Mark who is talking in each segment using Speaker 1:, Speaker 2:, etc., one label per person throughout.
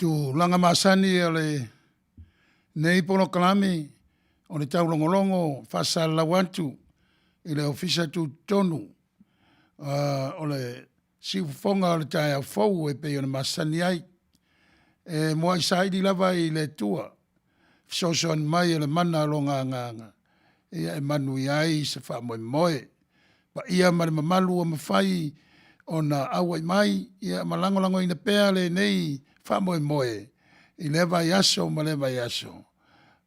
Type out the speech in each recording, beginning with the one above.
Speaker 1: Tulaga masani o lenei polokalame o le taulogologo faasalalau atu i le Ofisa Tutotonu o le siufofoga o le taeao fou e pei ona masani ai. E muai saili lava i le Atua fesoasoani mai o le mana o lona Agaga ia e manuia ai se faamoemoe. Paia ma le mamalu ua mafai ona auai mai ia ma lagolagoina pea lenei faamoemoe i lea vaiaso ma lea vaiaso,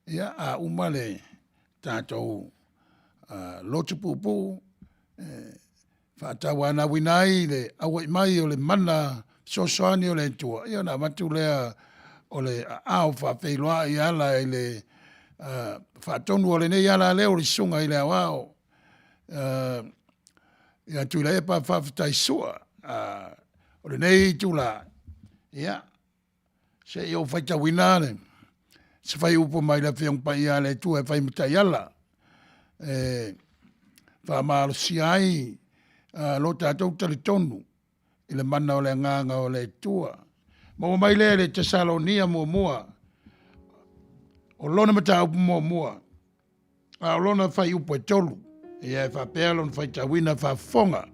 Speaker 1: ia a uma le tatou lotu puupuu e faatauanauina ai le auai mai o le mana fesoasoani o le Atua, ia ona avatu lea o le aao faafeiloai e ala i le faatonu o lenei alaleo o le Susuga i le Aoao ia Tuilaepa Faafetai Sua. O lenei itula, ia, se i ou faitauina le, se fuaiupu mai le Afioga Paia a le Atua e fai ma taiala e faamalosia ai lo tatou talitonu i le mana o le Agaga o le Atua. Maua mai lea i le Tesalonia muamua, o lona mataupu muamua, a o lona fuaiupu e 3, ia e faapea lona faitauina faafofoga.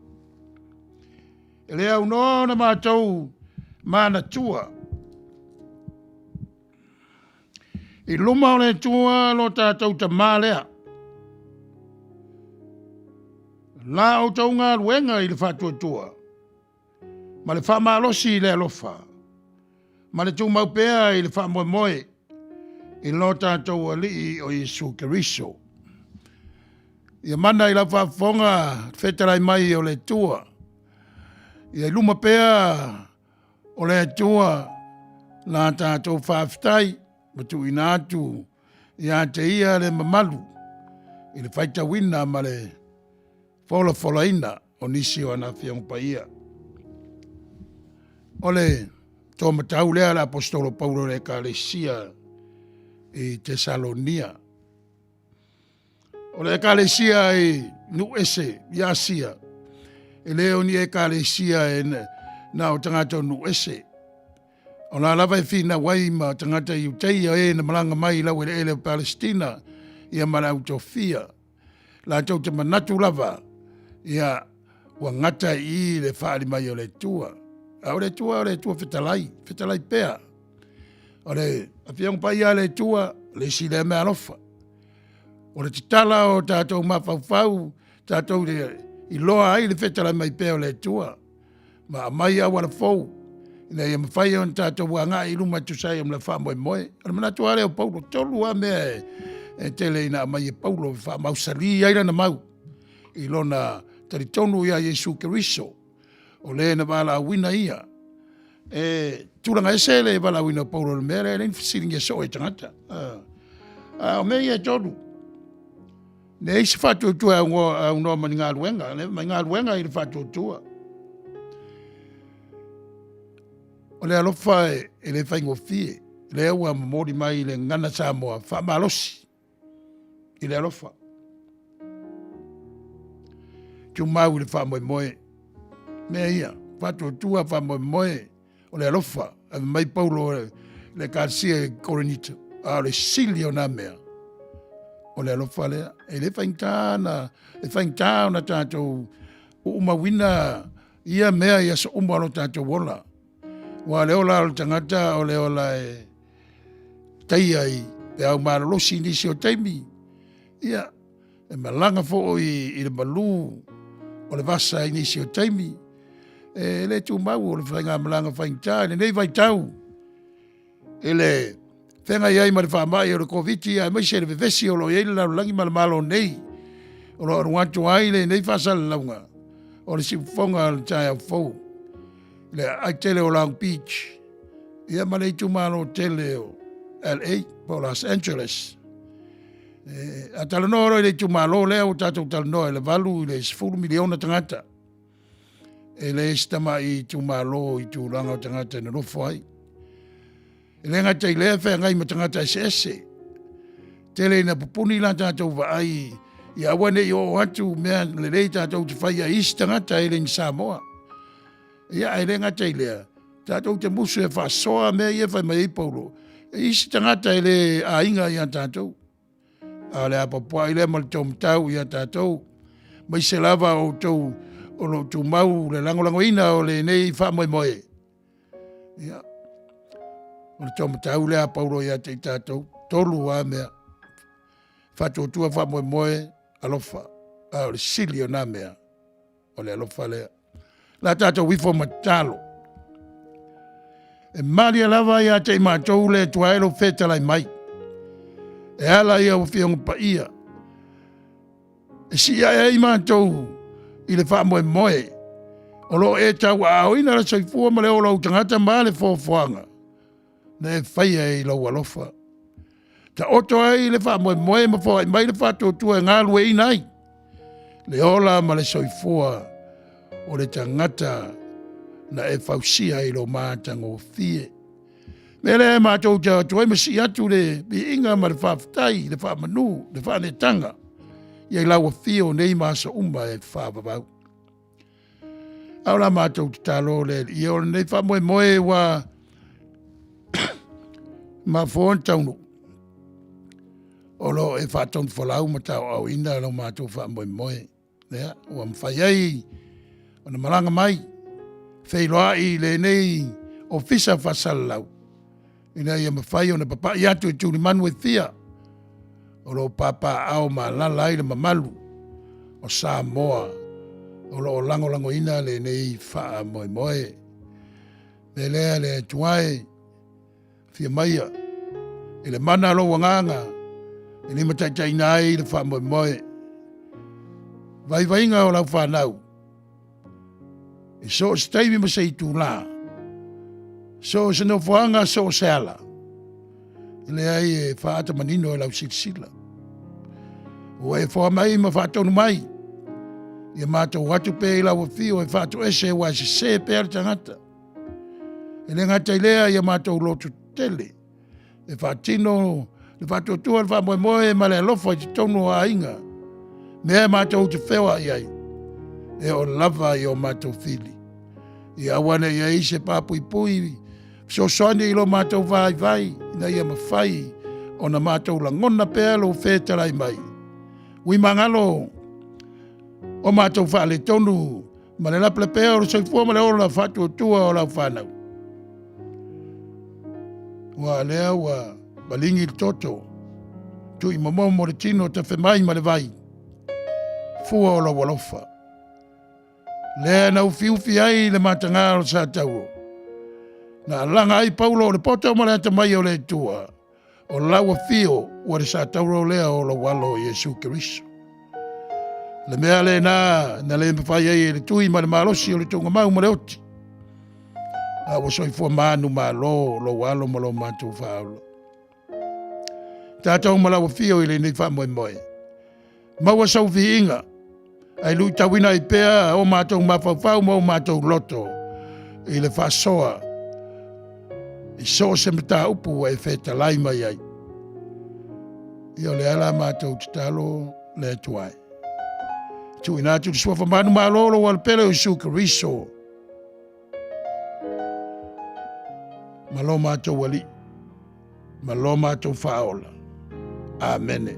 Speaker 1: E le aunoa ona matou manatua i luma o le Atua lo tatou Tamā lea, la outou galuega i le faatuatua ma le faamalosi i le alofa. Ma le tumau pea i le faamoemoe i lo tatou Alii o Iesu Keriso. Ia mana i lau faafofoga le fetalai mai o le Atua. Ia i luma pea o le Atua la tatou faafetai ma tuuina atu ia te Ia le mamalu i le faitauina ma le folafolaina o nisi o ana Afioga Paia. O le toamatau lea a le Aposetolo Paulo i le Ekalesia i Tesalonia. O le Ekalesia i nuu ese i Asia, e le o ni Ekalesia e na o tagata o nuu ese. O la lava e finau ai ma tagata Iutaia e na malaga mai i laueleele o Palesitina ia ma le au tofia. Latou te manatu lava, ia, ua gata i i le faaali mai o le Atua. A o le Atua o le Atua fetalai, fetalai pea. O le Afioga Paia a le Atua, le isi lea meaalofa. O le tatala o tatou mafaufau, tatou iloa ai le fetalai mai pea o le Atua ma aumai auala fou ina ia mafai ona tatou agai i luma e tusa ai ma le faamoemoe. O le manatu lava lea o Paulo, tolu lava mea e tele ina aumai e Paulo e faamausali ai lana mau i lona talitonu ia Iesu Keriso, o le na valaauina ia. E tulaga ese le valaauina o Paulo i le mea lea, e leai ni fesiligia soo e tagata. A o mea ia e tolu, leai se faatuatua e aunoa ma ni galuega, le mai galuega i le faatuatua. O le alofa e le faigofie, lea ua momoli mai i le gagana Samoa, faamalosi i le alofa. Tumau i le faamoemoe. Mea ia, faatuatua faamoemoe o le alofa. Fai mai Paulo i le Ekalesia i Korinito, a o le sili o na mea, o le alofa lea. E le faigata na, e faigata ona tatou uumauina ia mea i aso uma o lo tatou ola. Aua o le ola o le tagata o le ola e taia i peau malolosi i nisi o taimi, ia, e malaga foi i le malu o le vasa i nisi o taimi. E le tumau o le faigamalaga faigata i lenei vaitau i le feagai ai ma le faamai o le Koviti aemaise le vevesi o lo o i ai le lalolagi ma le Malo nei o lo o alu atu ai lenei faasalalauga o le siufofoga o le taeao fou i le aai tele o Long Beach ia ma le itumalo tele o LA po o Los Angeles. E, a talanoa loa i le itumalo lea ua tatou talanoa i le 8 i le 10 miliona tagata. E leai se tamai itumalo i tulaga o tagata e nonofo ai. E le gata i lea e feagai ma tagata eseese. Tele ina pupuni la tatou vaai ia aua ne i oo atu mea lelei tatou te faia i isi tagata e le ni Samoa. Ia ae le gata i lea, tatou te musu e faasoa mea ia e fai mai ai Paulo, e isi tagata e le aiga ia tatou. A o le apoapoai lea ma le taumatau ia tatou, maise lava outou o lo o tumau le lagolagoina o lenei faamoemoe. Ia, o le taumatau lea a Paulo ia te i tatou, tolu lava mea. Faatuatua faamoemoe, alofa. A o le sili o na mea, o le alofa lea. La tatou ifo ma tatalo. E malie lava ia te i matou le Atua e lou fetalai mai. E ala i au afioga paia. E sii ae ai matou i le faamoemoe o lo o e tauaaoina le soifua ma le ola o ou tagata ma le foafoaga na e faia i lou alofa. Taoto ai le faamoemoe ma foai mai le faatuatua e galueina ai le ola ma le soifua o le tagata na e fausia i lo matagofie. Mea lea e matou te atu ai ma sii atu le viiga ma le faafetai, le faamanu, le faaneetaga ia i lau afio nei ma aso uma e faavavau. A o la matou tatalo le Alii, o lenei faamoemoe ua mafua ona taunuu, o lo o e faatonufolau ma taoaoina lo matou faamoemoe. Lea ua mafai ai ona malaga mai feiloai i lenei ofisa faasalalau ina ia mafai ona papai atu i tulimanu e fia o lo o papaaao ma alaala ai le mamalu o Samoa o lo o lagolagoina lenei faamoemoe. Mea lea le Atua e. Afio maia i le mana o lou agaga e limataitaiina ai le faamoemoe. Vaivaiga o lau fanau i so o se taimi ma se itula, so o se nofoaga, so o se ala, e leai e faaata manino e lau silasila. Ua e foa mai ma faatonu mai, ia matou o atu pea i lau afio e faatoese aua e sese pea le tagata. E le gata i lea, ia matou lototetele e faatino le faatuatua, le faamoemoe ma le alofa i totonu o aiga, mea matou te feoai ai, e oo lava i o matou fili. Ia aua ne i i ai se papuipui fesoasoani i lo matou vaivai, ina ia mafai ona matou lagona pea lou fetalai mai. Ui magalo o matou faaletonu ma le lapelapea o le soifua ma le ola faatuatua o lau fanau. Aua o lea ua maligi le toto, tuuimomomo le tino, tafe mai ma le vai, fua o lou alofa. Lea na ufiufi ai le mataga o le satauro, na alaga ai Paulo o le poto ma le atamai o le Atua, o lau afio ua le satauro lea o lou alo o Iesu Keriso. Le mea lena na le mafai ai e le tui ma le malosi o le tuugamau ma le oti, a ua soifua manumalo lou alo ma lo matou faaola. Tatou ma lau afio i lenei faamoemoe. Maua sou viiga, ae luitauina ai pea o matou mafaufau ma o matou loto i le faasoa i so o se mataupu ua e fetalai mai ai. Ia o le ala matou tatalo le Atua e. Tuuina atu le suafa manumalo o lou Alo pele o Iesu Keriso ma lo matou Alii ma lo matou Faaola. Amene.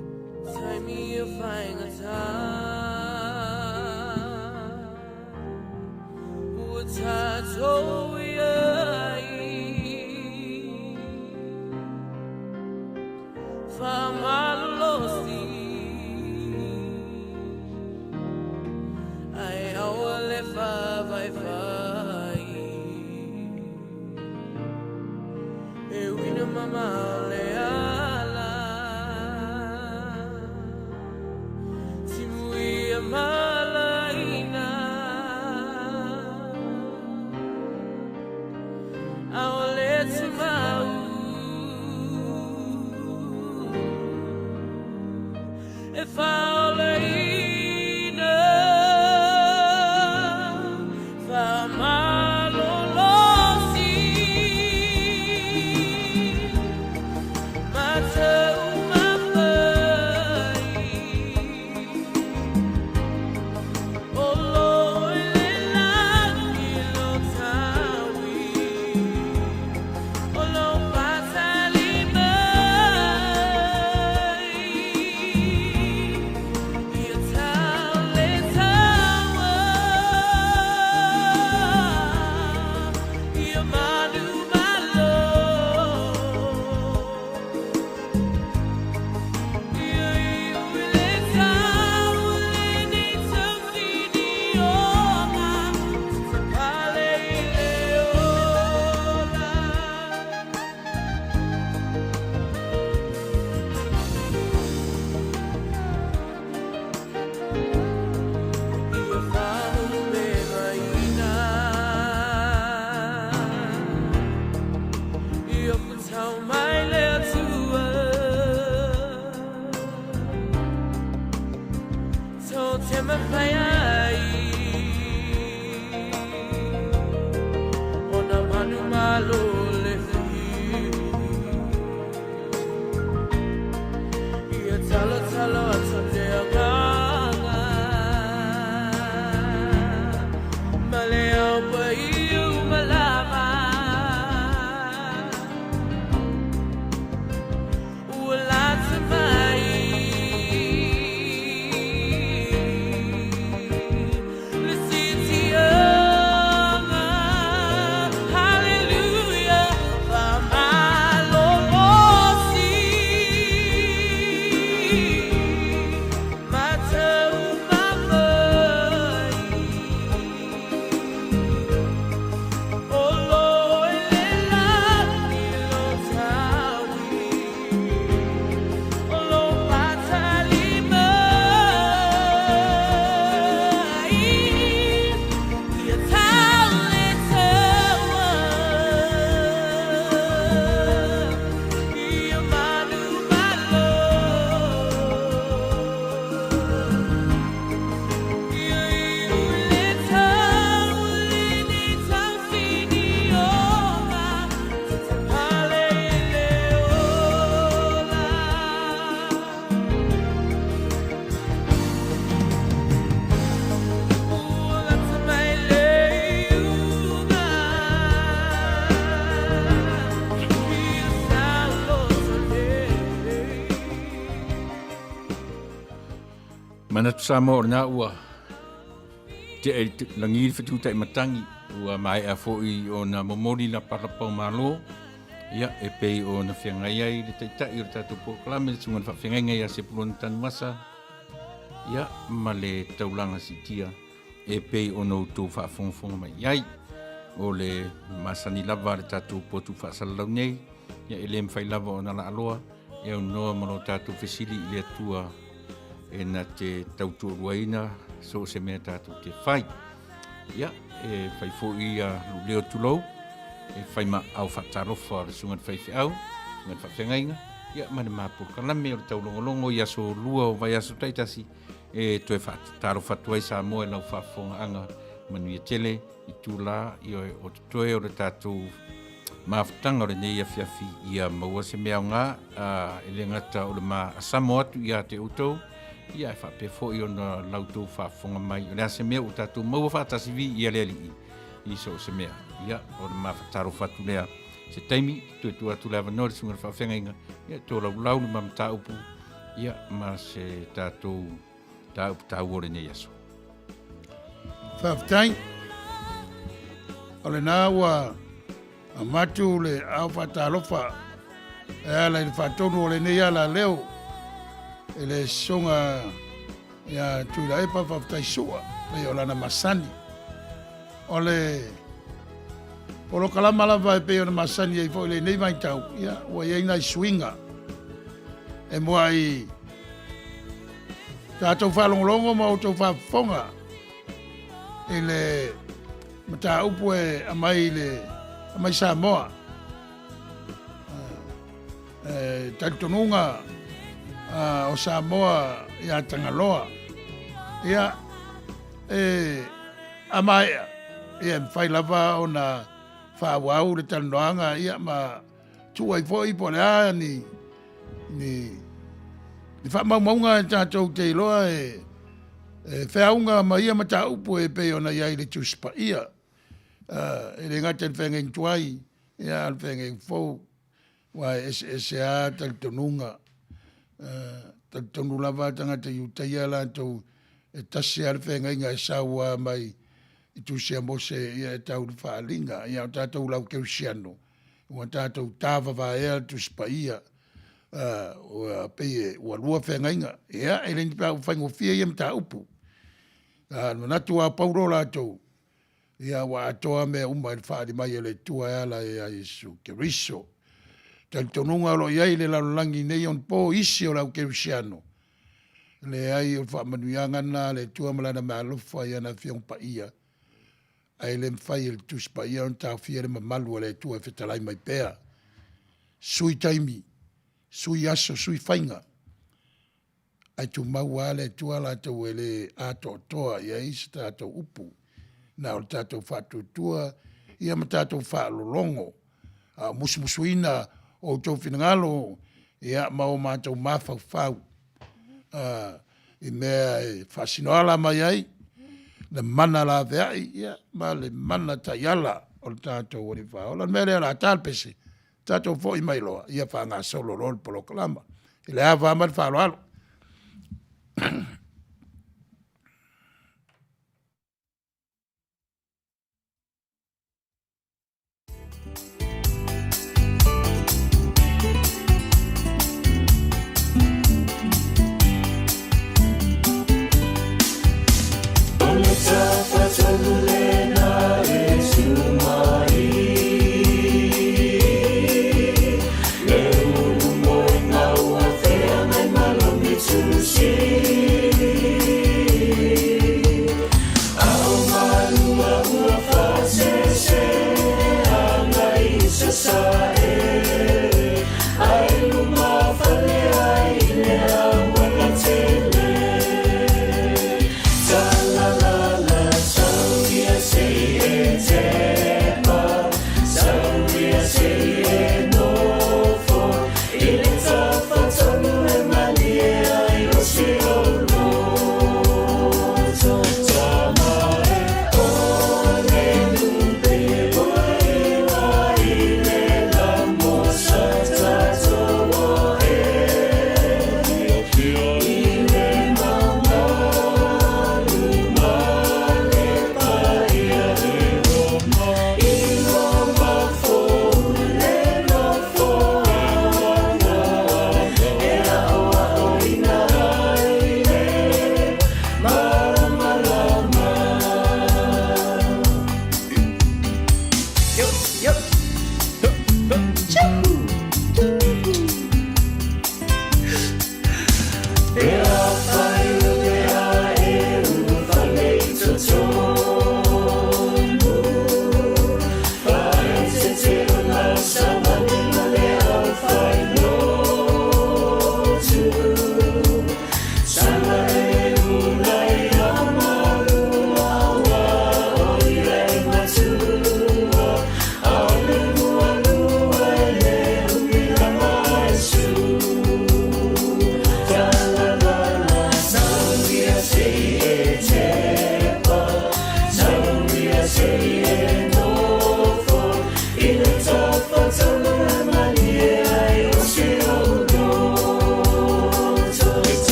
Speaker 2: Manatu Samoa o lena ua tea i lagi le fetutai matagi ua maea foi ona momoli lapalapa o malo ia e pei ona feagai ai le taitai o le tatou polokalame le susuga i le faafeagaiga ia Sepulona Tanuvasa ia ma le taulaga siitia e pei ona outou faafogafoga mai i ai. O le masani lava a le tatou potu faasalalau nei, ia e le mafai lava ona laaloa e aunoa ma lo tatou fesili i le Atua e na te tautoaluaina so o se mea tatou te fai. Ia, e fai foi ia lou leo tulou, e fai ma ao faatalofa o le susuga i le faifeau, susuga i le faafeagaiga, ia ma le mapolokalame o le taulogologo i aso lua o vaiaso taitasi, E toe faatalofa atu ai Samoa i lau faafofogaaga manuia tele itula ioe o totoe o le tatou mafutaga o lenei afiafi ia maua se mea aoga e le gata o le maasamo atu ia te outou ia ae faapea foi ona la outou faafofoga mai o le a se mea ua tatou maua faatasi viia le Alii i so o se mea. Ia o le ma faatalofa atu lea se taimi toe tuu atu le avanoa i le susuga i le faafeagaiga ia tolaulau le ma mataupu Ia, ma se tatou mataupu taua o lenei aso.
Speaker 1: Faafetai. O lena ua avatu le ao faatalofa e ala i le faatonu o lenei ala leo i le sosoga ia Tuilaepa faafetai sua pei o lana masani. O le polokalama lava e pei ona masani ai foi lenei vaitau, ia, ua i ai nai suiga e muai tatou faalogologo ma outou faafofoga i le mataupu e aumai le aumai Samoa. E talitonuga o Samoa ia Tagaloa. Ia, e a maea, ia e mafai lava ona faaauau le talanoaga ia ma tuu ai foi po o le a ni, ni, ni faamaumauga e tatou te iloa e, e feauga ma ia mataupu e pei ona i ai le Tusi Paia. E le gata i le feagaiga tuai, ia a o le feagaiga fou. Aua e eseese lava talitonuga. Talitonu lava tagata Iutaia latou e tasi lava le feagaiga e sau lava mai i Tusi a Mose ia e tau i le faaaliga. Ia o tatou lau Kerisiano, ua tatou tavavaea le Tusi Paia, ua pei ua lua feagaiga. Ia e le ni faigofie ia mataupu. A o le manatu lava o Paulo latou, Ia ua atoa mea uma i le faaali mai e le Atua e ala ia Iesu Keriso. Talitonuga o lo o i ai i le lalolagi i nei onapo isi o le au kerisiano, leai o le faamanuiaga lena a le Atua ma Lana meaalofa i ana Afioga Paia, ae le mafai e le Tusi Paia ona taofia le mamalu a le Atua e fetalai mai pea. Sui taimi, sui aso, sui faiga. Ae tumau lava le Atua latou e le atoatoa i ai se tatou upu, na o le tatou faatuatua ia ma tatou faalologo, a o musumusuina outou finagalo ia ma o matou mafaufau i mea e faasinoala mai ai le mana laveai ia ma le mana taiala o le tatou Alii Faaola. O le mea lea o le a ta le pese, tatou foi mai loa, ia faagasolo loa le polokalama. I le ava ma le faaaloalo.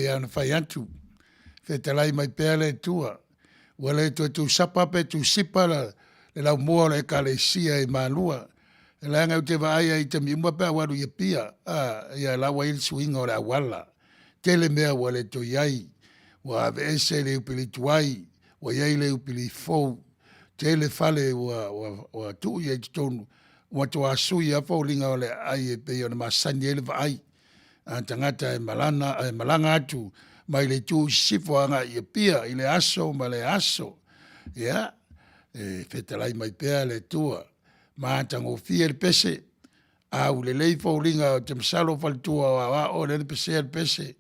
Speaker 1: pei lava ona fai atu, fetalai mai pea le Atua, ua le toe tuusapa pe tuusipa le laumua o le Ekalesia i Malua, leaga ou te vaai lava i taimi uma pe a ou alu i Apia, a, ia la ua i ai le suiga o le auala. Tele mea ua le toe i ai, ua aveese le iupeli tuai, ua i ai le iupeli fou, tele fale ua, ua, ua tuu i ai i totonu, ua matua sui lava foliga o le aai e pei ona masani ai le vaai a tagata e malana, e malaga atu mai le itu i sisifo agai i Apia i lea aso ma lea aso. Ia, e fetalai mai pea le Atua, matagofie le pese, aulelei foliga ou te masalo faletua o aoao lea na pesea le pese,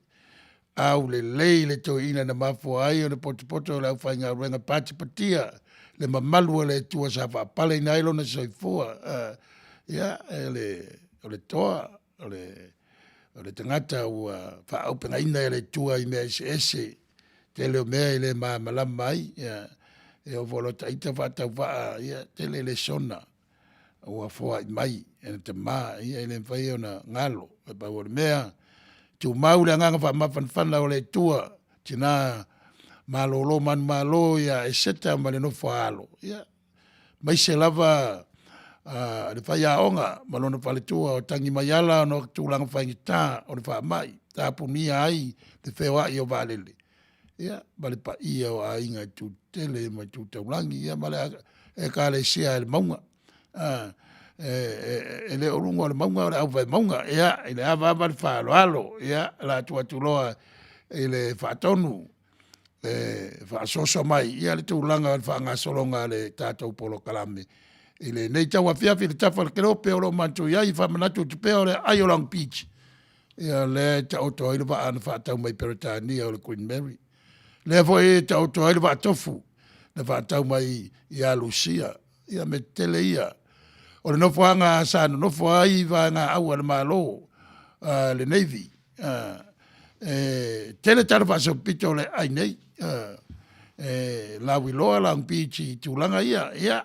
Speaker 1: aulelei le toeaina na mafua ai ona potopoto le aufaigaluega patipatia le mamalu a le Atua sa faapaleina ai lona soifua. Ia, o le toa, o le tagata ua faaaupegaina e le Atua i mea eseese, tele o mea e le malamalama ai, ia, e oo foi i lota ita faatauvaa, ia tele lesona ua foai mai e le tama, ia e le mafai ona galo. Ae pau o le mea, tumau le agaga faamafanafana o le Atua, tina malolo manumalo ia Eseta ma le nofo a alo, ia aemaise lava le faiaoga ma lona faletua o Tagimaiala ona o tulaga faigata o le faamai, tapunia ai le feoai o vaalele, ia ma le paia o aiga e tu tetele ma tu taulagi, ia ma le Ekalesia a le Mauga. E le o luga o le mauga o le auvae mauga, ia, i le ava ava le faaaloalo. Ia, o le a tuu atu loa i le Faatonu e faasoasoa mai le tulaga o le faagasologa o le tatou polokalame i lenei tauafiafi i le tafa o le kelope o lo o matou i ai. E faamanatu atu pea o le aai o Long Beach, ia lea e taoto ai le vaa na faatau mai Peretania o le Queen Mary. Lea foi e taoto ai le vaatofu na faatau mai ia Lusia, ia mea tetele ia. O le nofoaga sa nonofo ai vaega au a le Malo, le Navy, e tele tala faasolopito o le aai nei, e lauiloa Long Beach i tulaga ia. Ia,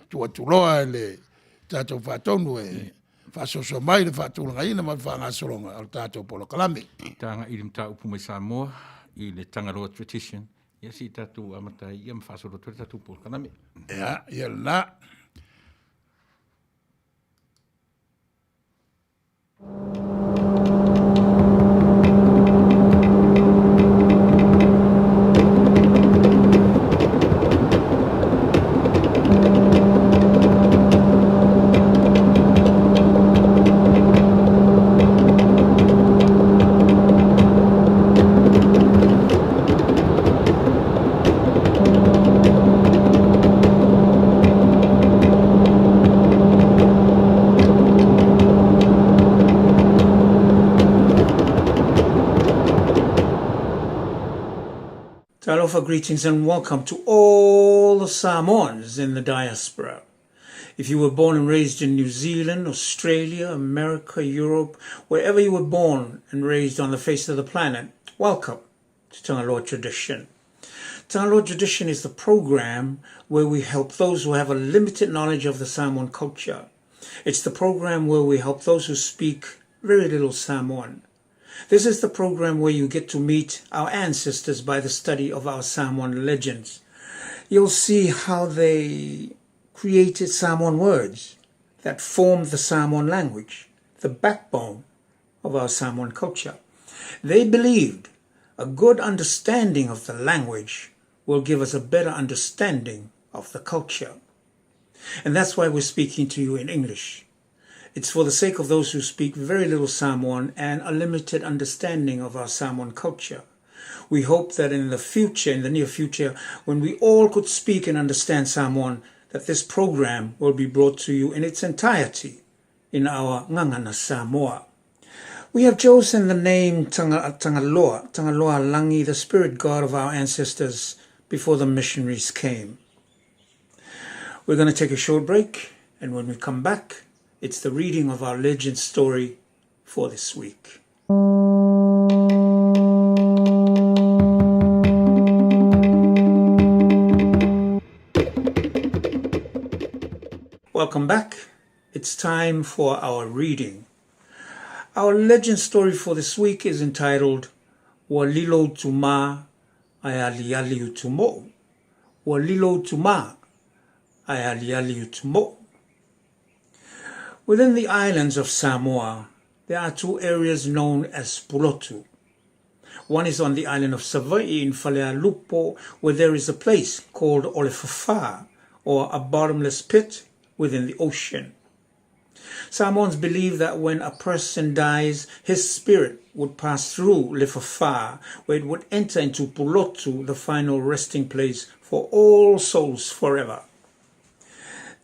Speaker 1: tuu atu loa i le tatou Faatonu e faasoasoa mai le faatulagaina ma le faagasologa o le tatou polokalame.
Speaker 2: Tagai i le mataupu mai Samoa i le Tagaloa Tradition, ia se i tatou amata ai ia ma faasolo atu ai le tatou polokalame.
Speaker 1: Ia, ia lena.
Speaker 3: Talofa greetings and welcome to all the Samoans in the diaspora. If you were born and raised in New Zealand, Australia, America, Europe, wherever you were born and raised on the face of the planet, welcome to Tagaloa Tradition. Tagaloa Tradition is the program where we help those who have a limited knowledge of the Samoan culture. It's the program where we help those who speak very little Samoan. This is the program where you get to meet our ancestors by the study of our Samoan legends. You'll see how they created Samoan words that formed the Samoan language, the backbone of our Samoan culture. They believed a good understanding of the language will give us a better understanding of the culture. And that's why we're speaking to you in English. It's for the sake of those who speak very little Samoan and a limited understanding of our Samoan culture. We hope that in the future, in the near future, when we all could speak and understand Samoan, that this program will be brought to you in its entirety in our Ngangana Samoa. We have chosen the name Tanga, Tangaloa, Tangaloa Langi, the spirit god of our ancestors before the missionaries came. We're going to take a short break, and when we come back, it's the reading of our legend story for this week. Welcome back. It's time for our reading. Our legend story for this week is entitled Ua lilo Utumā ae aliali Utumoʻu. Ua lilo Utumā ae aliali Utumoʻu. Within the islands of Samoa, there are two areas known as Pulotu. One is on the island of Savaii in Falealupo, where there is a place called Olefafa, or a bottomless pit within the ocean. Samoans believe that when a person dies, his spirit would pass through Lefafa, where it would enter into Pulotu, the final resting place for all souls forever.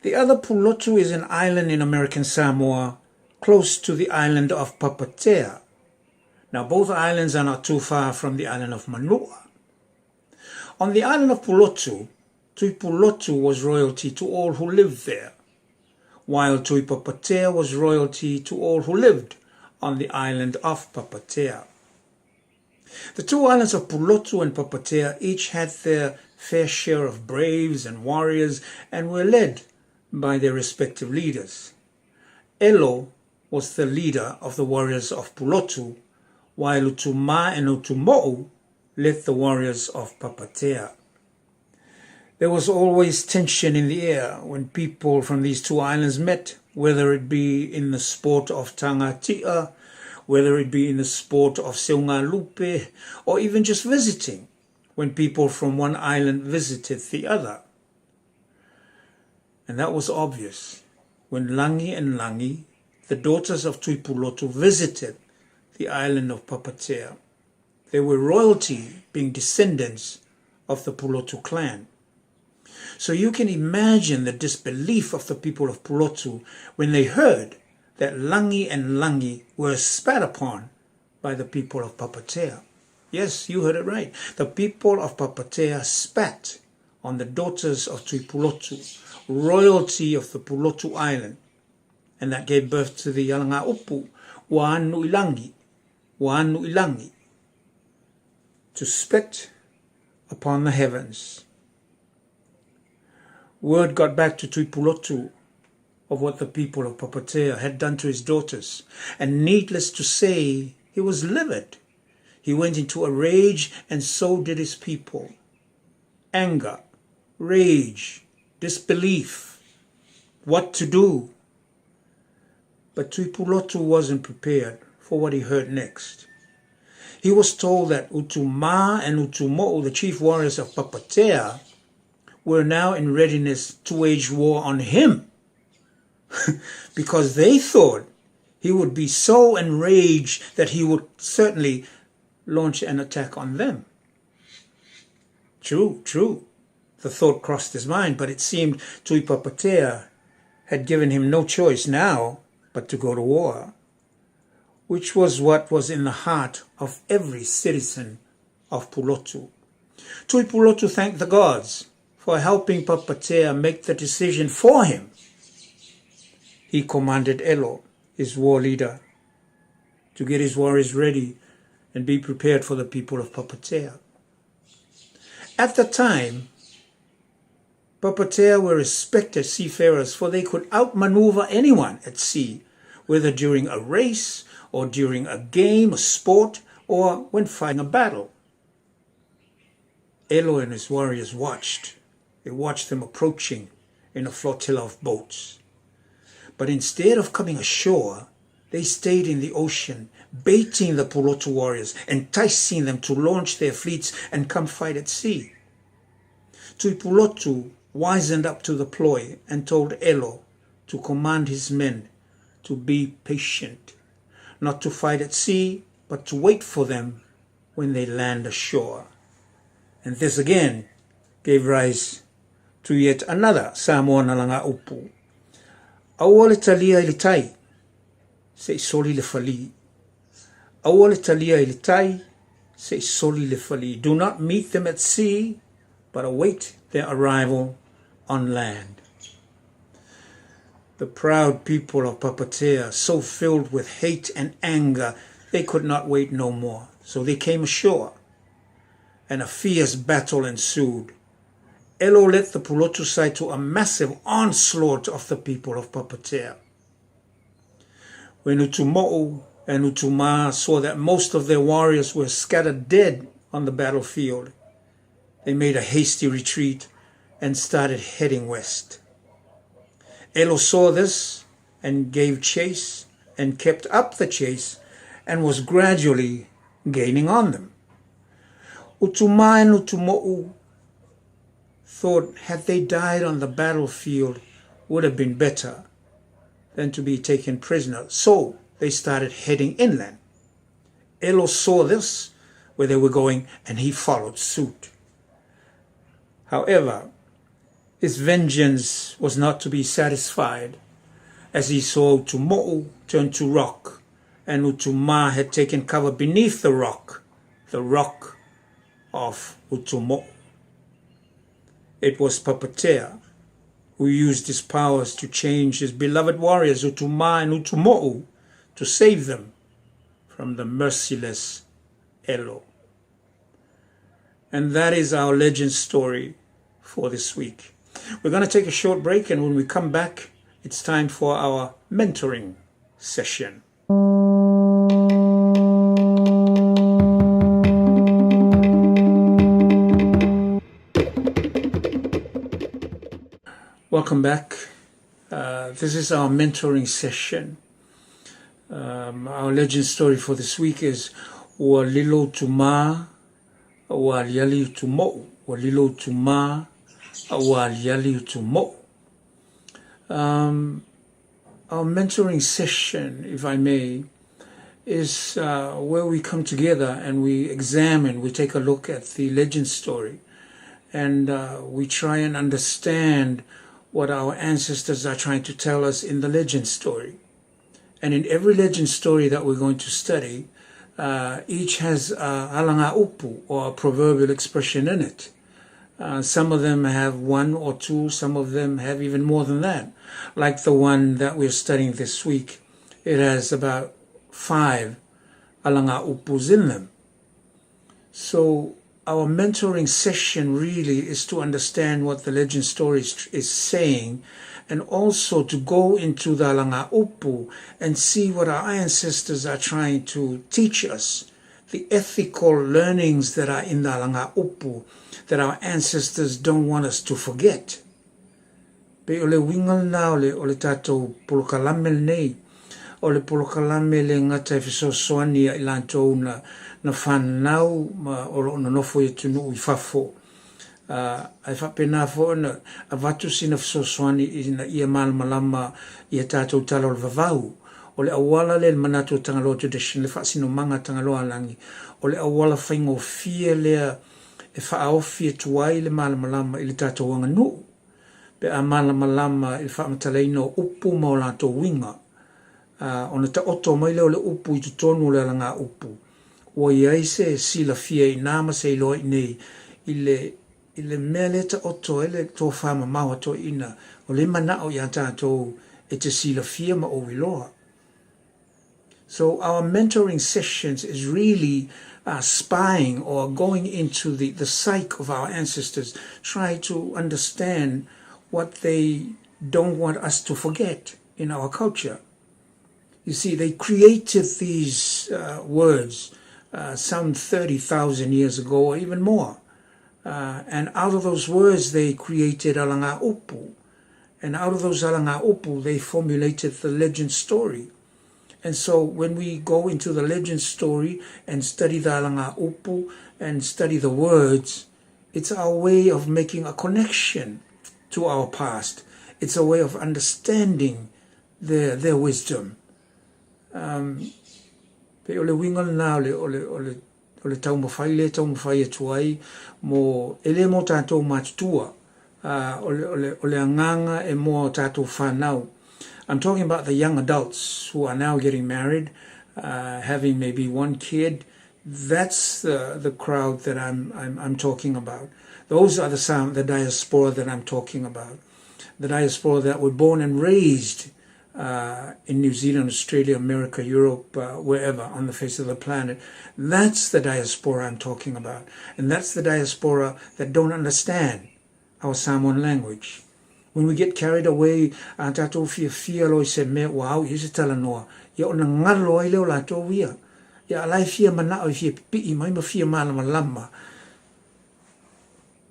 Speaker 3: The other Pulotu is an island in American Samoa, close to the island of Papatea. Now, both islands are not too far from the island of Manua. On the island of Pulotu, Tuipulotu was royalty to all who lived there, while Tuipapatea was royalty to all who lived on the island of Papatea. The two islands of Pulotu and Papatea each had their fair share of braves and warriors and were led by their respective leaders. Elo was the leader of the warriors of Pulotu, while Utuma and Utumo'u led the warriors of Papatea. There was always tension in the air when people from these two islands met, whether it be in the sport of Tangatia, whether it be in the sport of Seungalupe, or even just visiting, when people from one island visited the other. And that was obvious when Langi and Langi, the daughters of Tuipulotu, visited the island of Papatea. They were royalty, being descendants of the Pulotu clan. So you can imagine the disbelief of the people of Pulotu when they heard that Langi and Langi were spat upon by the people of Papatea. Yes, you heard it right. The people of Papatea spat on the daughters of Tuipulotu, royalty of the Pulotu island, and that gave birth to the Alanga Upu, Ua anu i langi, ua anu i langi, to spit upon the heavens. Word got back to Tuipulotu of what the people of Papatea had done to his daughters, and needless to say, he was livid. He went into a rage, and so did his people. Anger, rage, disbelief, what to do. But Tuipulotu wasn't prepared for what he heard next. He was told that Utuma and Utumo'u, the chief warriors of Papatea, were now in readiness to wage war on him because they thought he would be so enraged that he would certainly launch an attack on them. True, true. The thought crossed his mind, but it seemed Tuipapatea had given him no choice now but to go to war, which was what was in the heart of every citizen of Pulotu. Tuipulotu thanked the gods for helping Papatea make the decision for him. He commanded Elo, his war leader, to get his warriors ready and be prepared for the people of Papatea. At the time, Papatea were respected seafarers for they could outmaneuver anyone at sea, whether during a race or during a game, a sport, or when fighting a battle. Elo and his warriors watched. They watched them approaching in a flotilla of boats. But instead of coming ashore, they stayed in the ocean, baiting the Pulotu warriors, enticing them to launch their fleets and come fight at sea. Tuipulotu wisened up to the ploy and told Elo to command his men to be patient, not to fight at sea, but to wait for them when they land ashore. And this again gave rise to yet another Samoan alanga upu. Aua le talia i le tai, se i soli le fali. Aua le talia i le tai, se i soli le fali. Do not meet them at sea, but await their arrival on land. The proud people of Papatea, so filled with hate and anger, they could not wait no more. So they came ashore, and a fierce battle ensued. Elo led the Pulotu side to a massive onslaught of the people of Papatea. When Utumo'u and Utumā saw that most of their warriors were scattered dead on the battlefield, they made a hasty retreat and started heading west. Elo saw this and gave chase and kept up the chase and was gradually gaining on them. Utumā and Utumo'u thought had they died on the battlefield would have been better than to be taken prisoner. So they started heading inland. Elo saw this, where they were going, and he followed suit. However, his vengeance was not to be satisfied, as he saw Utumo'u turn to rock, and Utumā had taken cover beneath the rock, the rock of Utumo'u. It was Papatea who used his powers to change his beloved warriors Utumā and Utumo'u to save them from the merciless Elo. And that is our legend story for this week. We're going to take a short break, and when we come back, it's time for our mentoring session. Welcome back. This is our mentoring session. Our legend story for this week is Ua Lilo Utumā, Ua Aliali Utumo'u. Ua Lilo Utumā, Ua Aliali Utumo'u. Our mentoring session, if I may, is where we come together and we examine, we take a look at the legend story, and we try and understand what our ancestors are trying to tell us in the legend story. And in every legend story that we're going to study, each has a alanga upu, or a proverbial expression in it. Some of them have one or two, some of them have even more than that. Like the one that we're studying this week, it has about 5 alanga upus in them. So our mentoring session really is to understand what the legend story is saying, and also to go into the alanga upu and see what our ancestors are trying to teach us, the ethical learnings that are in the alanga upu that our ancestors don't want us to forget. Pei o le uiga lena o le, o le tatou polokalame lenei. O le polokalame le gata e fesoasoani ia i latou na, na fanau ma o lo o nonofo i atunuu i fafo. Ae faapena foi ona avatu sina fesoasoani ina ia malamalama i a tatou tala o le vavau. O le auala lea i le manatu o Tagaloa Tradition, le faasinomaga a Tagaloa Alagi, o le auala faigofie lea e faaofi atu ai le malamalama i le tatou aganuu, pe a malamalama i le faamatalaina o upu ma o latou uiga, ona taoto mai lea o le upu i totonu o le alagaupu, ua i ai se silafia i ina ma se iloa i inei i le i le mea lea e taoto ai le tofa mamao a toeaiina, o lea e manao ia tatou e te silafia ma ou iloa. So our mentoring sessions is really spying or going into the, the psyche of our ancestors, try to understand what they don't want us to forget in our culture. You see, they created these words some 30,000 years ago or even more. And out of those words, they created alanga upu. And out of those alanga upu, they formulated the legend story. And so when we go into the legend story and study the alanga upu and study the words, it's our way of making a connection to our past. It's a way of understanding their, their wisdom. Pei o le uiga lena o le, o le, o le, o le taumafai lea e taumafai atu ai mo, e le mo tatou matutua, o le, o le, o le agaga e mo tatou fanau. I'm talking about the young adults who are now getting married, having maybe one kid. That's the, the crowd that I'm, I'm, I'm talking about. Those are the, some, the diaspora that I'm talking about. The diaspora that were born and raised in New Zealand, Australia, America, Europe, wherever on the face of the planet. That's the diaspora I'm talking about. And that's the diaspora that don't understand our Samoan language. When we get carried away, a tatou fiafia loa i se mea ua au i ai se talanoa, ia ona galo ai lea o latou ia. Ia a la e fia manao e fia pipii mai ma fia malamalama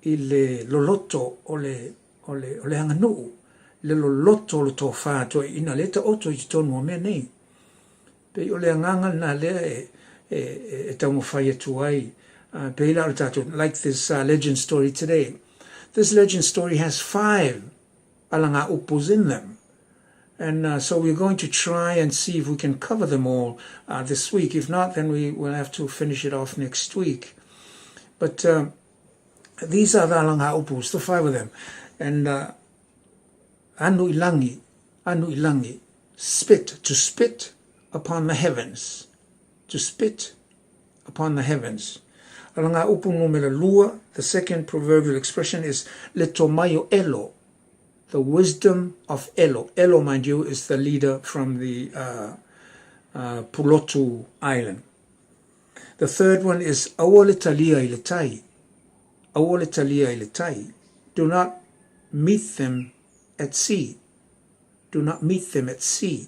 Speaker 3: i le loloto o le, o le, o le aganuu, le loloto o le tofa toeaiina lea e taoto i totonu o mea nei. Pei o le agaga lena lea e, e, e taumafai atu ai. Pei la o le tatou, like this uh, legend story today. This legend story has five alagaupus in them. And uh, so we're going to try and see if we can cover them all uh, this week. If not, then we will have to finish it off next week. But uh, these are the alagaupus, the five of them. And uh, anu ilangi, anu ilangi, spit, to spit upon the heavens, to spit upon the heavens. Alagaupu numera lua, the second proverbial expression is le tomaio elo, the wisdom of Elo. Elo, mind you, is the leader from the uh, uh, Pulotu Island. The third one is aua le talia i le tai. Aua le talia i le tai. Do not meet them at sea. Do not meet them at sea.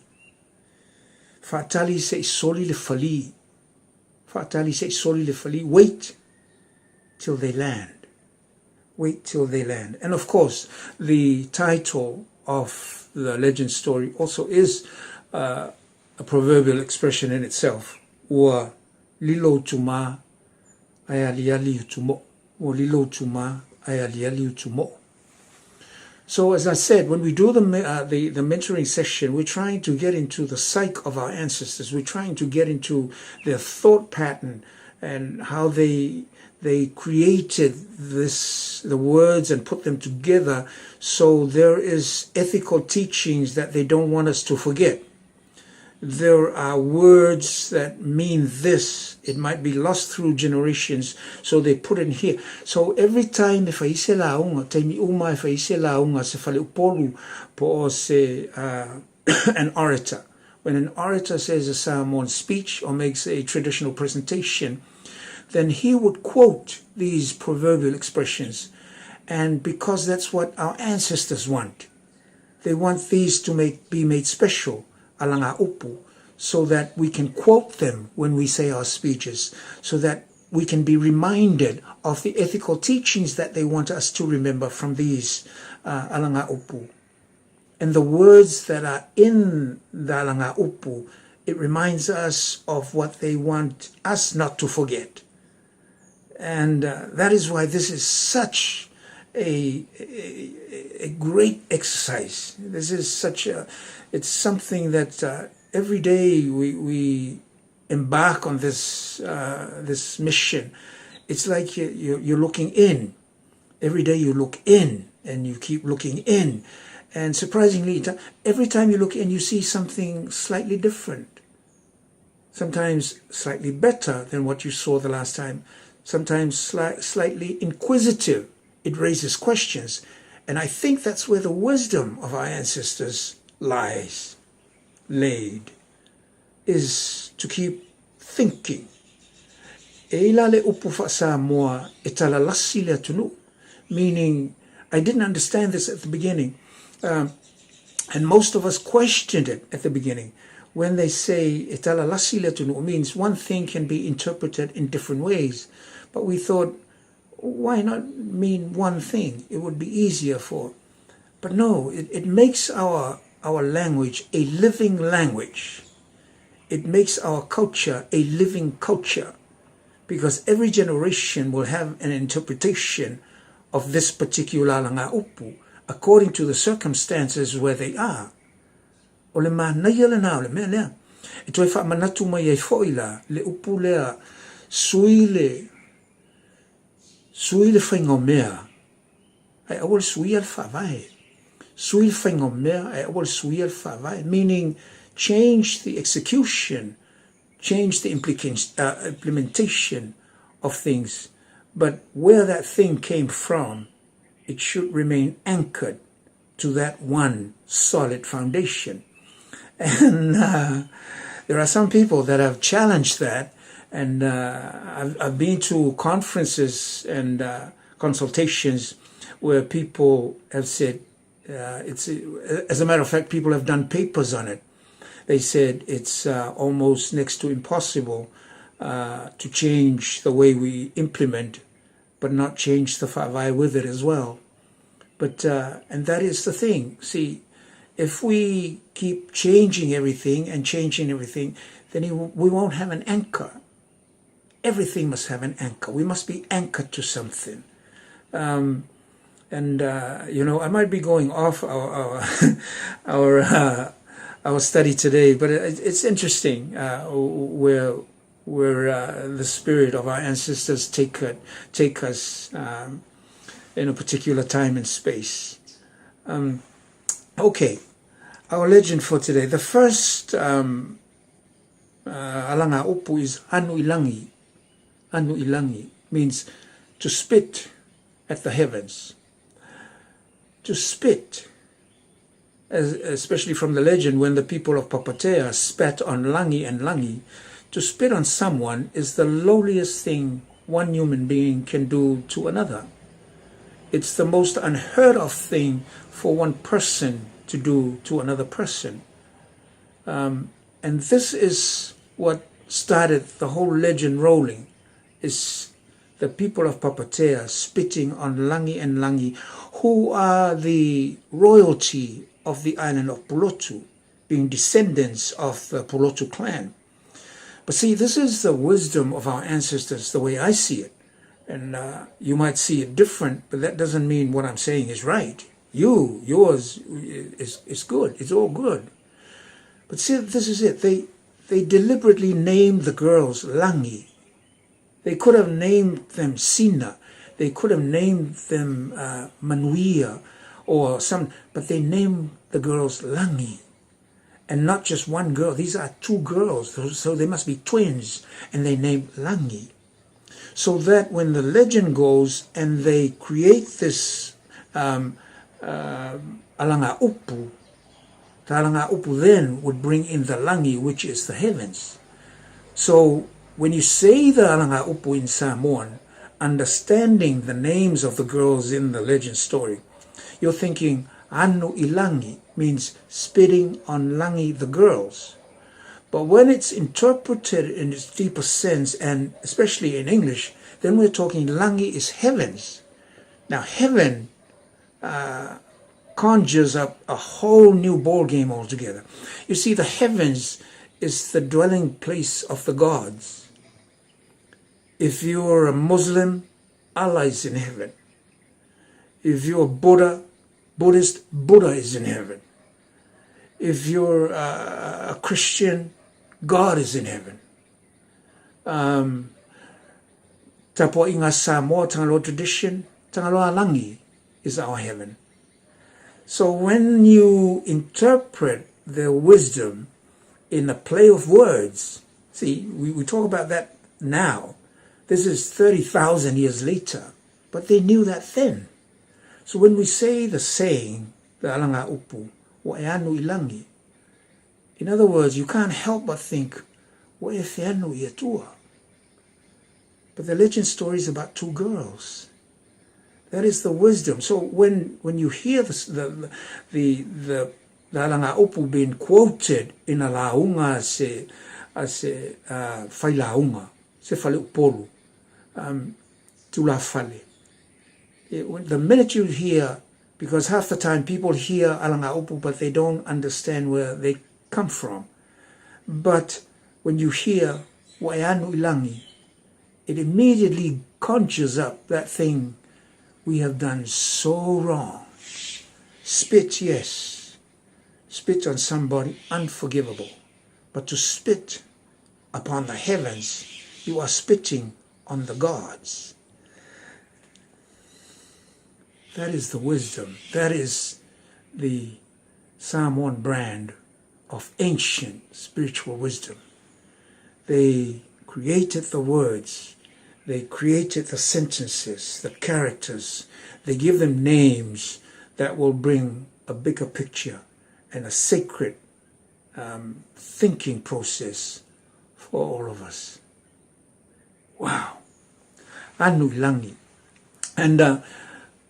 Speaker 3: Faatali se i soli le fali. Faatali se i soli le fali. Wait till they land. Wait till they land. And of course, the title of the legend story also is uh, a proverbial expression in itself. Ua lilo utumā ae aliali utumo'o. Ua lilo utumā ae aliali utumo'o. So as I said, when we do the, uh, the, the mentoring session, we're trying to get into the psyche of our ancestors. We're trying to get into their thought pattern and how they they created this the words and put them together so there is ethical teachings that they don't want us to forget there are words that mean this. It might be lost through generations, so they put in here. So every time e fai se lauga, taimi uma e fai se lauga, se faleupolu po o se uh, an orator. When an orator says a Samoan speech or makes a traditional presentation, then he would quote these proverbial expressions. And because that's what our ancestors want. They want these to make, be made special, alanga upu, so that we can quote them when we say our speeches, so that we can be reminded of the ethical teachings that they want us to remember from these uh, alanga upu. And the words that are in the alanga upu, it reminds us of what they want us not to forget. And uh, that is why this is such a, a, a great exercise. This is such a, it's something that uh, every day we, we embark on this, uh, this mission. It's like you, you, you're looking in. Every day you look in and you keep looking in. And surprisingly, every time you look in, you see something slightly different sometimes slightly better than what you saw the last time, sometimes sli slightly inquisitive. It raises questions. And I think that's where the wisdom of our ancestors lies, laid, is to keep thinking. E ila le upu faa-Samoa e talalasi le atunuu, meaning I didn't understand this at the beginning. Um, and most of us questioned it at the beginning. When they say e talalasi le atunuu, means one thing can be interpreted in different ways. But we thought, why not mean one thing? It would be easier for. But no, it, it makes our, our language a living language. It makes our culture a living culture because every generation will have an interpretation of this particular alagaupu according to the circumstances where they are. O le manaia lena o le mea lea. E toe faamanatu mai ai foi la le upu lea sui le sui le faiga o mea ae aua le suia le faavae. Sui le faiga o mea ae aua le suia le faavae. Meaning change the execution, change the uh, implementation of things. But where that thing came from, it should remain anchored to that one solid foundation. And uh, there are some people that have challenged that. And uh, I've, I've been to conferences and uh, consultations where people have said, Uh, it's, as a matter of fact, people have done papers on it. They said it's uh, almost next to impossible uh, to change the way we implement, but not change the faavae with it as well. But uh, and that is the thing. See, if we keep changing everything and changing everything, then we won't have an anchor. Everything must have an anchor. We must be anchored to something. Um, and uh, you know, I might be going off our our our, uh, our study today, but it, it's interesting uh, where where uh, the spirit of our ancestors take uh, take us um, in a particular time and space. Um, okay, our legend for today. The first um, uh, alanga upu is Anu Ilangi. Anu Ilangi means to spit at the heavens. To spit, as, especially from the legend when the people of Papatea spat on Langi and Langi, to spit on someone is the lowliest thing one human being can do to another. It's the most unheard of thing for one person to do to another person. Um, and this is what started the whole legend rolling, is the people of Papatea spitting on Langi and Langi, who are the royalty of the island of Pulotu, being descendants of the Pulotu clan. But see, this is the wisdom of our ancestors, the way I see it. And uh, you might see it different, but that doesn't mean what I'm saying is right. You, yours is, is good. It's all good. But see, this is it. They, they deliberately named the girls Langi. They could have named them Sina. They could have named them uh, Manuia or some, but they named the girls Langi. And not just one girl. These are two girls, so they must be twins. And they named Langi. So that when the legend goes and they create this um, uh, Alanga Upu, the Alanga Upu then would bring in the Langi, which is the heavens. So when you say the Alanga Upu in Samoan, understanding the names of the girls in the legend story, you're thinking Anu Ilangi means spitting on Langi the girls. But when it's interpreted in its deeper sense, and especially in English, then we're talking Langi is heavens. Now, heaven uh, conjures up a whole new ball game altogether. You see, the heavens is the dwelling place of the gods. If you're a Muslim, Allah is in heaven. If you're Buddha, Buddhist, Buddha is in heaven. If you're a, a Christian, God is in heaven. Um, Tapuainga Samoa, Tangaloa tradition, Tangaloa Langi is our heaven. So when you interpret their wisdom in a play of words, see, we, we talk about that now. This is 30,000 years later, but they knew that then. So when we say the saying, the alanga upu, wa anu ilangi, in other words, you can't help but think, wa e anu iatua. But the legend story is about two girls. That is the wisdom. So when, when you hear the, the, the, the, the alanga upu being quoted in a launga se, a se uh, whailaunga, se whale upolu, um, tulafale. It, the minute you hear, because half the time people hear alanga upu, but they don't understand where they come from. But when you hear Waianu Ilangi, it immediately conjures up that thing we have done so wrong. Spit, yes. Spit on somebody, unforgivable. But to spit upon the heavens, you are spitting on the gods. That is the wisdom. That is the Samoan brand of ancient spiritual wisdom. They created the words, they created the sentences, the characters. They give them names that will bring a bigger picture and a sacred um, thinking process for all of us. Wow. Anu Langi. And uh,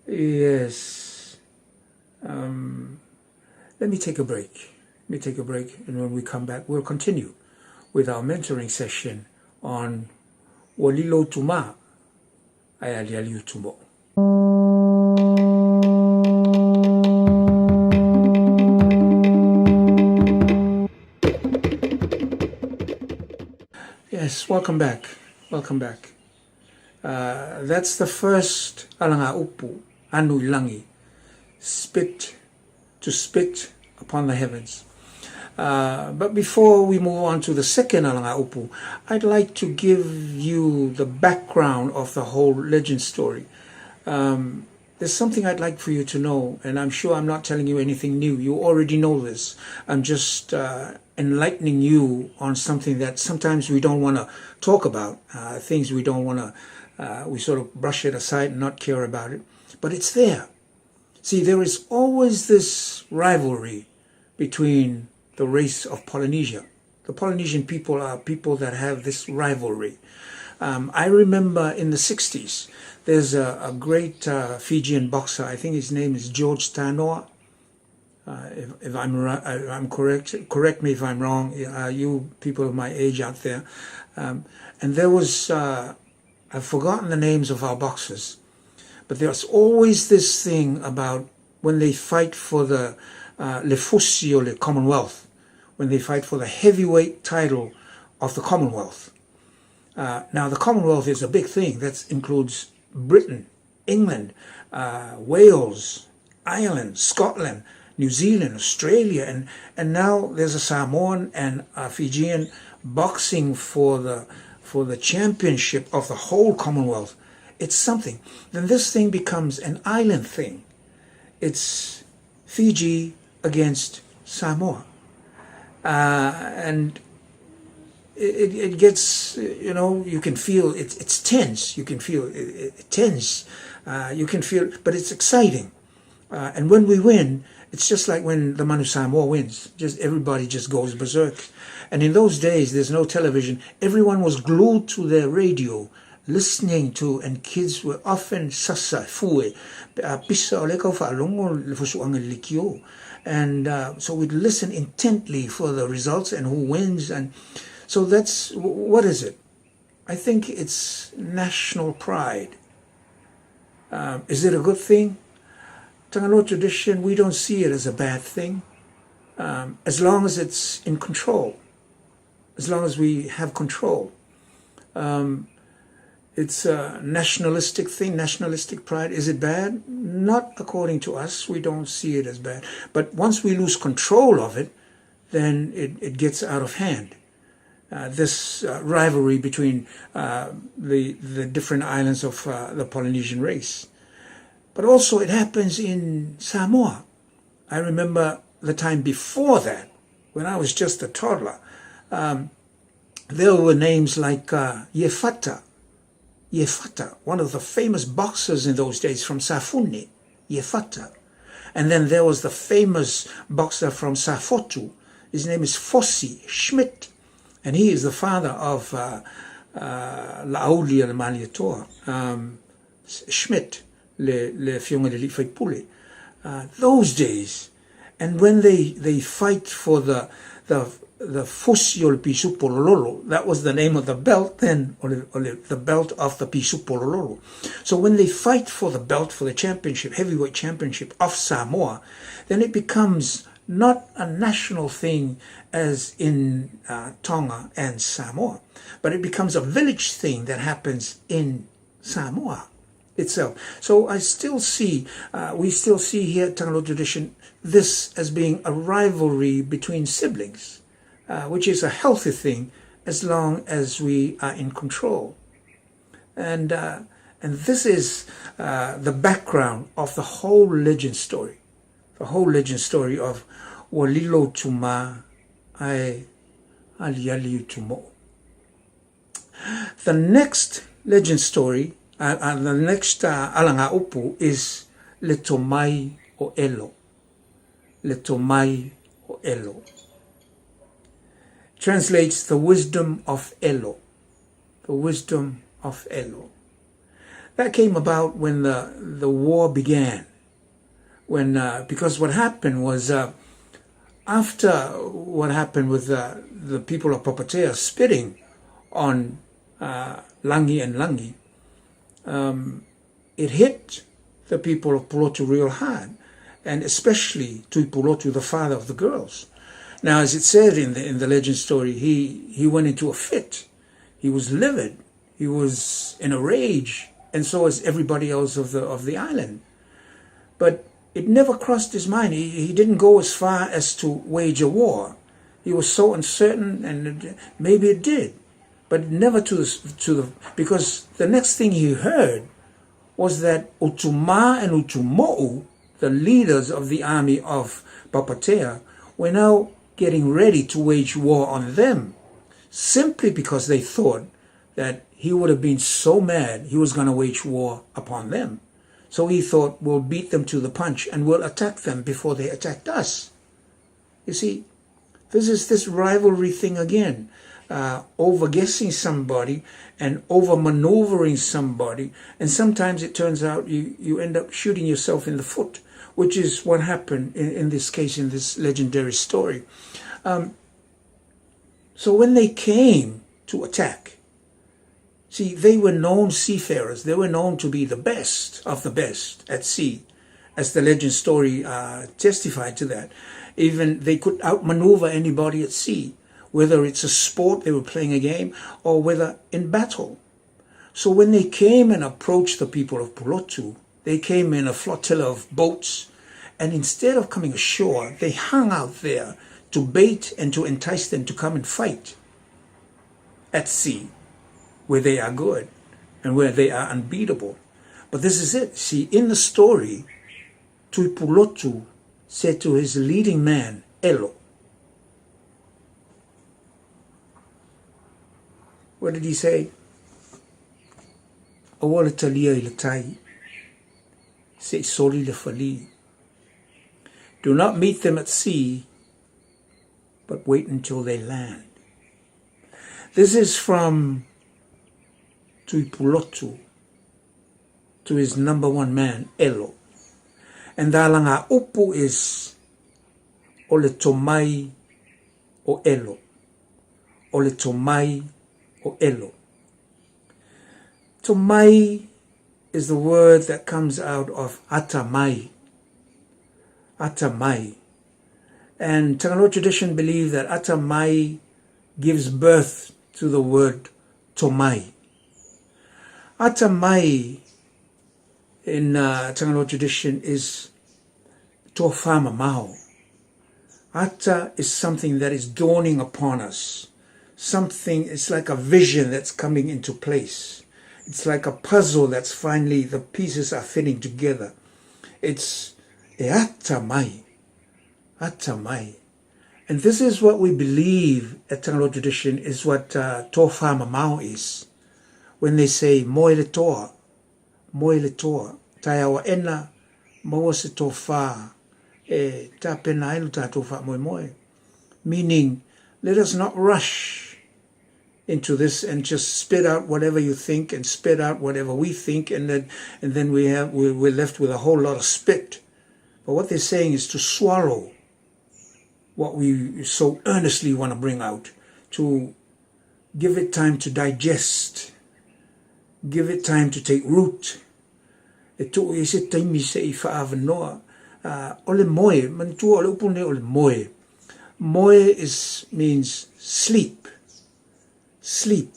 Speaker 3: yes. Um, let me take a break. Let me take a break, and when we come back, we'll continue with our mentoring session on Ua lilo utumaa ae aliali utumoo. Yes, welcome back. Welcome back. Uh, that's the first alanga upu, anu langi, spit, to spit upon the heavens. Uh, but before we move on to the second alanga upu, I'd like to give you the background of the whole legend story. Um, there's something I'd like for you to know, and I'm sure I'm not telling you anything new. You already know this. I'm just uh, enlightening you on something that sometimes we don't want to talk about, uh, things we don't want to, uh, we sort of brush it aside and not care about it. But it's there. See, there is always this rivalry between the race of Polynesia. The Polynesian people are people that have this rivalry. Um, I remember in the 60s, there's a, a great uh, Fijian boxer. I think his name is George Tanoa. Uh, if, if I'm uh, I'm correct, correct me if I'm wrong. Uh, you people of my age out there, um, and there was uh, I've forgotten the names of our boxers, but there's always this thing about when they fight for the uh, Le Fosi or the Commonwealth, when they fight for the heavyweight title of the Commonwealth. Uh, now, the Commonwealth is a big thing. That includes Britain, England, uh, Wales, Ireland, Scotland, New Zealand, Australia, and, and now there's a Samoan and a Fijian boxing for the, for the championship of the whole Commonwealth. It's something. Then this thing becomes an island thing. It's Fiji against Samoa. Uh, and it, it gets, you know, you can feel it, it's tense. You can feel it, it tense. Uh, you can feel, but it's exciting. Uh, and when we win, it's just like when the Manu Samoa wins. Just everybody just goes berserk. And in those days, there's no television. Everyone was glued to their radio, listening to, and kids were often sasa fue, uh, pisa o le kau whaalongo le fusuanga le kio. And uh, so we'd listen intently for the results and who wins. And so that's, what is it? I think it's national pride. Um, is it a good thing? Tangaloa tradition, we don't see it as a bad thing. Um, as long as it's in control, as long as we have control. Um, it's a nationalistic thing, nationalistic pride. Is it bad? Not according to us. We don't see it as bad. But once we lose control of it, then it, it gets out of hand. Uh, this uh, rivalry between uh, the, the different islands of uh, the Polynesian race. But also it happens in Samoa. I remember the time before that, when I was just a toddler, um, there were names like uh, Yefata, Yefata, one of the famous boxers in those days from Safune, Yefata. And then there was the famous boxer from Safotu. His name is Fossi Schmidt. And he is the father of uh, uh, La'auli le Malietoa, um, Schmidt, le, le Fionga le Lifaipule. Uh, those days, and when they, they fight for the, the, the Fosi o le Pisupolololo, that was the name of the belt then, or the belt of the Pisupolololo. So when they fight for the belt for the championship, heavyweight championship of Samoa, then it becomes not a national thing as in uh, Tonga and Samoa, but it becomes a village thing that happens in Samoa itself. So I still see, uh, we still see here at Tangaloa Tradition this as being a rivalry between siblings, uh, which is a healthy thing as long as we are in control. And, uh, and this is uh, the background of the whole legend story, the whole legend story of Walilo Tuma Ae Aliali Tumo. The next legend story, uh, uh, the next uh, alanga upu is Le Tomai o Elo. Le Tomai o Elo. Translates the wisdom of Elo. The wisdom of Elo. That came about when the, the war began. When, uh, because what happened was uh, after what happened with uh, the people of Papatea spitting on uh, Langi and Langi, um, it hit the people of Pulotu real hard, and especially Tuipulotu, the father of the girls. Now, as it said in the, in the legend story, he, he went into a fit. He was livid. He was in a rage, and so was everybody else of the, of the island. But it never crossed his mind. He, he didn't go as far as to wage a war. He was so uncertain, and it, maybe it did, but never to the, to the because the next thing he heard was that Utuma and Utumo'u, the leaders of the army of Papatea, were now getting ready to wage war on them, simply because they thought that he would have been so mad he was going to wage war upon them. So he thought, we'll beat them to the punch and we'll attack them before they attacked us. You see, this is this rivalry thing again. Uh, over-guessing somebody and over-maneuvering somebody. And sometimes it turns out you, you end up shooting yourself in the foot, which is what happened in, in this case, in this legendary story. Um, so when they came to attack, see, they were known seafarers. They were known to be the best of the best at sea, as the legend story uh, testified to that. Even they could outmaneuver anybody at sea, whether it's a sport, they were playing a game, or whether in battle. So when they came and approached the people of Pulotu, they came in a flotilla of boats, and instead of coming ashore, they hung out there to bait and to entice them to come and fight at sea, where they are good and where they are unbeatable. But this is it. See, in the story, Tuipulotu said to his leading man, Elo, What did he say? Aua le talia i le tai, se i soli le fali. Do not meet them at sea, but wait until they land. This is from Tuipulotu to his number one man, Elo. And the upu is o le tomai o Elo. O le tomai o Elo. Tomai is the word that comes out of atamai. Atamai. And Tagalog tradition believe that atamai gives birth to the word tomai. Atamai in uh, Tagalog tradition is tofa mamao. Atta is something that is dawning upon us. Something, it's like a vision that's coming into place. It's like a puzzle that's finally, the pieces are fitting together. It's e ata mai, ata mai. And this is what we believe at Tangaroa tradition is what uh, Tofa Mamao is. When they say moe le toa, moe le toa, tae awa ena, maua se tofa, e tapena ai lo tātou whaamoemoe. Meaning, let us not rush into this and just spit out whatever you think and spit out whatever we think and then and then we have we're left with a whole lot of spit. But what they're saying is to swallow what we so earnestly want to bring out, to give it time to digest, give it time to take root. E too i se taimi se i whaavanoa. Uh, o le moe, manatua o le upu nei o le moe. Moe is, means sleep. Sleep.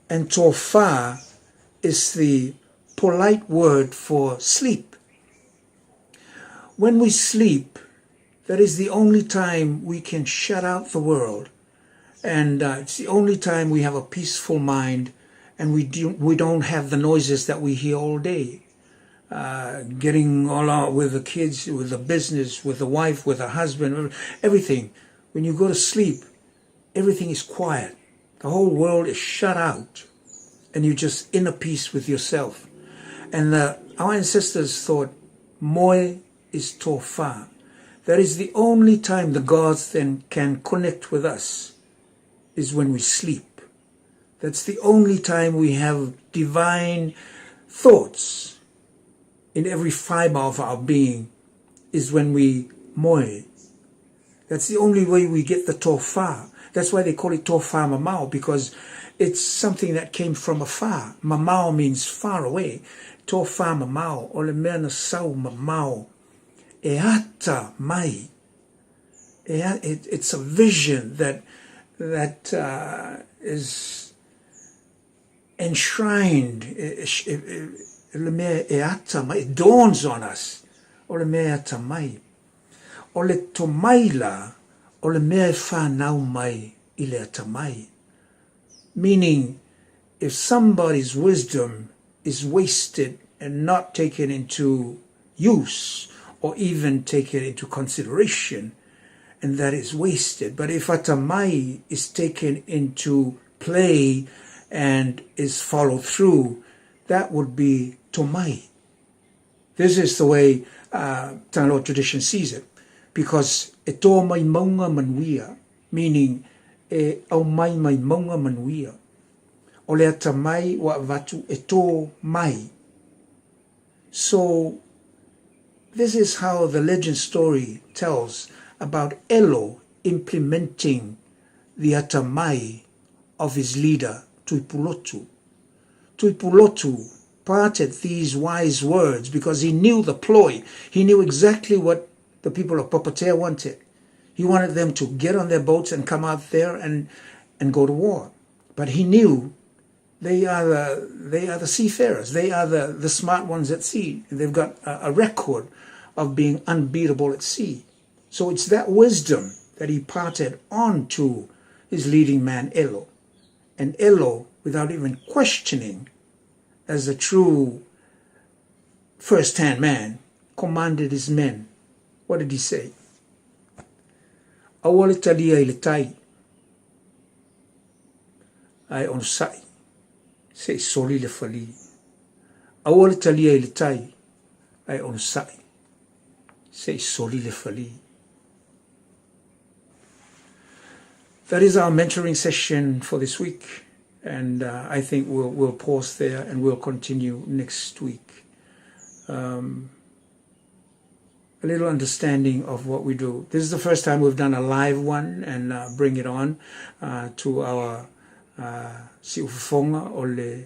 Speaker 3: And tofa is the polite word for sleep. When we sleep, that is the only time we can shut out the world. And uh, it's the only time we have a peaceful mind and we, do, we don't have the noises that we hear all day. Uh, getting all out with the kids, with the business, with the wife, with the husband, everything. When you go to sleep, everything is quiet. The whole world is shut out and you're just in a peace with yourself. And the, our ancestors thought, Moe is tofa. That is the only time the gods then can connect with us, is when we sleep. That's the only time we have divine thoughts in every fiber of our being. is when we moe. That's the only way we get the tofa. That's why they call it tofa mamao, because it's something that came from afar. Mamao means far away. Tofa mamao, o le mea na sau mamao. E ata mai. E a, it, it's a vision that, that uh, is enshrined, le mea e ata mai, it dawns on us, o le mea e ata mai. O le tomai la, o le mea e whanau mai i le atamai. Meaning, if somebody's wisdom is wasted and not taken into use or even taken into consideration, and that is wasted. But if atamai is taken into play and is followed through, that would be tomai. This is the way uh, Tagaloa tradition sees it, because e tō mai maunga manuia, meaning e au mai mai maunga manuia. O le atamai ua avatu e tō mai. So this is how the legend story tells about Elo implementing the atamai of his leader, Tuipulotu. Tuipulotu parted these wise words because he knew the ploy. He knew exactly what the people of Papatea wanted. He wanted them to get on their boats and come out there and, and go to war. But he knew they are the, they are the seafarers. They are the, the smart ones at sea. They've got a, a record of being unbeatable at sea. So it's that wisdom that he parted on to his leading man, Elo. And Elo, without even questioning, as a true first-hand man, commanded his men. What did he say? Aua le talia i le tai, ae onosai, se i soli le falī. Aua le talia i le tai, ae onosai, se i soli le falī. That is our mentoring session for this week. And uh, I think we'll, we'll pause there and we'll continue next week. Um, a little understanding of what we do. This is the first time we've done a live one and uh, bring it on uh, to our uh, siufofoga o le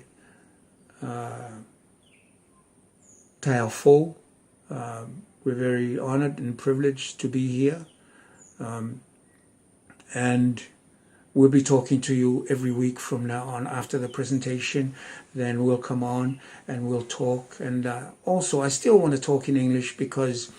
Speaker 3: uh, taeao fou. Um, we're very honored and privileged to be here. Um, and we'll be talking to you every week from now on after the presentation. Then we'll come on and we'll talk. And uh, also, I still want to talk in English because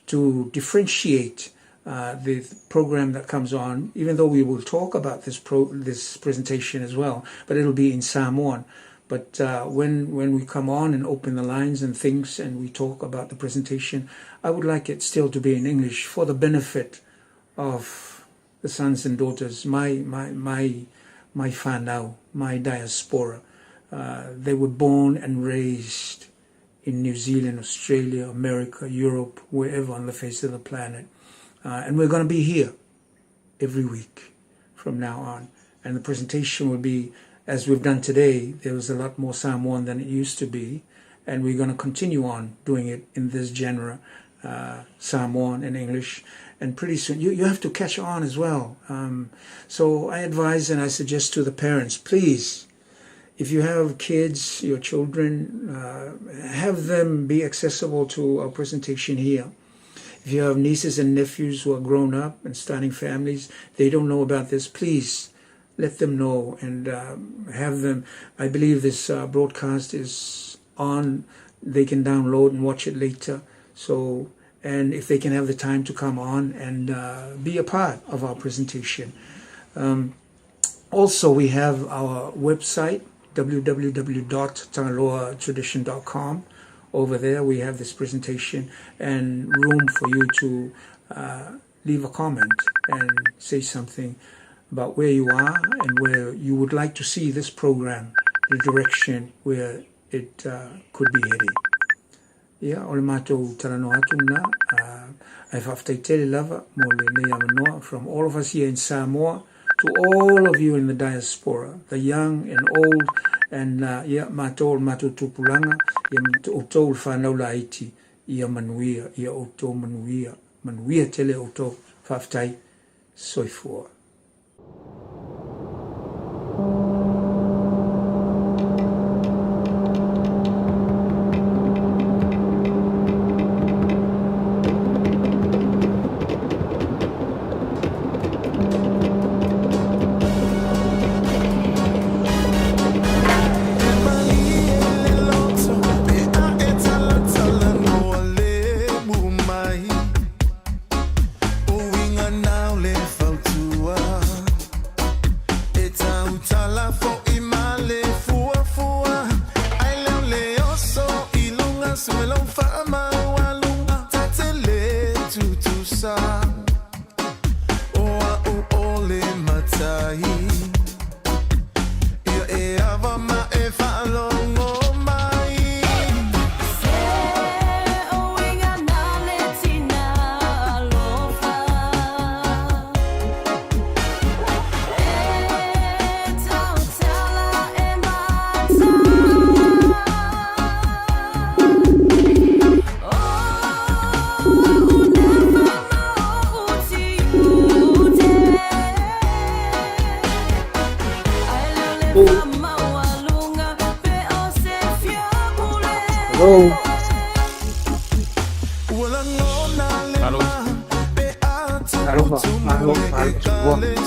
Speaker 3: to differentiate uh, the program that comes on, even though we will talk about this pro this presentation as well, but it'll be in Samoan. But uh, when when we come on and open the lines and things and we talk about the presentation, I would like it still to be in English for the benefit of the sons and daughters, my my my my whanau, my diaspora. Uh, they were born and raised in New Zealand, Australia, America, Europe, wherever on the face of the planet. Uh, and we're going to be here every week from now on. And the presentation will be, as we've done today, there was a lot more Samoan than it used to be. And we're going to continue on doing it in this genre, uh, Samoan and English. And pretty soon, you, you have to catch on as well. Um, so I advise and I suggest to the parents, please, if you have kids, your children, uh, have them be accessible to our presentation here. If you have nieces and nephews who are grown up and starting families, they don't know about this, please let them know and um, have them. I believe this uh, broadcast is on. They can download and watch it later. So, and if they can have the time to come on and uh, be a part of our presentation. Um, also, we have our website, www.tagaloatradition.com. Over there, we have this presentation and room for you to uh, leave a comment and say something about where you are and where you would like to see this program, the direction where it uh, could be heading. Ia, o le matou talanoa atu lena, ae faafetai tele lava mo lenei avanoa from all of us here in Samoa to all of you in the diaspora, the young and old, and uh, ia, matou o le matou tupulaga, ia, outou le fanau laiti, Ia manuia, ia outou manuia, manuia tele outou. Faafetai. Soifua.
Speaker 4: Hello.
Speaker 2: Malo.
Speaker 4: Alofa, malo, malo, soifua.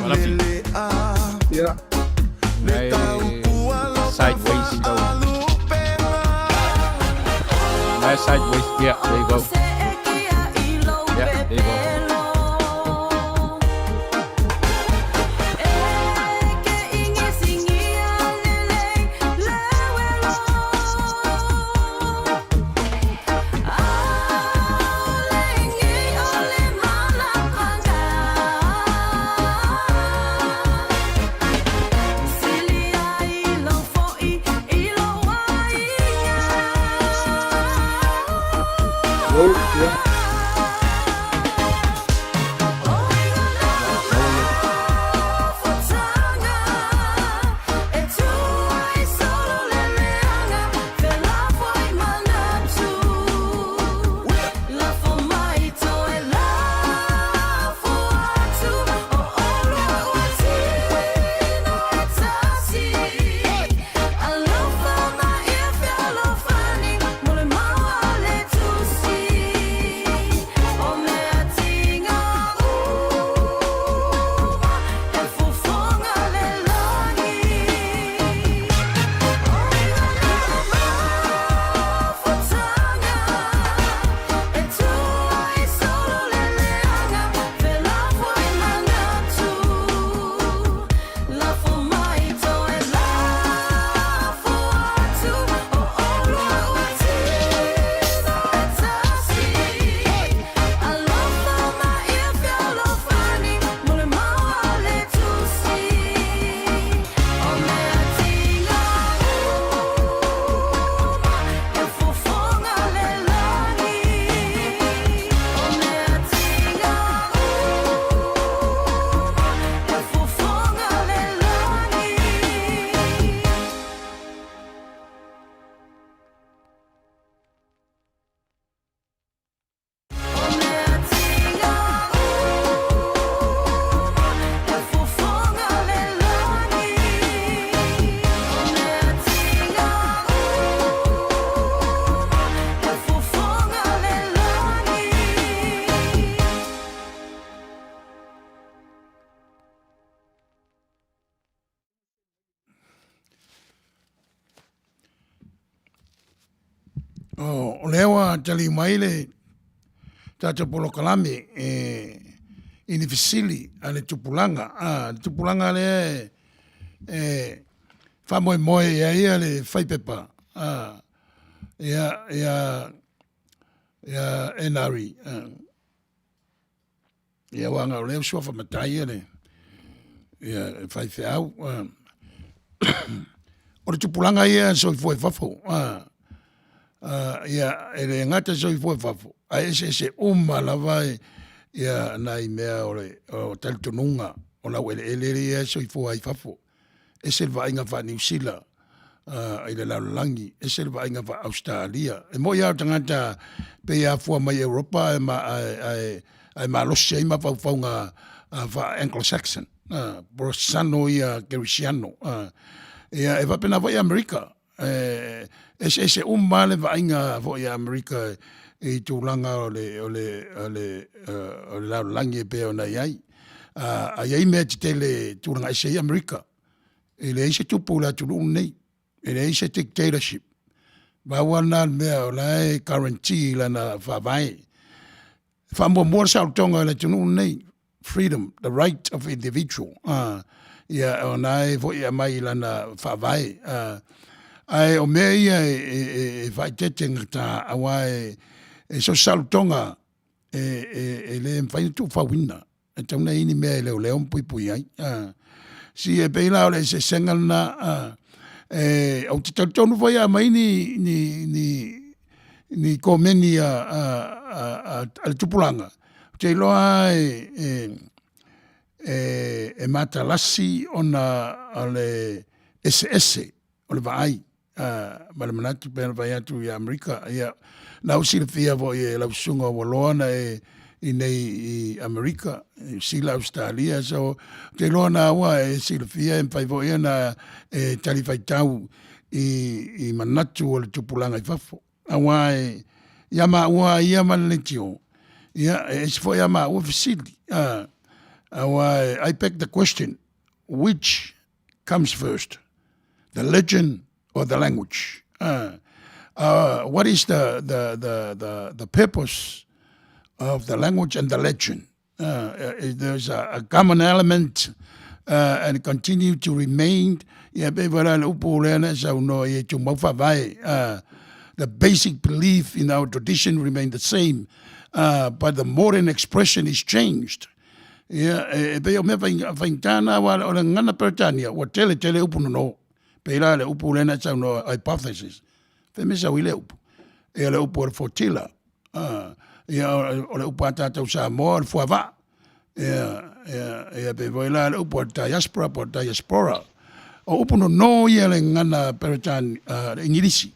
Speaker 2: Malafi.
Speaker 4: Ia.
Speaker 2: Nai sideways lau. Nai sideways. Yeah, there you go. Yeah, there you go.
Speaker 4: Hello. Ia.
Speaker 1: O lea ua taliu mai le tatou polokalame e i ni fesili a le tupulaga. A, le tupulaga lea e faamoemoe i ai ia le faipepa a, ia, ia, ia Enari. A, ia aua na o lea ua suafa matai ia le, ia le faifeau. A, o le tupulaga ia e soifua i fafo. A, a, ia e le gata e soifua i fafo, ae eseese uma lava ia nai mea o le o talitonuga o laueleele ia e soifua ai i fafo. Ese le vaaiga faa-Niu Sila i le lalolagi, ese le vaaiga faa-Ausetalia. E moni lava o tagata pei e afua mai Europa ae, ae, ae, ae malosi ai mafaufauga faa-Anglo-Saxon, Porosano ia Kerisiano. Ia, e faapena foi Amerika, e eseese uma lava le vaaiga foi a Amerika i tulaga o le, o le, o le, o le lalolagi e pei ona i ai. A i ai mea tetele e tulaga ese ai Amerika, e leai se tupu i le atunuu lenei, e leai se dictatorship. Pau lava lena o le mea o la e guarantee i lana faavae. E faamuamua le saolotoga i le atunuu lenei, freedom, the right of individual. Ia, o na e foi e aumai i lana faavae. Ae o mea ia e, e, e, e faaeteete gata, aua e, e so se saolotoga e, e, e le mafai ona tuufauina. E tatau ona i ai ni mea e leoleo ma puipui ai. Si e pei la o le eseesega lena, e, ou te talitonu foi a aumai ni, ni, ni, ni komeni a, a, a, a, a le tupulaga, ou te iloa e, e, e, e matalasi ona o le eseese o le vaai ma le manatu pei ona fai atu i Amerika. Ia, na ua silafia foi e lau susuga ua loa ona e i nei i Amerika, Niu Sila, Ausetalia, so ou te iloa na ua e silafia e mafai foi ona e talifuaitau i, i manatu o le tupulaga i fafo. Aua e, ia maua ia ma le leitio, ia, e ese foi a maua fesili. Aua e, I beg the question, which comes first, the legend or the language? What is the, the, the, the, the purpose of the language and the legend? There's a, a common element and continue to remain. Ia pei foi la le upu lea na e saunoa i e tumau faavae. The basic belief in our tradition remain the same, but the modern expression is changed. Ia, e, e pei o mea faigata na, aua o le gagana Peretania, ua tele tele upu nono. Pei la le upu lea na e saunoa, hypothesis. Fai mai sau i le upu. Ia le upu o le flotilla. Ia o le upu a tatou Samoa o le fuavaa. Ia, ia, ia pei foi la le upu o le diaspora po o le diaspora. O upu nono ia le gagana Peretania, le Igilisi.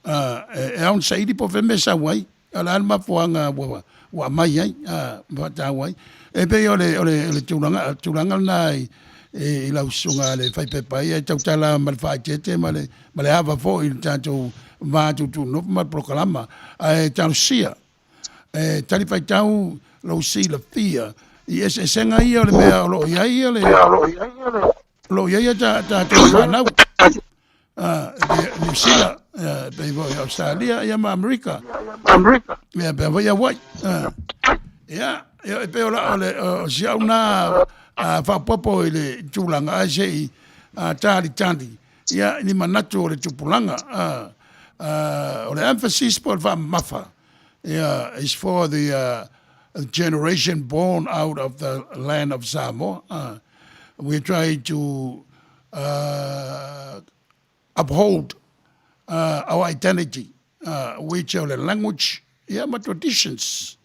Speaker 1: E ao ona saili po o fea mea e sau ai. O le a le mafuaaga ua ua aumai ai ma faataua ai. E pei o le o le o le tulaga tulaga lena i i lau susuga le faipepa ia e tautala ma le faaeteete ma le ma le ava foi i le tatou va tuutuunofo ma le polokalama. Ae talosia e talifuaitau lou silafia i eseesega ia o le mea o lo o i ai le o lo o i ai a tatou fanau Niu Sila, pei foi Australia ia ma Amerika. Ia pei foi Hawaii. Ia, e pei o la o le o si au na faaopoopo i le tulaga ae se i talitali ia ni manatu o le tupulaga. O le emphasis po o le faamamafa ia is for the generation born out of the land of Samoa. We try to uphold our identity, which o le language ia ma traditions.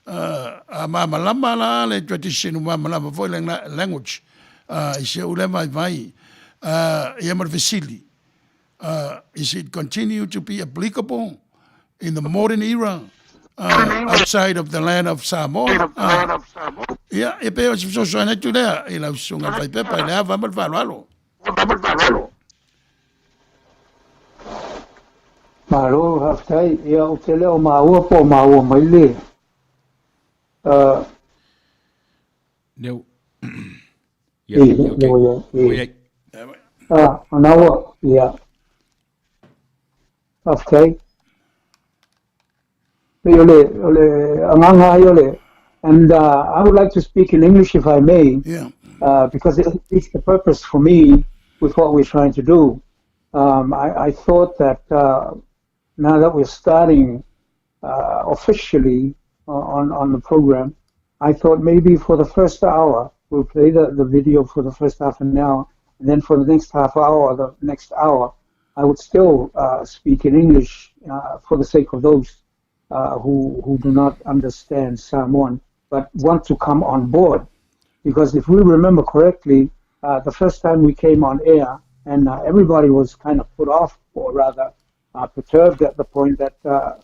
Speaker 1: A malamalama la le tradition, ua malamalama foi le language i si ou lea vaivai. Ia ma le fesili, is it continue to be applicable in the modern era outside of the land of Samoa? Ia, e pei o se fesoasoani atu lea i lau susuga faipepa i le ava ma le faaaloalo.
Speaker 4: Malo, faafetai. Ia, ou te le o maua po o maua mai le
Speaker 2: Leo.
Speaker 4: Ia, leo ia. Ah, ona ua, ia. Faafetai. Pei o le, o le agaga ai o le, and I would like to speak in English if I may, because it it's the purpose for me with what we're trying to do. I thought that now that we're starting officially on the program, I thought maybe for the first hour, we'll play the video for the first half an hour, and then for the next half hour, the next hour, I would still speak in English for the sake of those who do not understand Samoan but want to come on board. Because if we remember correctly, the first time we came on air, and everybody was kind of put off, or rather perturbed at the point that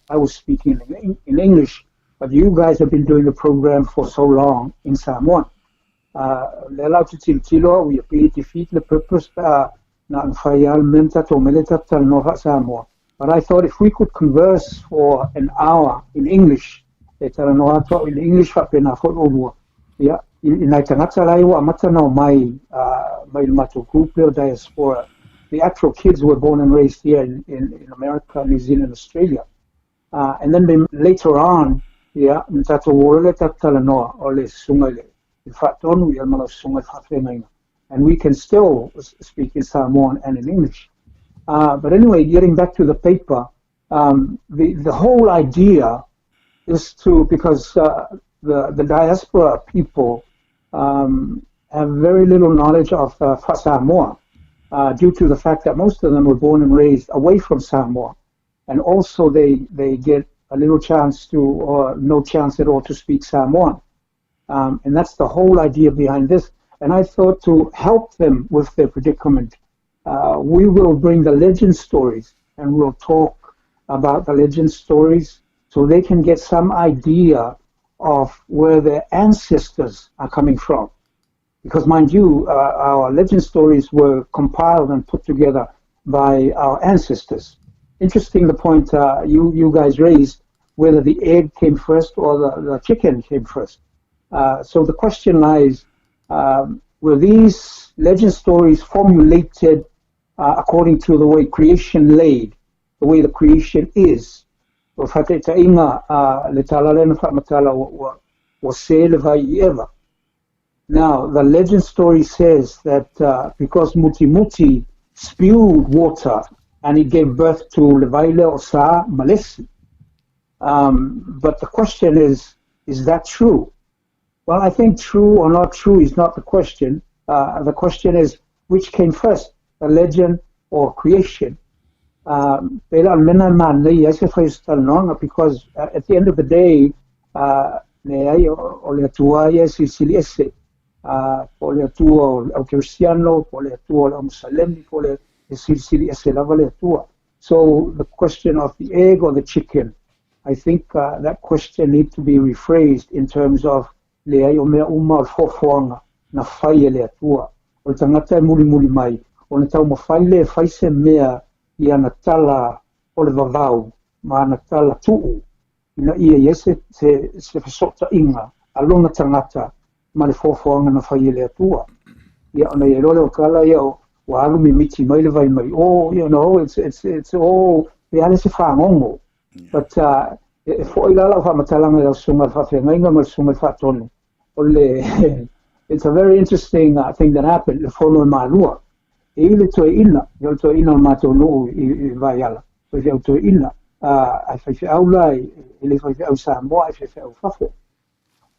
Speaker 4: I was speaking in English, but you guys have been doing the program for so long in Samoan. Le la te tilotilo, we be defeat the purpose na mawhai al menta tō mele tatal no Samoa. But I thought if we could converse for an hour in English, e tara no atoa in English whapena fo o ia, i nai tangata lai wa mata nau mai, mai le matou group leo diaspora. The actual kids were born and raised here in America, New Zealand, Australia. And then they, later on, ia, na tatou o le tatalanoa o le susuga i le faatonu, ia ma lau susuga i le faafeagaiga. And we can still speak in Samoan and in English. But anyway, getting back to the paper, the whole idea is to, because the diaspora people have very little knowledge of Samoa, due to the fact that most of them were born and raised away from Samoa. And also they get a little chance to, or no chance at all to speak Samoan. And that's the whole idea behind this. And I thought to help them with their predicament, we will bring the legend stories and we'll talk about the legend stories so they can get some idea of where their ancestors are coming from. Because mind you, our legend stories were compiled and put together by our ancestors. Interesting the point you guys raised, whether the egg came first or the chicken came first. So the question lies, were these legend stories formulated according to the way creation laid, the way the creation is? O whakaitainga le tala lena whaamatala o se le vai i eva. Now, the legend story says that because Muti Muti spewed water and it gave birth to Levaile o Sa Malesi. But the question is that true? Well, I think true or not true is not the question. The question is, which came first, the legend or creation? Pela mena man nei ai se whai noanga, because at the end of the day, le ai o le atua ia silisili ese. Po le atua o Cristiano, po le atua o Musalemi, po le silisili ese lava le atua. So the question of the egg or the chicken, I think that question needs to be rephrased in terms of le ai o mea uma o le foafoaga na fai e le Atua. O le tagata e mulimuli mai, o le taumafai le fai se mea i ana tala o le vavau ma ana tala tuu ina ia i ai se fesootaiga a lona tagata ma le foafoaga na fai e le Atua. Ia ona ia loa le o tala ia o ua alu mimiti mai le vai mai o, it's all e ale se fagogo. But e foʻi la lau faamatalaga i lau susuga le faafeagaiga ma le susuga le faatonu. O le it's a very interesting thing that happened, le fono e malua. E i le toeaina, o le toeaina o le matou nuu i Vaiala, faifeau toeaina, ai faifeau la, e le faifeau Samoa, ai faifeau fafo.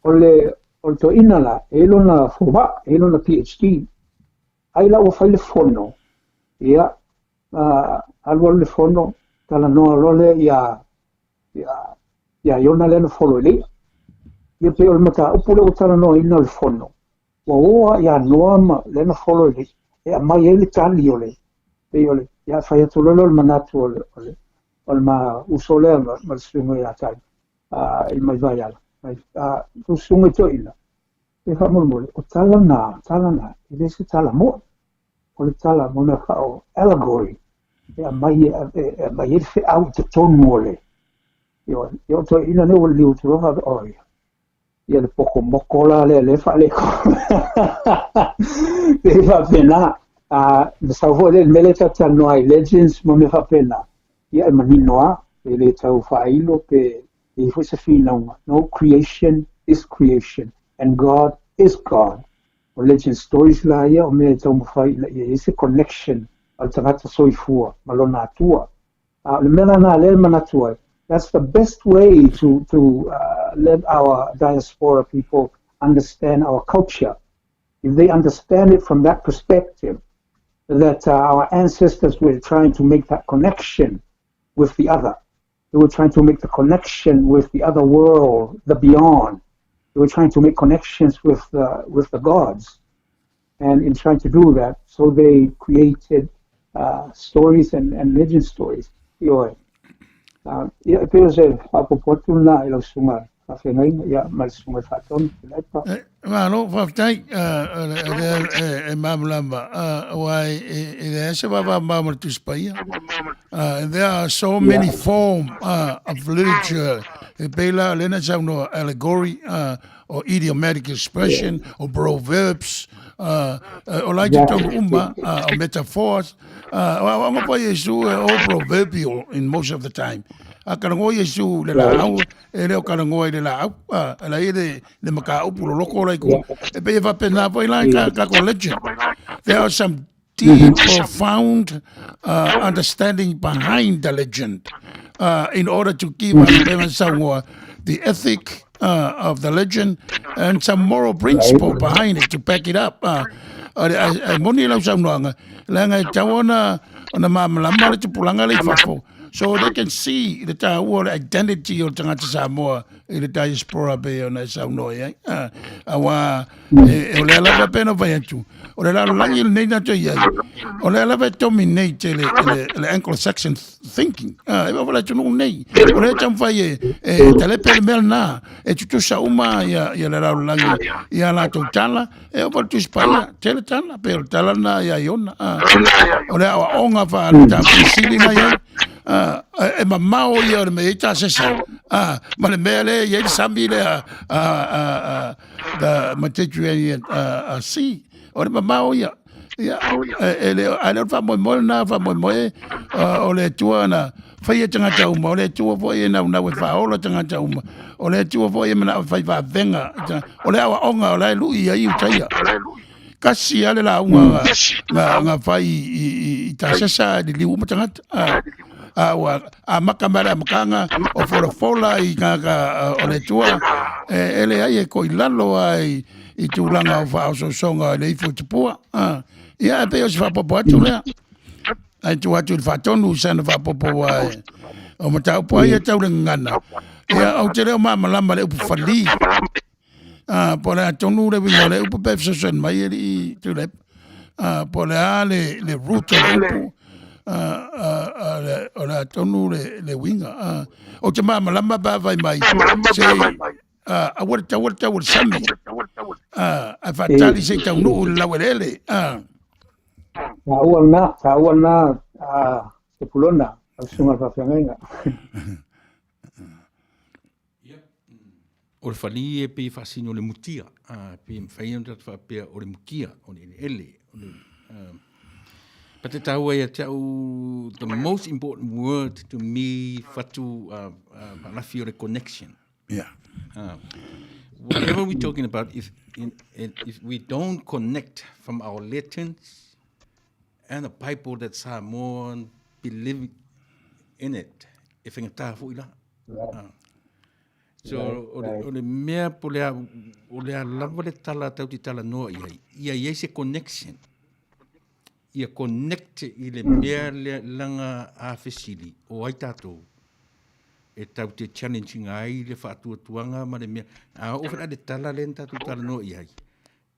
Speaker 4: O le toeaina la, e lona fomaa, e lona PhD. Ai la ua fai le fono, ia, alu alu le fono, talanoa loa lea ia, ia, ia Iona lea na folo i le ia. Ia pe o le mataupu lea ua talanoaina o le fono, ua oa ia Noa ma lea na folo i le e aumai ai le tali o le pei o le ia fai atu loa lea o le manatu o le ma uso lea ma le susuga ia tai i mai Vaiala. Mai susuga i toeaina e faamolemole o tala na e le se tala moʻi o le tala mo mea fao allegory e aumai e aumai ai le feau i totonu o le ia o toeaina nei ua liliu atu loa faapea oi ia le poko moko la lea le faaleko e faapena na sau foi le mea lea talatalanoa ai legends ma mea faapena ia e manino a e le tau faailo pe. E leai foi se finauga. No creation is creation and God is God. O legend stories la ia o mea e taumafai ina ia i ai se connection a le tagata soifua ma lona Atua. A o le mea la lena lea e manatu ai, that's the best way to to let our diaspora people understand our culture. If they understand it from that perspective, that our ancestors were trying to make that connection with the other. They were trying to make the connection with the other world, the beyond. They were trying to make connections with the, with the gods. And in trying to do that, so they created stories and, and legend stories. Ioe. Ia, e pei o se faaopoopo atu lena i lau susuga faafeagaiga, ia, ma le susuga i le Faatonu, Tuilaepa.
Speaker 1: E, malo, faafetai, lea e malamalama, aua e leai se vavamao ma le Tusi Paia. And there are so many form of literature, e pei la o lea na saunoa allegory, or idiomatic expression, or proverbs, o la i totonu uma, o metaphors, o aoaoga foi Iesu e all proverbial in most of the time. A kalagoa Iesu i le laau, e le o kalagoa i le laau, a la ia le, le makaupu loloko la i kua. E pei e faapena foi la ka, ka ko legend. There are some deep, profound understanding behind the legend in order to give us mm-hmm. the ethic of the legend and some moral principle right. behind it to back it up. A moni lau saunoaga, leaga e tau ona, ona malamalama le tupulaga le i fafo. So they can see le tāua o le identity o le tagata Samoa i le diaspora pei ona e saunoa i ai. Auā, e, o lea lava pei ona fai atu, o le lalolagi lenei tatou i ai, o lea lava e dominate e le, e le, le Anglo-Saxon thinking. E oo foi le atunuu nei. O lea e taumafai e, e talepe le mea lena, e tutusa uma ia, ia le lalolagi i a latou tala, e oo foi le Tusi Paia, tele tala, pei o le tala lena ia Iona. O le aoaoga faale-taufilifili na i ai, e mamao ia o le mea e i ai tasesa, ma le mea lea e i ai le sami lea, the Mediterranean Sea. O le mamao ia. Ia, e, e le, a le o le faamoemoe lena, faamoemoe o le Atua na faia tagata uma, o le Atua foi e naunau e faaola tagata uma, o le Atua foi e manao e fai vavega, o le aoaoga o la e lui ai uta ia. Kasi lava le lauga na, na fai i, i, i tasesa i liliu uma tagata. A, a ua amata mai le amataga o folafola i tagata o le Atua, e, e leai e koilalo ai i tulaga o faaosoosoga i le ifo i tupua. A, ia, e pei o se faaopoopo atu lea. Ae tuu atu i le faatonu i sana faaopoopo aua e, o mataupu lava ia tau le gagana. Ia, ou te le o malamalama i le upu falī. A, po o le a tonu le uiga o le upu pe fesoasoani mai alii Tuilaepa. A, po o le a le, le root o le upu, a, a, a, le, o le a tonu le, le uiga. A, ou te malamalama pe a fai mai, se, a, aua le taua le tau o le sami, a, ae faatali se i taunuu i le laueleele. A.
Speaker 4: Taua lena, taua lena, a, Sepulona, lau susuga i le faafeagaiga.
Speaker 2: O le falī e pei e faasino le mutia, a, pei e mafai ona tatou faapea o le mutia, o le eleele, o le, a, but e taua ia te au, the most important word to me, Fatu, a, a, Lafi, o le connection.
Speaker 1: Yeah.
Speaker 2: Whatever we're talking about, if, in, if we don't connect from our legends and the Bible that Samoan believe in it, e faigata foi la. Ah. So, o le, o le mea po le a, o le a lava le tala tau te tala noa i ai, ia i ai se connection. Ia connect i le mea le langa a fesili o ai tātou e tau te challenging ai le whaatuatuanga ma le mea. A o whana le tala le tātou tala noa i ai.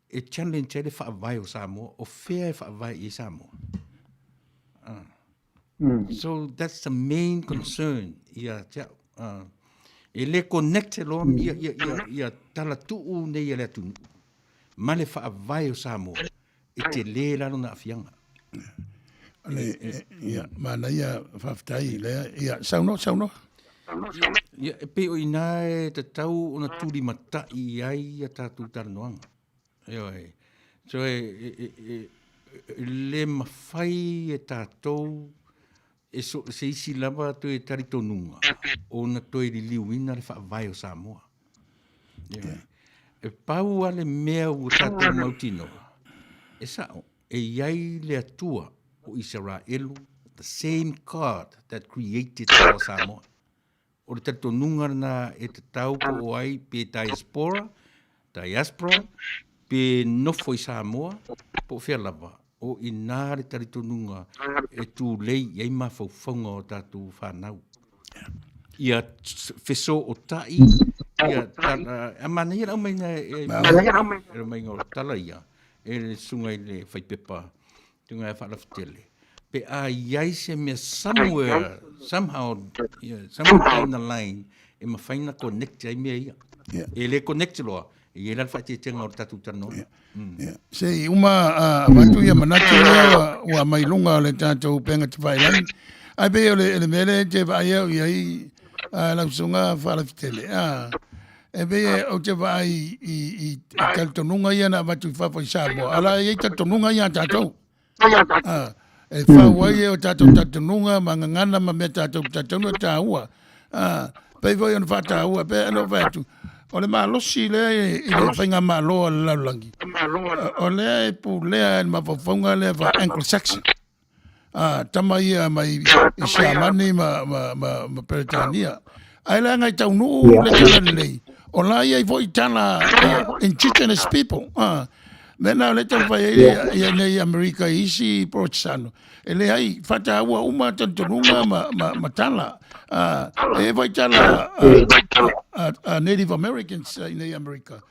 Speaker 2: E challenge ai le whaavae o Samoa, o whea e whaavae i Samoa. Ah. So that's the main concern ia te au. E le connect loa ia, ia, ia, ia tala tuu nei e le atunuu ma le faavae o Samoa e tele la lona aafiaga.
Speaker 1: Le, ia, manaia faafetai lea. Ia, saunoa, saunoa.
Speaker 2: Ia, e pei o inā e tatau ona tulimatai i ai ia tātou talanoaga. Ioe. So e, e, e, e, e le mawhai e tātou E so o se isi lava toe talitonuga ona toe liliuina le faavae o Samoa. Yeah. E pau lava le mea ua tatou mautinoa, e sao, e i ai le Atua o Isaraelu, the same God that created our Samoa. O le talitonuga lena e tatau po o ai pe diaspora, diaspora, pe nofo i Samoa, po o fea lava, o i nā le talitonuga e tulei i ai mafaufauga o tatou fanau. Ia fesootai, ia tala, a manaia le aumaiga e, e aumaiga o tala ia, e le susuga i le faipepa Tunga e faalafetele, pe a i ai se mea somewhere, somehow, yeah, somewhere down the line, e mafai na connect ai mea ia. Yeah. E le connect loa, e i ai la le faaeteetega o le tatou talanoaga.
Speaker 1: Yeah. Mm. Yeah. Se i uma uh, avatu ia manatu ia ua, ua mai luga o le tatou upega tafailagi. Ai pei o le, le mea lea e te vaai au i ai uh, lau susuga faalafetele. Uh, E pei e ou te vaai i, i, i talitonuga ia na avatu i fafo i Samoa, ala e i ai talitonuga ia a tatou. Ah, e fau ai e o tatou talitonuga ma gagana ma mea tatou talitonuga e taua. Ah, pei foi ona faataua, pe ana fai atu, o le malosi lea i le faigamalo a le lalolagi, o lea e pulea e le mafaufauga lea fa Anglo-Saxon. a tama ia mai i Siamani ma, ma, ma, ma Peretania. Ae leaga i taunuu le tala lelei, o la ia i foi tala indigenous people. Mea na o le taumafai ai ia nei Amerika i isi Protestano. E leai, faataua uma talitonuga ma, ma, ma tala. E foi tala Native Americans i nei Amerika.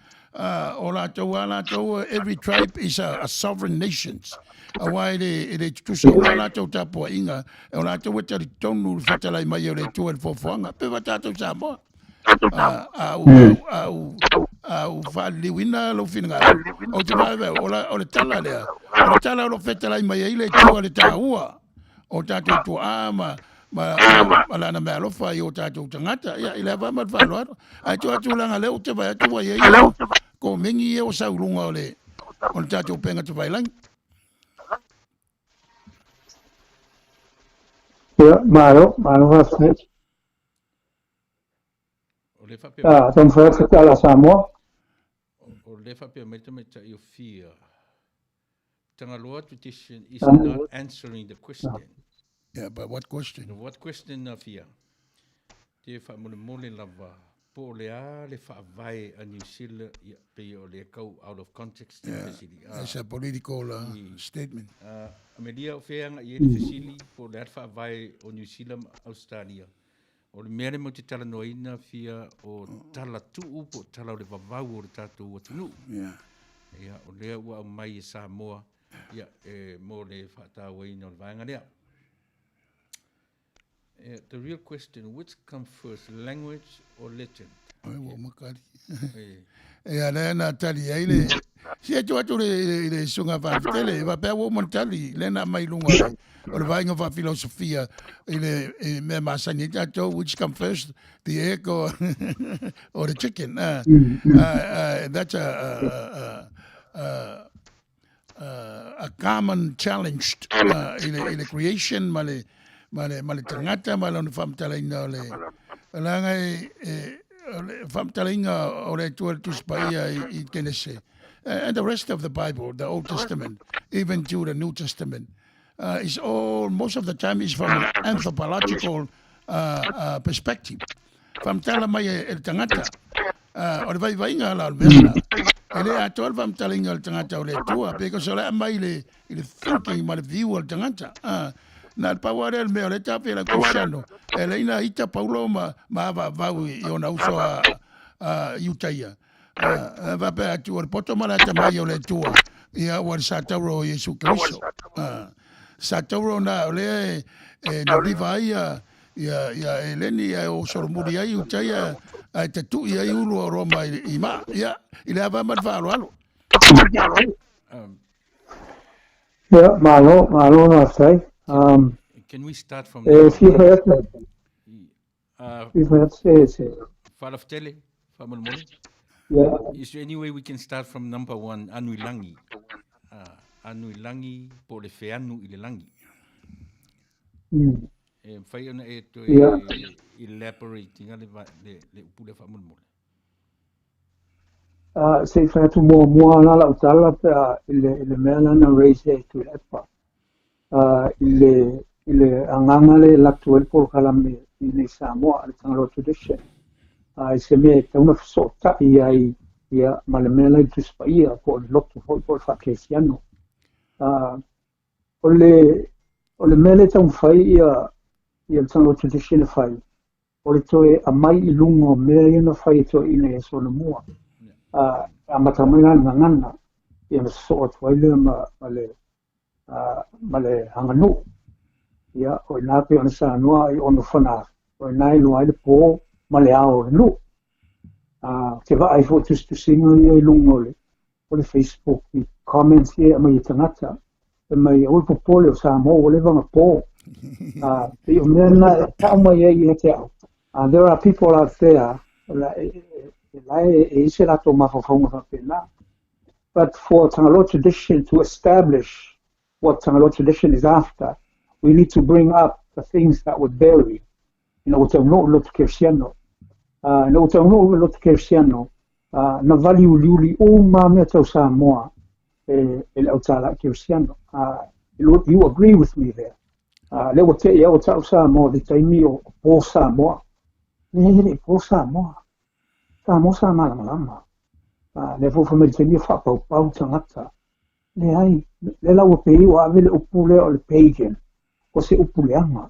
Speaker 1: O latou a latou, every tribe is a sovereign nations. Aua e le, e le tutusa uma latou tapuaiga, o latou e talitonu le fetalai mai o le Atua i le foafoaga, pe fa tatou Samoa. A, u, a, u, a u faaliliuina lou finagalo, ou te vaai, o, la, o le tala lea, o le tala o lo fetalai mai ai le Atua le taua o tatou tuaa ma, ma, ma lana meaalofa i o tatou tagata. Ia, i le ava ma le faaaloalo. Ae tuu atu leaga lea ou te vaai atu ua i ai komeni ia ua sau i luga o le, o le tatou upega tafailagi.
Speaker 4: Ia, malo, malo faafetai.
Speaker 2: O le faapea
Speaker 4: Ah, taumafai atu se tala a Samoa.
Speaker 2: O le faapea mai le tamaitai o Fia. Tagaloa tradition is not answering the question.
Speaker 1: Yeah, but what question?
Speaker 2: What question na Fia? Te faamolemole lava po o le a le faavae a New Zealand, ia, pei o le kau out of context te fesili.
Speaker 1: Ah, It's a political statement.
Speaker 2: Ah, Amelia, o fea aga i ai le fesili po o le a le faavae o New Zealand ma Australia? O le mea lea matou te talanoaina fia o tala tuu po o tala o le vavau o le tatou atunuu.
Speaker 1: Yeah.
Speaker 2: Ia, o lea ua aumai e Samoa ia, e, mo le faatauaina o le vaega lea. Yeah, the real question, which come first, language or legend?
Speaker 1: Oi, ua uma kali. Ia, lea na tali ai le... Si e tuu atu le, le, le susuga faalafetele, e faapea ua uma ona tali, lea na aumai i luga o le, o le vaaiga faafilosofia i le i mea masani ai tatou, which come first, the egg or, or the chicken. That's a, a, a, a common challenge i le, i le creation ma le, ma le, ma le tagata ma lona faamatalaina o le, leaga e, e, o le faamatalaina o le Atua le Tusi Paia i, i Kenese and the rest of the Bible, the Old Testament, even to the New Testament, is all, most of the time is from an anthropological perspective. Faamatala mai e, e le tagata, o le vaivaiga la o le mea lena. E le atoa le faamatalaina o le tagata o le Atua, because o le aumai i le, i le thinking ma le view o le tagata. Na le pau lava lea o le mea o lea e tafe lau Kerisiano, e alai na ita Paulo ma, ma avaavau i, i ona uso a, a Iutaia. Uh, faapea atu o le poto ma le atamai o le Atua, ia ua le satauro o Iesu Keriso. Satauro na o lea e, e naliva ai ia, ia, ia Eleni ae o solomuli ai Iutaia ae tatui ai ulu o Roma i, i maa. Ia, i le ava ma le faaaloalo.
Speaker 4: Ia, malo, malo faafetai. Um,
Speaker 2: Can we start from
Speaker 4: e fia fai atu, fia fai atu se, se.
Speaker 2: Faalafetele, faamolemole.
Speaker 4: Yeah.
Speaker 2: Is there any way we can start from number one, Anuilangi? Anuilangi po o le feanu i le lagi.
Speaker 4: Mm.
Speaker 2: E mafai ona e toe elaborate ina le, le, le upu lea faamolemole.
Speaker 4: Se i fai atu muamua la lau tala pe a i le mea lea na raise e Tuilaepa. I le agaga le alu atu ai le polokalame i nei Samoa, le Tagaloa Tradition. I se mea e tatau ona fesootai ai ia ma le mea la i le Tusi Paia po o le loto foi po o le faakerisiano. O le mea lea e taumafai ia le Tagaloa Tradition e fai, o le toe aumai i luga o mea ia na fai e toeaiina i aso anamua. Amata mai la le gagana, ia na sosoo atu ai lea ma le aganuu. Ia, o ina pei ona saunoa i ono fana, o ina e iloa ai le po ma le ao o le nuu. Te vaai foi tusitusiga ia i luga o le Facebook i comments ia e aumai e tagata. E mai aua le popole o Samoa ua leva ona po. Pei o mea na e tau mai ai ia te au. There are people out there la e la e i se latou mafaufauga faapena. But for Tagaloa Tradition to establish what Tagaloa Tradition is after, we need to bring up the things that were buried. Ina ua taunuu le loto kerisiano. Ina ua taunuu le loto kerisiano, na valiuliuli uma mea tau Samoa e le autālai kerisiano. You agree with me there? Le ua te ia o tau Samoa, le taimi o po Samoa. Le hele po Samoa. Samoa sa malamalama. Le fo fai mai le taimi o faapaupau tagata. Leai, le la ua pei ua ave le upu lea o le pagan, o se upu leaga.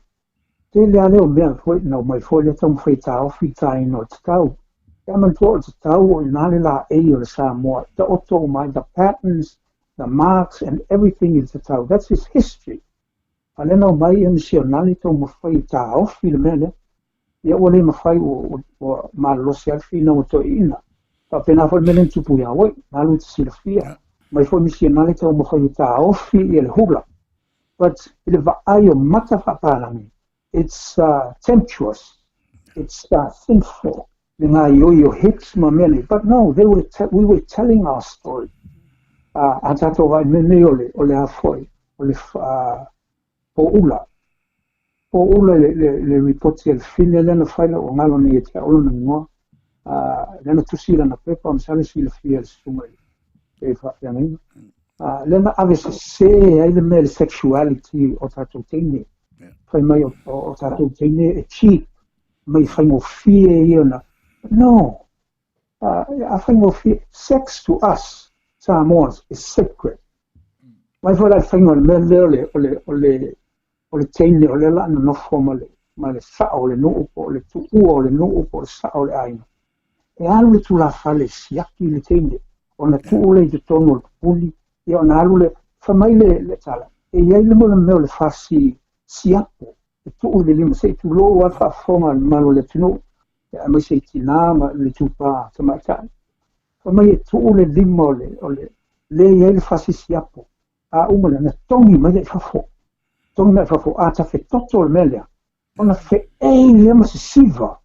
Speaker 4: Tele lava lea o mea foi na aumai foi lea taumafai e taofi le taina o le tatau. E manatua o le tatau o i ina le laei o le Samoa. Taoto uma ai the patterns, the marks and everything i le tatau. That's his history. A lea na aumai ia misionari taumafai e taofi le mea lea. Ia ua le mafai ua malolosi ai le finau a toeaiina. Faapena foi le mea lea na tupu ia Hawaii, na alu i te silafia. Mai foi misionari taumafai e taofi ia le hula. But i le vaai o mata faapalagi, it's temptuous, it's sinful, le gaoioi o hips ma mea nei. But no, they were we were telling our story. A tatou vaai mea nei o le a foi, o le po'ula. Po'ula le ripoti a le fine lea na fai lau galo nei e te au lona igoa. Lea na tusi i lana pepa, masalo e silafia e le susuga i e faafeagaiga. Lea na ave sesē ai le mea le sexuality o tatou teine. Fai mai o tatou teine e cheap, mai faigofie ia na. No. A faigofie, sex to us, Samoans, is sacred. Mai foi la le faiga o le mea lea o le teine o lea la nonofo ma le sao o le nuu po o le tuua o le nuu po o le sao o le aiga. E alu le tulafale e siaki le teine, ona tuu lea i totonu o le pupuni, ia ona alu le, fai mai le tala, e i ai le mo le mea o le fasi siapo, e tuu i le lima, se i tulou lava le faafofoga a le mamalu o le atunuu, aemaise i tinā ma le itupa tamaitai. Fai mai e tuu le lima o le lea e i ai le fasi siapo, a uma lea, na togi mai lea i fafo. Togi mai i fafo, a tafetoto le mea lea, ona fe'ei lea ma sesiva.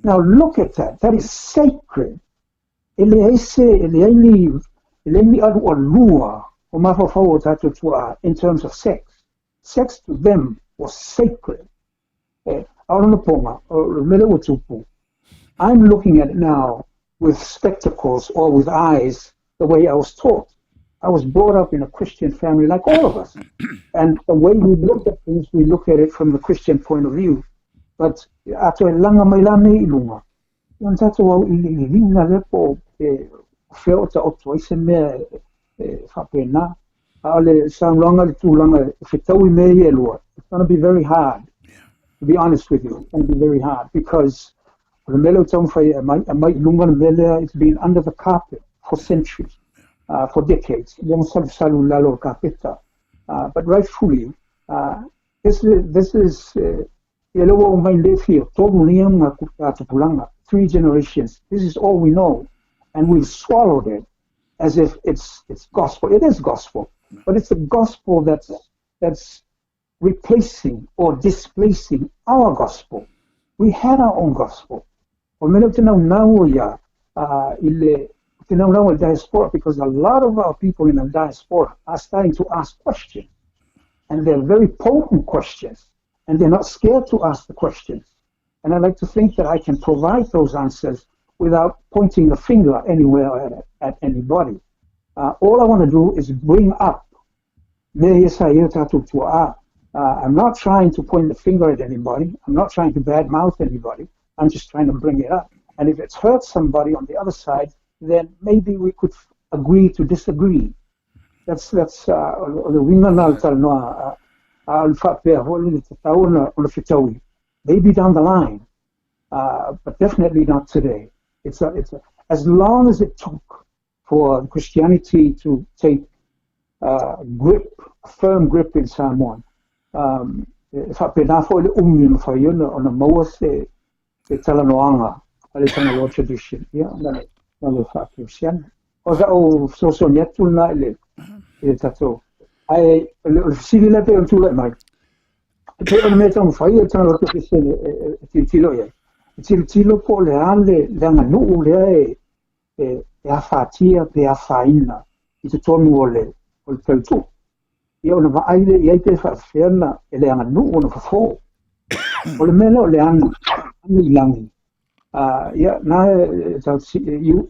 Speaker 4: Now look at that, that is sacred. E leai se, e leai ni alualua o mafaufau o tatou tuaa in terms of sex. Sex to them was sacred. A o lona poga, o le mea lea ua tupu, I'm looking at it now with spectacles or with eyes the way I was taught. I was brought up in a Christian family like all of us. And the way we look at things, we look at it from the Christian point of view. But a toe laga mai la mea i luga, ia ona tatou auiliiliga lea po o fea o taoto ai se mea e faapena. A o le saunoaga le tulaga e fetaui mea ia e lua, it's going to be very hard. To be honest with you, it's going to be very hard because o le mea lea ua taumafai e aumai i luga le mea lea, it's been under the carpet for centuries, for decades. Lea na salusalu i lalo o le kapeta. But rightfully, this is ia lea ua oo mai le fia tolu nei aga tupulaga, three generations. This is all we know. And we've swallowed it as if it's gospel. It is gospel, but it's a gospel that's replacing or displacing our gospel. We had our own gospel. O le mea lea ou te naunau ia i le te naunau i le diaspora, because a lot of our people in the diaspora are starting to ask questions. And they're very potent questions. And they're not scared to ask the questions. And I like to think that I can provide those answers without pointing the finger anywhere at, at anybody. Uh, all I want to do is bring up I'm not trying to point the finger at anybody. I'm not trying to badmouth anybody. I'm just trying to bring it up. And if it's hurt somebody on the other side, then maybe we could agree to disagree. That's that's o le uiga lena o le talanoa, a o le faapea foi le tatau ona ona fetaui. Maybe down the line, but definitely not today. It's a, it's a, as long as it took for Christianity to take grip, a firm grip in Samoa, um, e faapena foi le umi na mafai ona ona maua se se talanoaga a le Tagaloa tradition, ia, ma le ma le faa-Kerisiano. O sa'u fesoasoani atu lena i le i le tatou. Ae o le o le fesili lea pei ona tulai mai, e pei o le mea e taumafai ai le Tagaloa Kerisiano e e e tilotilo i ai, e tilotilo po o le a le le aganuu lea e e e afatia pe afaina i totonu o le o le tautuu. Ia ona vaai lea i ai pe faapefea ona e le aganuu ona fofo. O le mea lea o le ana, ana i lagi, uh, ia, na e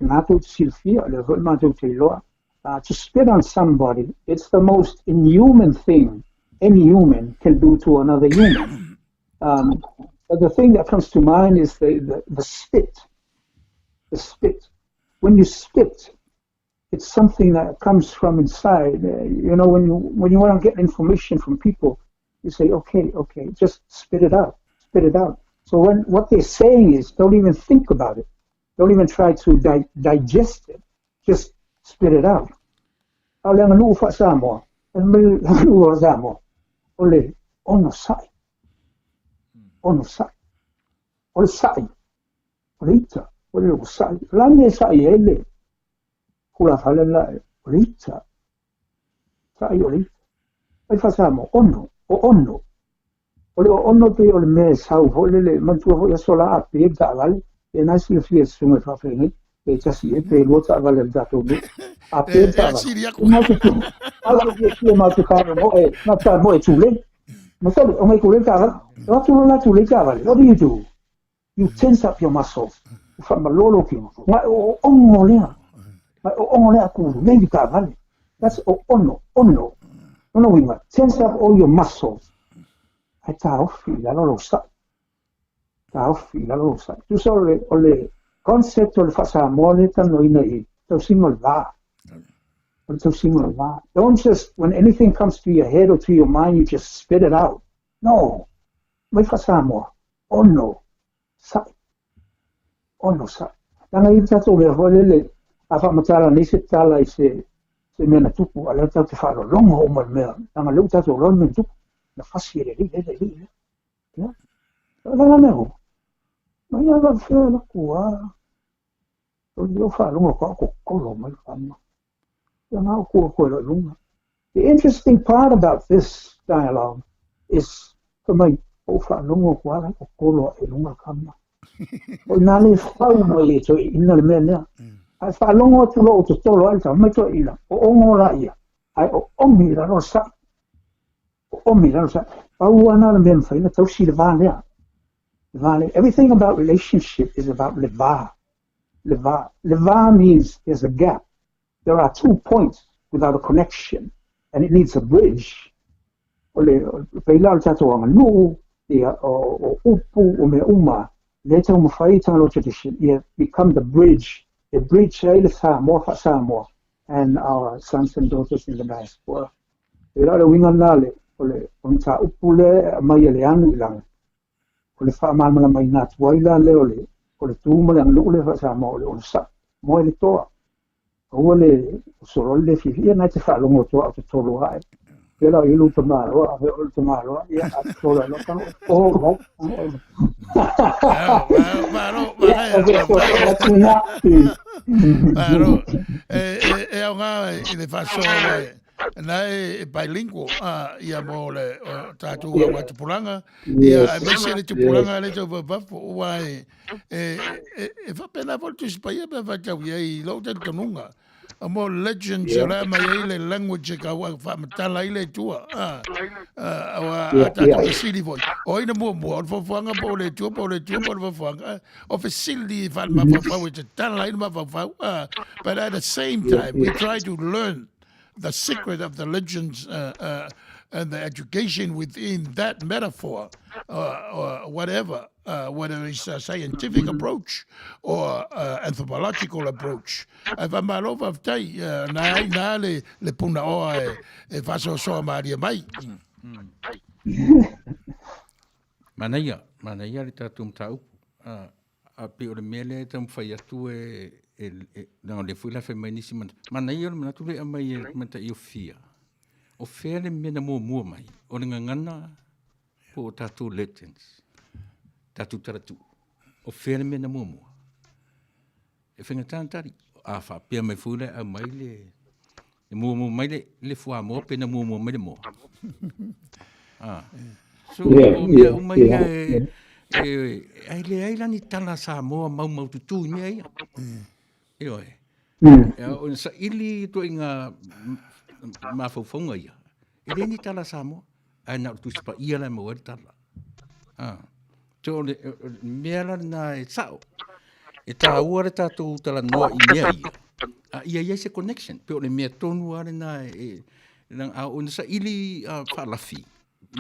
Speaker 4: na tou te silafia, o lea foi matou te iloa. To spit on somebody, it's the most inhuman thing any human can do to another human. Um, but the thing that comes to mind is the, the, the spit. The spit. When you spit, it's something that comes from inside. You know, when you when you want to get information from people, you say, okay, okay, just spit it out, spit it out. So when what they're saying is, don't even think about it. Don't even try to di digest it. Just spit it out. A o le aganuu faa-Samoa, o le aganuu a Samoa, o le onosai. Onosai. O le sa'i, o le ita, o le ua sa'i. O le a le mea e sa'i ai le tulafale le la, o le ita. Sa'i o le ita. Mai faa-Samoa, ono, o ono. O le ono pei o le mea e sau foi lele, manatua foi aso la api ai le taavale, ia na e silafia e le susuga i le faafeagai, pe tasi ea pe lua taavale a le tatou nuu. Api ai le taavale. Matou te fiafia matou te faamoemoe, matou te faamoemoe e tulei. Masalo, o ngai tulei le taavale. O atu loa la tulei le taavale, what do you do? You tense up your muscles. Ua faamalolo lou tino. Ngai o ono lea. Ngai o ono lea a tulei le taavale. That's o ono, ono. Lona uiga, tense up all your muscles. Ae taofi i lalo lou sa'i. Taofi i lalo lou sa'i. Tusa o le, o le concept o le faa-Samoa lea e talanoaina i i, tausiga o le va. O le tausiga o le va. Don't just, when anything comes to your head or to your mind, you just spit it out. No. Mai faa-Samoa, ono, sa'i. Ono, sa'i. Leaga e i ai le tatou mea foi lele, a faamatala nei se tala i se, se mea na tupu, a o lea tatou te faalologo uma i le mea, leaga o lea ua tatou iloa le mea na tupu, na fasi e le alii lea le alii lea. Ia, o le a la mea ua? Mai a faapefea laku a, o le faalogo atu au kokolo mai le fama. Ia na o kua koe loa i luga. The interesting part about this dialogue is fai mai, ou faalogo atu lava la kokolo aʻe i luga le kama. O ina le fau mai e toeaiina le mea lea. Ae faalogo atu loa ua totolo ae le tama mai toeaiina, o ogo la ia, ae o omi i lalo le saʻi. O omi i lalo le saʻi. Pau lava na o le mea e mafai ona tausi le va lea. Le va lea. Everything about relationship is about le va. Le va. Le va means there's a gap. There are two points without a connection and it needs a bridge. O le pei la o le tatou aganuu, ia, o, o upu, o mea uma, lea e taumafai i Tagaloa tradition, ia become the bridge, e bridge ai le Samoa faa-Samoa and our sons and daughters in the diaspora. E la o le uiga lena o le, o le, o le mataupu lea e aumai e le anu i lagi, o le faamalamalamaina atu ai la lea o le, o le tu ma le aganuu lea faa-Samoa o le onosai, moe le toa. Aua le solo le fiafia, ia na e te faalogo atu au totolo ae. Pela o ilu tamaloa, a o le tamaloa, ia a totolo ai loa tano, oh, oh,
Speaker 1: Malo, malo, malo. E, e, e au ngā i le whasoa wai, na e, e bilingual, a, ia mo le o, tātou au a tupuranga, ia, a mese le tupuranga le tau vavafo, ua e, E, e, e faapena foi le Tusi Paia pe a faitau i ai i lou talitonuga. O mo legends o le a mai ai le language e kau a faamatala ai le Atua. A, a, a, a tatou fesili foi. O ai na muamua, o le foafoaga po o le Atua, po o le Atua po o le foafoaga. O fesili faalemafaufau e tatala ai le mafaufau. But at the same time, we try to learn the secret of the legends uh, and the education within that metaphor or whatever, whether it's a scientific approach or anthropological approach. Ae faamalo faafetai, na ai na le, le punaoa e, e faasoasoa malie mai.
Speaker 2: Manaia, manaia le tatou mataupu. Uh, a pei o le mea lea e taumafai atu e, e, e leaga o lea foi la fai mai nisi manatu. Manaia o le manatu lea e aumai e le tamaitai o Fia. O fea le mea na muamua mai? O le gagana po o tatou legends? Tatou talatuu. O fea le mea na muamua? E faigata ona tali. A faapea mai foi la e aumai le e muamua mai le, le fuamoa pe na muamua mai le moa. Ah. So, yeah, o mea uma ia e, e, ai leai la ni tala Samoa maumaututu i mea ia. Ioe. Mm. E, o saili ituaiga mafaufauga ia. E le ni tala Samoa, ae na o le Tusi Paia la e maua ai le tala. Ah. So, o le, o le mea la lena e sao. E tāua le tātou talanoa i mea ia. A ia i ai se connection. Pe o le mea tonu a lena e, e, a o na saili a faalafi.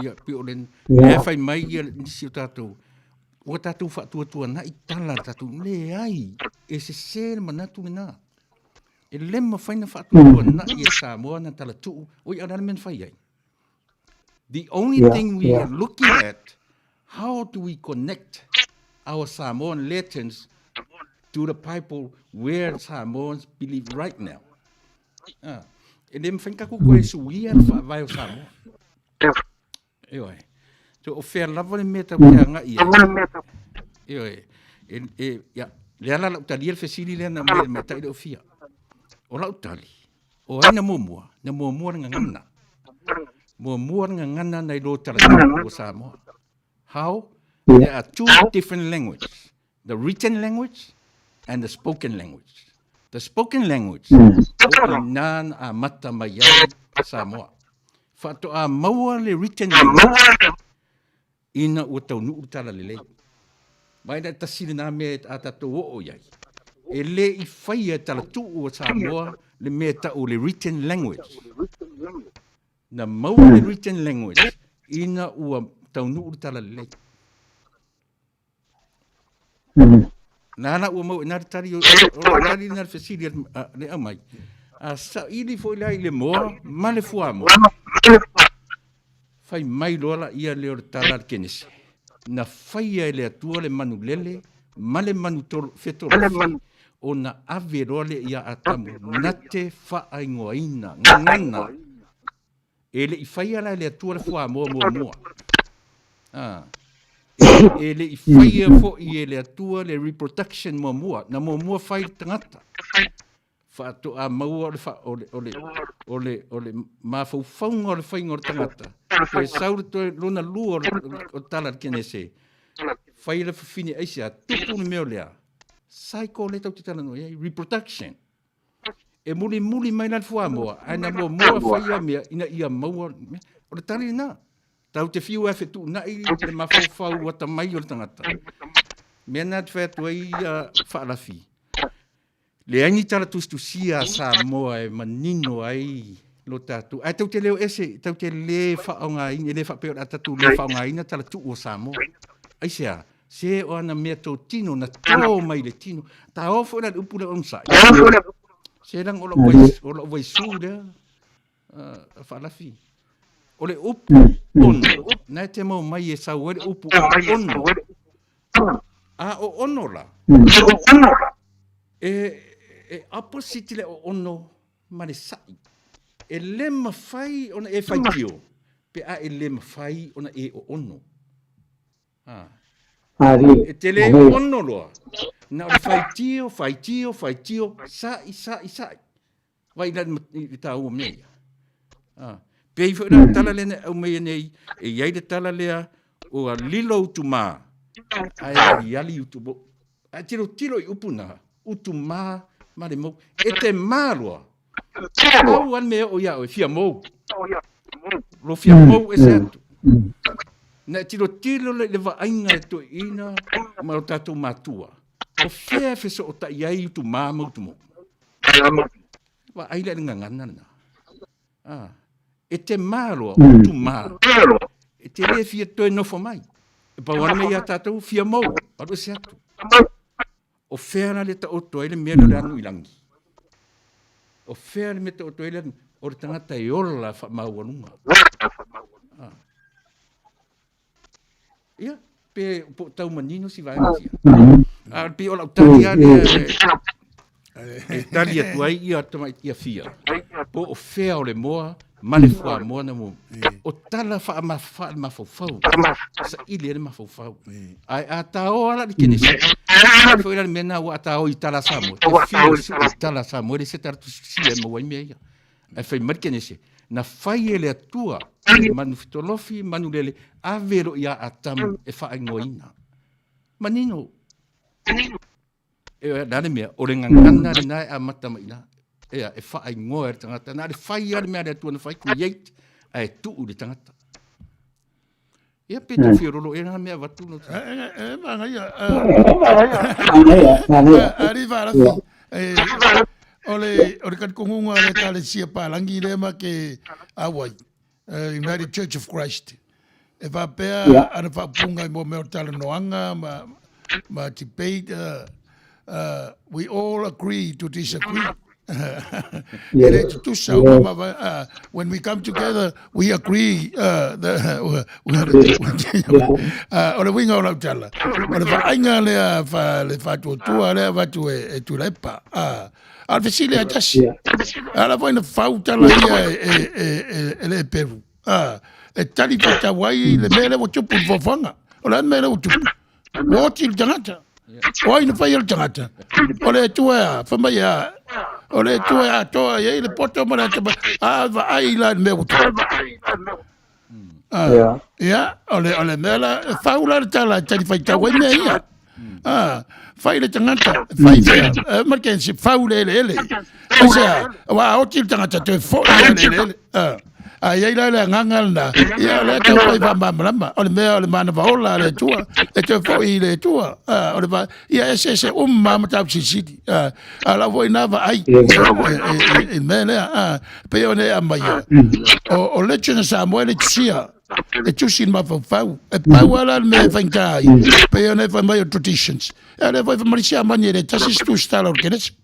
Speaker 2: Ia, pe o le, yeah. e fai mai ia nisi o tātou, ua tātou faatuatuanai tala tātou, leai, e sese le manatu lena. E le mafai na faatuatuanai e Samoa na talatuu, oi a le a le mea na fai ai. The only yeah, thing we yeah. are looking at, how do we connect our Samoan legends to the people where Samoans believe right now? Ah, e le mafai na tatou toe suia le faavae o Samoa. Ioe. So, o fea lava le mea tatou te agai ai. Ioe. E, e, ia, le ala lau talia le fesili lea na mai mai tai le ofia. O lau tali, o ai na muamua, na muamua le gagana. Muamua le gagana nai lo talatuu o Samoa. How? There are two different languages. The written language and the spoken language. The spoken language, o i nā na amata mai ai Samoa. Faatoa maua le written language ina ua taunuu le talalelei. Mai na tasi lenā mea a tatou oo i ai. E le i faia e talatuu o Samoa le mea e tau o le written language. Na maua le written language ina ua taunuu le talalelei. Nā la ua mau, nā le tali, o le tali nā le fesili a le aumai. A saili foi la i le moa ma le fuamoa. Fai mai loa la ia lea o le tala a le Kenese. Na faia e le Atua le manu lele ma le manu fetolofi ona ave loa lea ia Atamu na te faaigoaina gagana. E le i faia la e le Atua le fuamoa muamua. Ah. E, e le i faia foi e le Atua le reproduction muamua. Na muamua fai le tagata. Faatoa maua o le, fa, o le, o le, o le, o le mafaufauga o le faiga o le tagata. Toe sau le toe lona lua o le, o le tala a le Kenese. Fai le fafine aisea, tupu le mea o lea. Cycle le tau te talanoa i ai, reproduction. E mulimuli mai la le fuamoa, ae na muamua fai ia mea ina ia maua mea. O le tali lena. Tau te fiu e fetuunai le mafaufau atamai o le tagata. Mea na te fai atu ai ia faalafi. Leai ni tala tusitusia a Samoa e manino ai lo tatou. Ae tau te leo ese, tau te le faaaogaina, e le faapea o le a tatou le faaaogaina tala tuu o Samoa. Aisea? Se o ana mea tō tino, na tō mai le tino. Tā o foi la le upu lea o onosai. Se leaga o lou vai, o lou vaisū lea, uh, faalafi. O le upu ono, na e te mau mai e sau ai le upu ono. A o ono la, e, e opposite le o ono ma le sa'i. E le mafai ona e faitio, pe a e le mafai ona e o ono. Ah. E te le ono loa. Na o le faitio, faitio, faitio, sa'i, sa'i, sa'i. Vai la i tāua mea ia. Ah. Pei foi la tala lea na aumai nei, e i ai le tala lea o a lilo utu mā, ae aliali utu mou. Ae tilo tilo i upu na, utu mā ma le mou. E te mā loa. Pau lava le mea e oo ia oe, fia mou. Lo fia mou ese atu. Na e tilotilo lea i le vaaiga a le toeaina ma o tatou matua, o fea e fesootai ai utumā ma utumou? Vaai lea i le gagana lena. Ah, e te mā loa, o utumā, e te le fia toe nofo mai. E pau lava le mea ia tatou, fia mou, alu ese atu. O fea la le taoto ai le mea lea o le anu i lagi? O fea le mea taoto ai le anu? O le tagata e ola faamaualuga. Ah. Ia, pe po o tau manino si vaega sia. A pei o lau tali lava lea e tali atu ai ia tamaiti ia fia. Po o fea o le moa ma le fuamoa na mo. O tala faamafaufau. Saili ai le mafaufau. Ae a taoa la le Kenesi. Ai foi la le mea na ua a taoa i tala Samoa. Te fia sue i tala Samoa le se tala tusitusia e maua ai mea ia. Ae fai mai le Kenesi, na fai e le Atua le manu fetolofi, manu lele, ave loa ia Atamu e faaigoaina. Manino. E o le a le mea, o le gagana lena e amata mai i ina. Ea, e faaigoa e le tagata. Na o le fai lava le mea a le Atua na fai, create, ae tuu i le tagata. Ia pe tau fiololo ea na mea avatu no.
Speaker 1: E manaia. Ari Fa'alafi. O le o le talitonuga o le Ekalesia Palangi lea ma ke auai, United Church of Christ. E faapea ana faaupuga i mo mea o talanoaga ma ma debate, we all agree to disagree. E le tutusa uma ma uh, when we come together we agree uh, the, uh, uh, o le uiga o lau tala o le vaaiga lea fa le faatuatua lea avatu e, e Tuilaepa uh, a o le fesili a tasi ala foi na fau tala ia e, e, e, e, e le Eperu uh, e tali faatau ai le mea lea ua tupu i le foafoaga o le a le mea lea ua tupu Ua oti le tagata. O ai na faia le tagata? O le Atua e a? Fai mai e a? O le Atua e atoa i ai le poto ma le atamai. A vaai la i le mea ua tupu. Ah,
Speaker 4: Yeah.
Speaker 1: ia, o le, o le mea la, e fau la le tala e talifaitau ai mea ia. Ah, fai le tagata, fai fea, eh, ma ke se fau le eleele. Fai se a, ua oti le tagata toe foi le eleele. Ah. A i ai la le agaga lena, ia o lea tau fai faamalamalama, o le mea o le manava ola a le Atua, e toe foi i le Atua. Ah, o le va, ia eseese uma lava mataupu silisili. Ah, a o lau foi na vaai i, i, i, i mea lea. Ah, pei ona e aumaia, o, o Legend of Samoa e le tusia, e tusi i le mafaufau. E pau lava la le mea e faigata ai, pei ona e fai mai o traditions. E a lea foi fai mai le siamani e le tasi se tusitala o le Kenesi.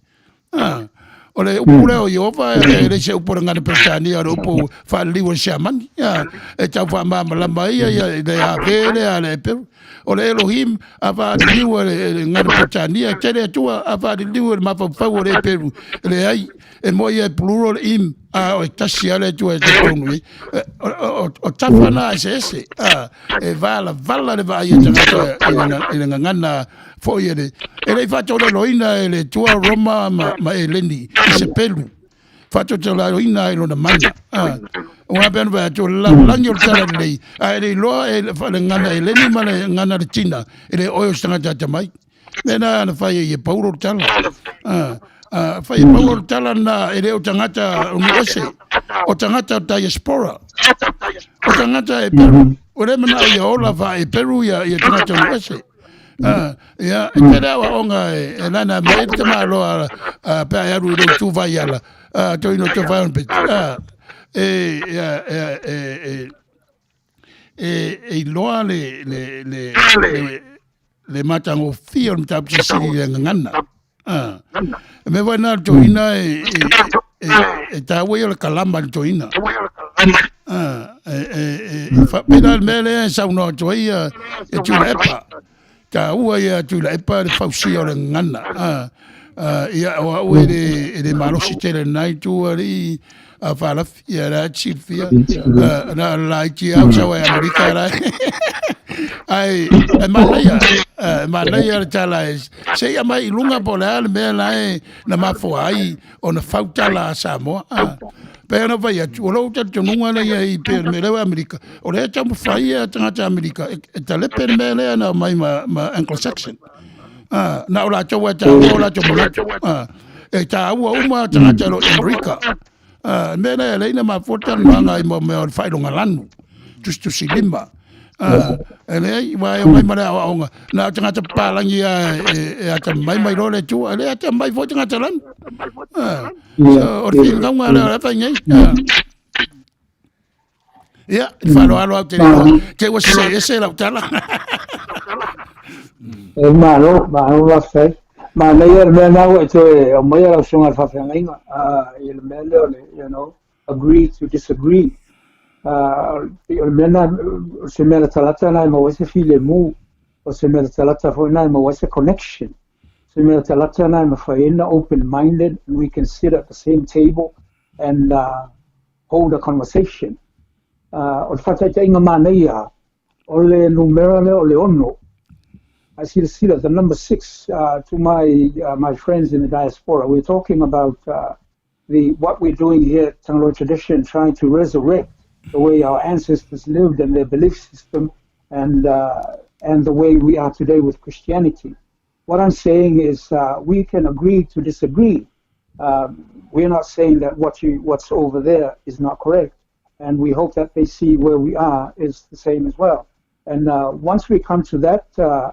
Speaker 1: Ah, o le upu lea o Ieova, e le se upu o le gagana Peretania, o le upu faaliliu o le Siamani. Ah, e tau faamalamalama ai ia le Iahve lea a le Eperu. O le Elohim, a faaliliu e le gagana Peretania, e tele Atua, a faaliliu e le mafaufau o le Eperu, e leai, e moe ia e plural im, a o e tasi lava le Atua e talitonu i ai. O tafa na eseese, ah, e valavala le vaai a tagata i le gagana foi e le, e le i faatauleloina e le Atua Roma ma, ma Eleni i se pelu. Faatauleloina i lona mana. Ah, ua pea ona fai atu, o le lalolagi o le tala lelei, a e le iloa e le gagana Eleni ma le gagana Latina, e le oe o se tagata atamai. Mea na na fai ai e Paulo le tala. Ah, ah, fai e Paulo le tala na e le o tagata o nuu ese, o tagata o diaspora. O tagata e Peru. O le manao ia ola fa e Peru ia, ia tagata o nuu ese. Ah, ia, e tele aoaoga e, e lana mai ai le tamaloa ah, pe a e alu i lou tu vaiala, ah, toeaina o Tofai ona peti. Ah, e, ia, e, e, e, e, e iloa le, le, le, le, le matagofie o le mataupu silisili i le gagana. Ah. E mea foi na le toeaina e, e, e, e taua ia o le kalama i le toeaina. Ah, e, e, e, e faapena le mea lea e saunoa atu ai ia, ia Tuilaepa. Taua ia Tuilaepa le fausia o le gagana. Ah, ah, ia o au e le, e le malosi tele lena itu alii a Fa'alafi, ia la e te silafia. Ah, na o le laiti lava sau ai Amerika la. Ai, e manaia, e manaia le tala e se i aumai i luga po o le a le mea la e na mafua ai ona fau tala a Samoa. Ah, pei ona fai atu, o lou talitonuga lea i ai pei o le mea lea ua i Amerika, o lea e taumafai ia tagata Amerika e, e talepe le mea lea na aumai ma, ma Anglo-Saxon. Ah, na o latou e taua o latou manatu. Ah, E tāua uma tagata e lo i Amerika. Mea lea e leai na mafua talanoaga i mea o le faailoga lanu, tusitusi lima. E leai, ua e omai ma le aoaoga, na o tagata papalagi lava e atamamai ma iloa le Atua, e le atamamai foi tagata lanu. So, o le finauga lea o le a fai nei. Ia, i le faaaloalo au te iloa, te ua sese ese lau tala.
Speaker 4: E malo, malo faafetai. Manaia le mea lena ua e toe aumaia lau susuga i le faafeagaiga, i le mea lea o le, agree to disagree. Pei o le mea lena, o se mea latalata lena e maua ai se filemu, o se mea latalata foi lena e maua ai se connection. Se mea latalata lena e mafai ai ona open minded and we can sit at the same table and hold a conversation. O le faataitaiga manaia, o le numera lea o le ono. I silasila, the number 6, to my friends in the diaspora, we're talking about the what we're doing here at Tagaloa Tradition, trying to resurrect the way our ancestors lived and their belief system and the way we are today with Christianity. What I'm saying is we can agree to disagree. We're not saying that what's over there is not correct, and we hope that they see where we are is the same as well. And once we come to that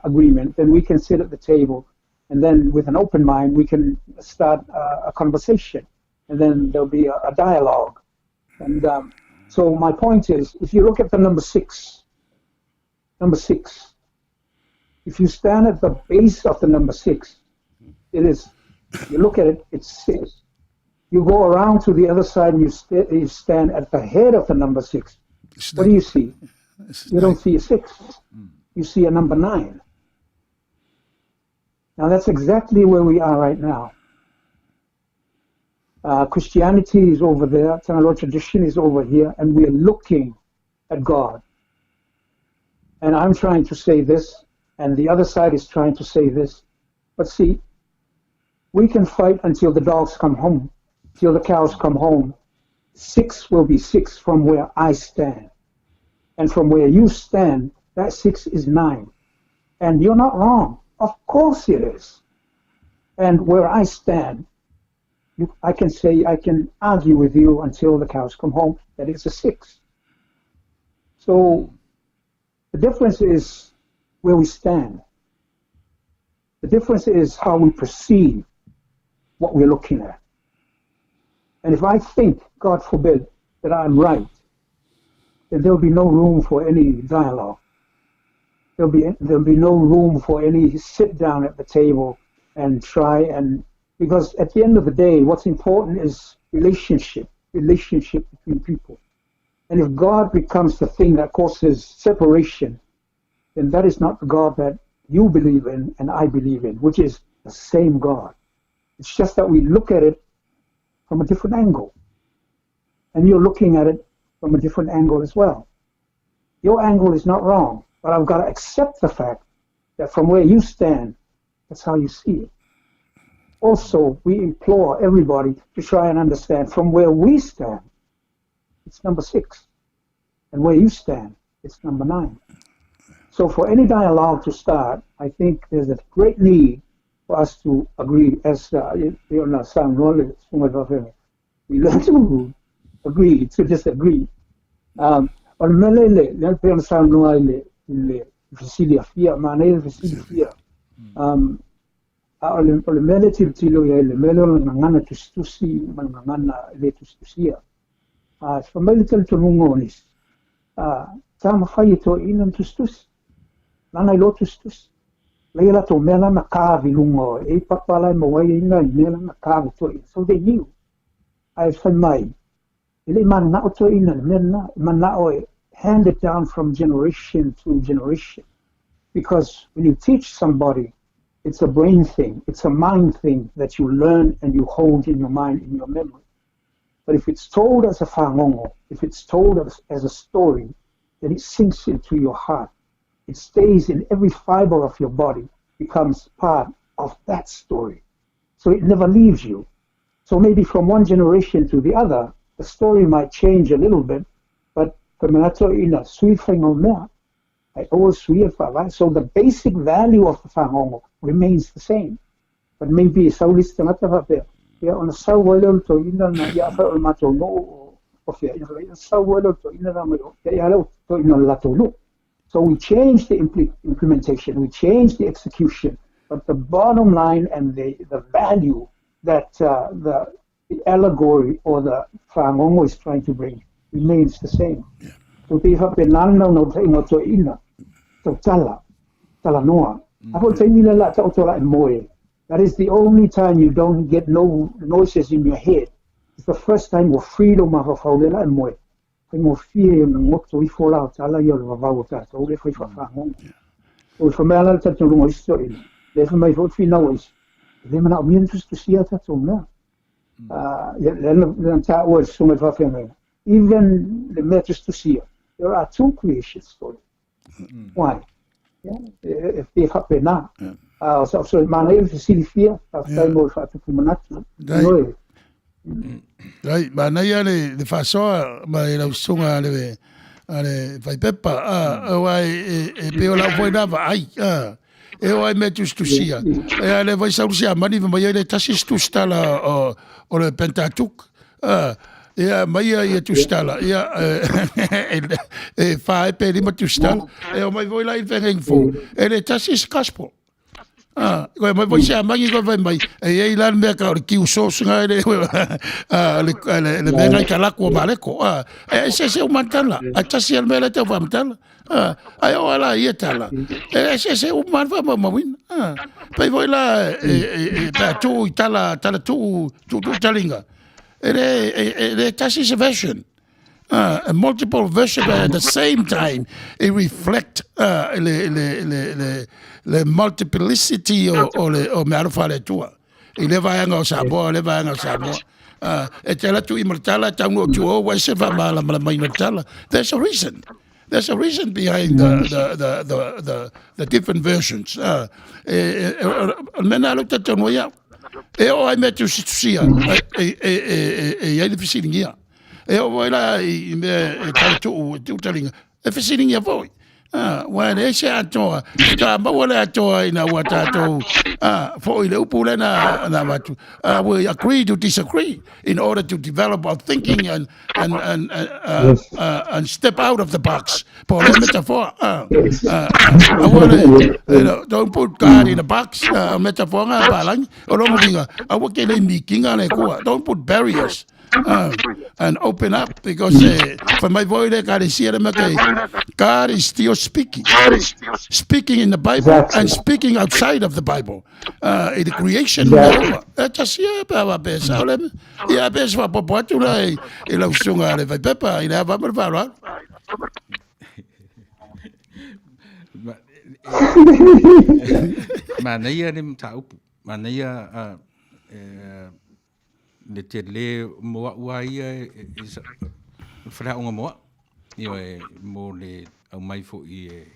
Speaker 4: agreement, then we can sit at the table, and then with an open mind, we can start a conversation, and then there'll be a dialogue. And so my point is, if you look at the number 6, number 6, if you stand at the base of the number 6, it is, you look at it, it's 6. You go around to the other side and you stand at the head of the number 6. What do you see? You don't see a 6. You see a number 9. Now that's exactly where we are right now. Christianity is over there, Tagaloa tradition is over here, and we are looking at God. And I'm trying to say this, and the other side is trying to say this. But see, we can fight until the dogs come home, till the cows come home. 6 will be 6 from where I stand. And from where you stand, that 6 is 9. And you're not wrong. Of course it is. And where I stand, I can say, I can argue with you until the cows come home that it's a 6. So the difference is where we stand. The difference is how we perceive what we're looking at. And if I think, God forbid, that I'm right, then there'll be no room for any dialogue. There'll be no room for any sit down at the table and try and, because at the end of the day, what's important is relationship, relationship between people. And if God becomes the thing that causes separation, then that is not the God that you believe in and I believe in, which is the same God. It's just that we look at it from a different angle. And you're looking at it from a different angle as well. Your angle is not wrong, but I've got to accept the fact that from where you stand, that's how you see it. Also, we implore everybody to try and understand from where we stand, it's number 6. And where you stand, it's number 9. So for any dialogue to start, I think there's a great need for us to agree, as we learn to agree to disagree. O le mea lea le pei ona saunoa i le fesili afia, manaia le fesili afia. A o le mea lea tilotilo i ai, le mea lea o le gagana tusitusi ma le gagana e le tusitusia. Fa mai le talitonuga o nisi, sa mafai e toeaiina ona tusitusi, lana iloa tusitusi. Leai latou mea la na carve i luga o e papa la e maua ai ina i mea la na carve toeaiina. So they knew. Ae fai mai, e le i mananao toeaiina i le mea lena, e mananao e hand it down from generation to generation. Because when you teach somebody, it's a brain thing, it's a mind thing that you learn and you hold in your mind, in your memory. But if it's told as a fagogo, if it's told as a story, then it sinks into your heart. It stays in every fiber of your body, becomes part of that story. So it never leaves you. So maybe from one generation to the other, the story might change a little bit, but so the basic value of the fagogo remains the same. But maybe Ia, ona sau ai lea o le toeaina lena, ia afai o le matou nuu o fea, ia ona sau ai lea o le toeaina lena mai o, ia lea o toeaina o le latou nuu. So we change the implementation, we change the execution, but the bottom line and the, the value that uh, the, the allegory or the whangongo is trying to bring remains the same. Yeah. So te whapena na no te ingo to ina, to tala, tala noa. Mm. Apo te mila la ta o la e moe. That is the only time you don't get no noises in your head. It's the first time ua free lou mafaufau lea la e moe. Faigofie ona goto ifo la o tala ia o le vavau o tatou lea e fai faafagogo. So e fai mai lava le talitonuga o isi toeaiina, lea e fai mai foi le finau a isi, e le manaomia ona tusitusia a tatou mea. Lea na taua e le susuga i le faafeagaiga, even le mea tusitusia, there are two creation stories. Why? Yeah, e pei faapena. A o sa manaia le fesilifia, faafetai mo le faatupu manatu. Ioe.
Speaker 1: Rai, manaia le, le faasoa mai lau susuga a le, a le Faipepa, a, aua e, e, e pei o lau foi na vaai, a, e o ai mea tusitusia. E a le vai saulu siamani fa mai ai le tasi se tusitala o, o le Pentateuch, a, ia mai ia ia tusitala, ia, e, e, e wha e pe lima tusitala, e o mai foi la i whengengi fou, e le tasi se gospel. Ah, koe mai foi se amangi koe fai mai, e iai la le mea ka o le kiu sauce ngai le, ah, le, le, le mea ngai ka lako o maleko. Ah, e se se umantala, a tasi al mea le tau whamtala. Ah, ai o ala ia tala. E se se uman wha mau mawina. Ah, pai foi la e, e, e, pa tu i tala, tala tu, tu, tu talinga. E le, e, e le tasi se version. Uh, multiple version but at the same time it reflect uh, le, le, le, le, le multiplicity o, o, le, o mea alofa a le Atua. I le vaega o Samoa, le vaega o Samoa. Uh, e te ala tu i tala, tau no tu o, ua se wha mala mala mai no tala. There's a reason. There's a reason behind the, the, the, the, the, the different versions. Uh, e, e, e, e, mena alo te tonu ia. E o ai mea tusitusia, e, e, e, e, e, e, e, le fisilingia. E oo ai la i mea e tau tuu, e tuu talinga, e fesilingia foi. Ah, ua e leai se atoa, ta maua le atoa ina ua tātou, ah, foi le upu le na, na avatu. Ah, we agree to disagree in order to develop our thinking and, and, and, uh, yes. uh, and step out of the box. Po le metaphor, ah, ah, aua le, you know, don't put God in a box, uh, metaphor nga palangi, o longo vinga, aua ke le mikinga le kua, don't put barriers. uh, and open up because uh, for my voi le kalesia le mea God is still speaking speaking in the Bible exactly. and speaking outside of the Bible uh, in the creation exactly. e tasi e pe awa pe sa ole ia pe sa popo atu la i i lau sunga le faipepa i le ava ma le faaaloalo.
Speaker 2: Manaia le mataupu, manaia uh, le tele mo a'u a ia e, e, e faleaoga mo a'u ioe mo le aumai fo'i e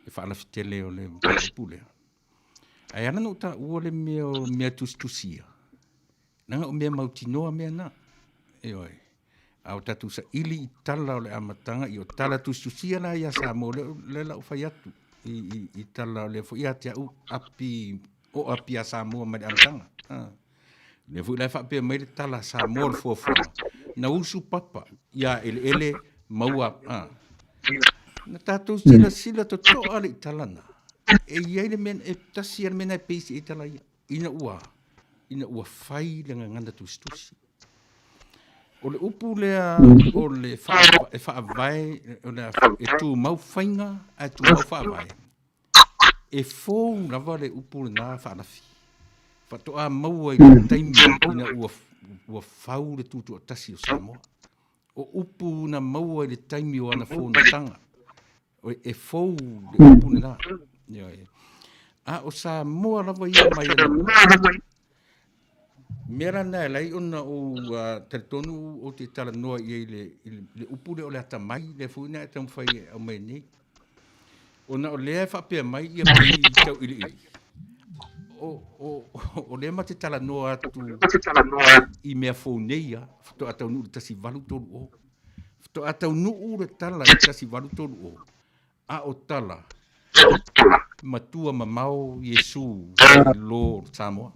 Speaker 2: e faalafi tele o le mataupu lea. Ae ala na ou taua le mea o mea tusitusia, leaga o mea mautinoa mea na. Ioe. A o tatou saili i tala o le amataga, i o tala tusitusia la ia Samoa, lea, lea la ou fai atu i, i, i tala o lea foi ia te au api, o api a Samoa mai le amataga. Ah. Lea foi la e faapea mai le tala a Samoa o le fuafuaga, na usu papa ia eleele maua a. Na tatou silasila totoa le i tala na. E i ai le mea, e tasi a le mea na e peisi ai tala ia. Ina ua, ina ua fai le gagana tusitusi. O le upu lea o le wha, e whaavae, o le, e tūmau whainga, a e tūmau whaavae. E fou lava le upu lenā faalafi. Faatoa maua i le taimi ina ua, ua fau le tutoatasi o Samoa. O upu na maua i le taimi o ana fonotaga, e fou le upu lenā. Ioe. A o Samoa lava ia mai ana mea la na e alai ona ou uh, talitonu ou te talanoa i ai le, i le, le upu lea o le atamai, lea foi na e taumafai e aumai nei. Ona o lea e faapea mai ia pei tauiliili. O, o, o lea ma te talanoa atu i mea fou nei ia, faatoa taunuu le 1830. Faatoa taunuu le tala i le 1830, a o tala matua mamao Iesu i lo Samoa.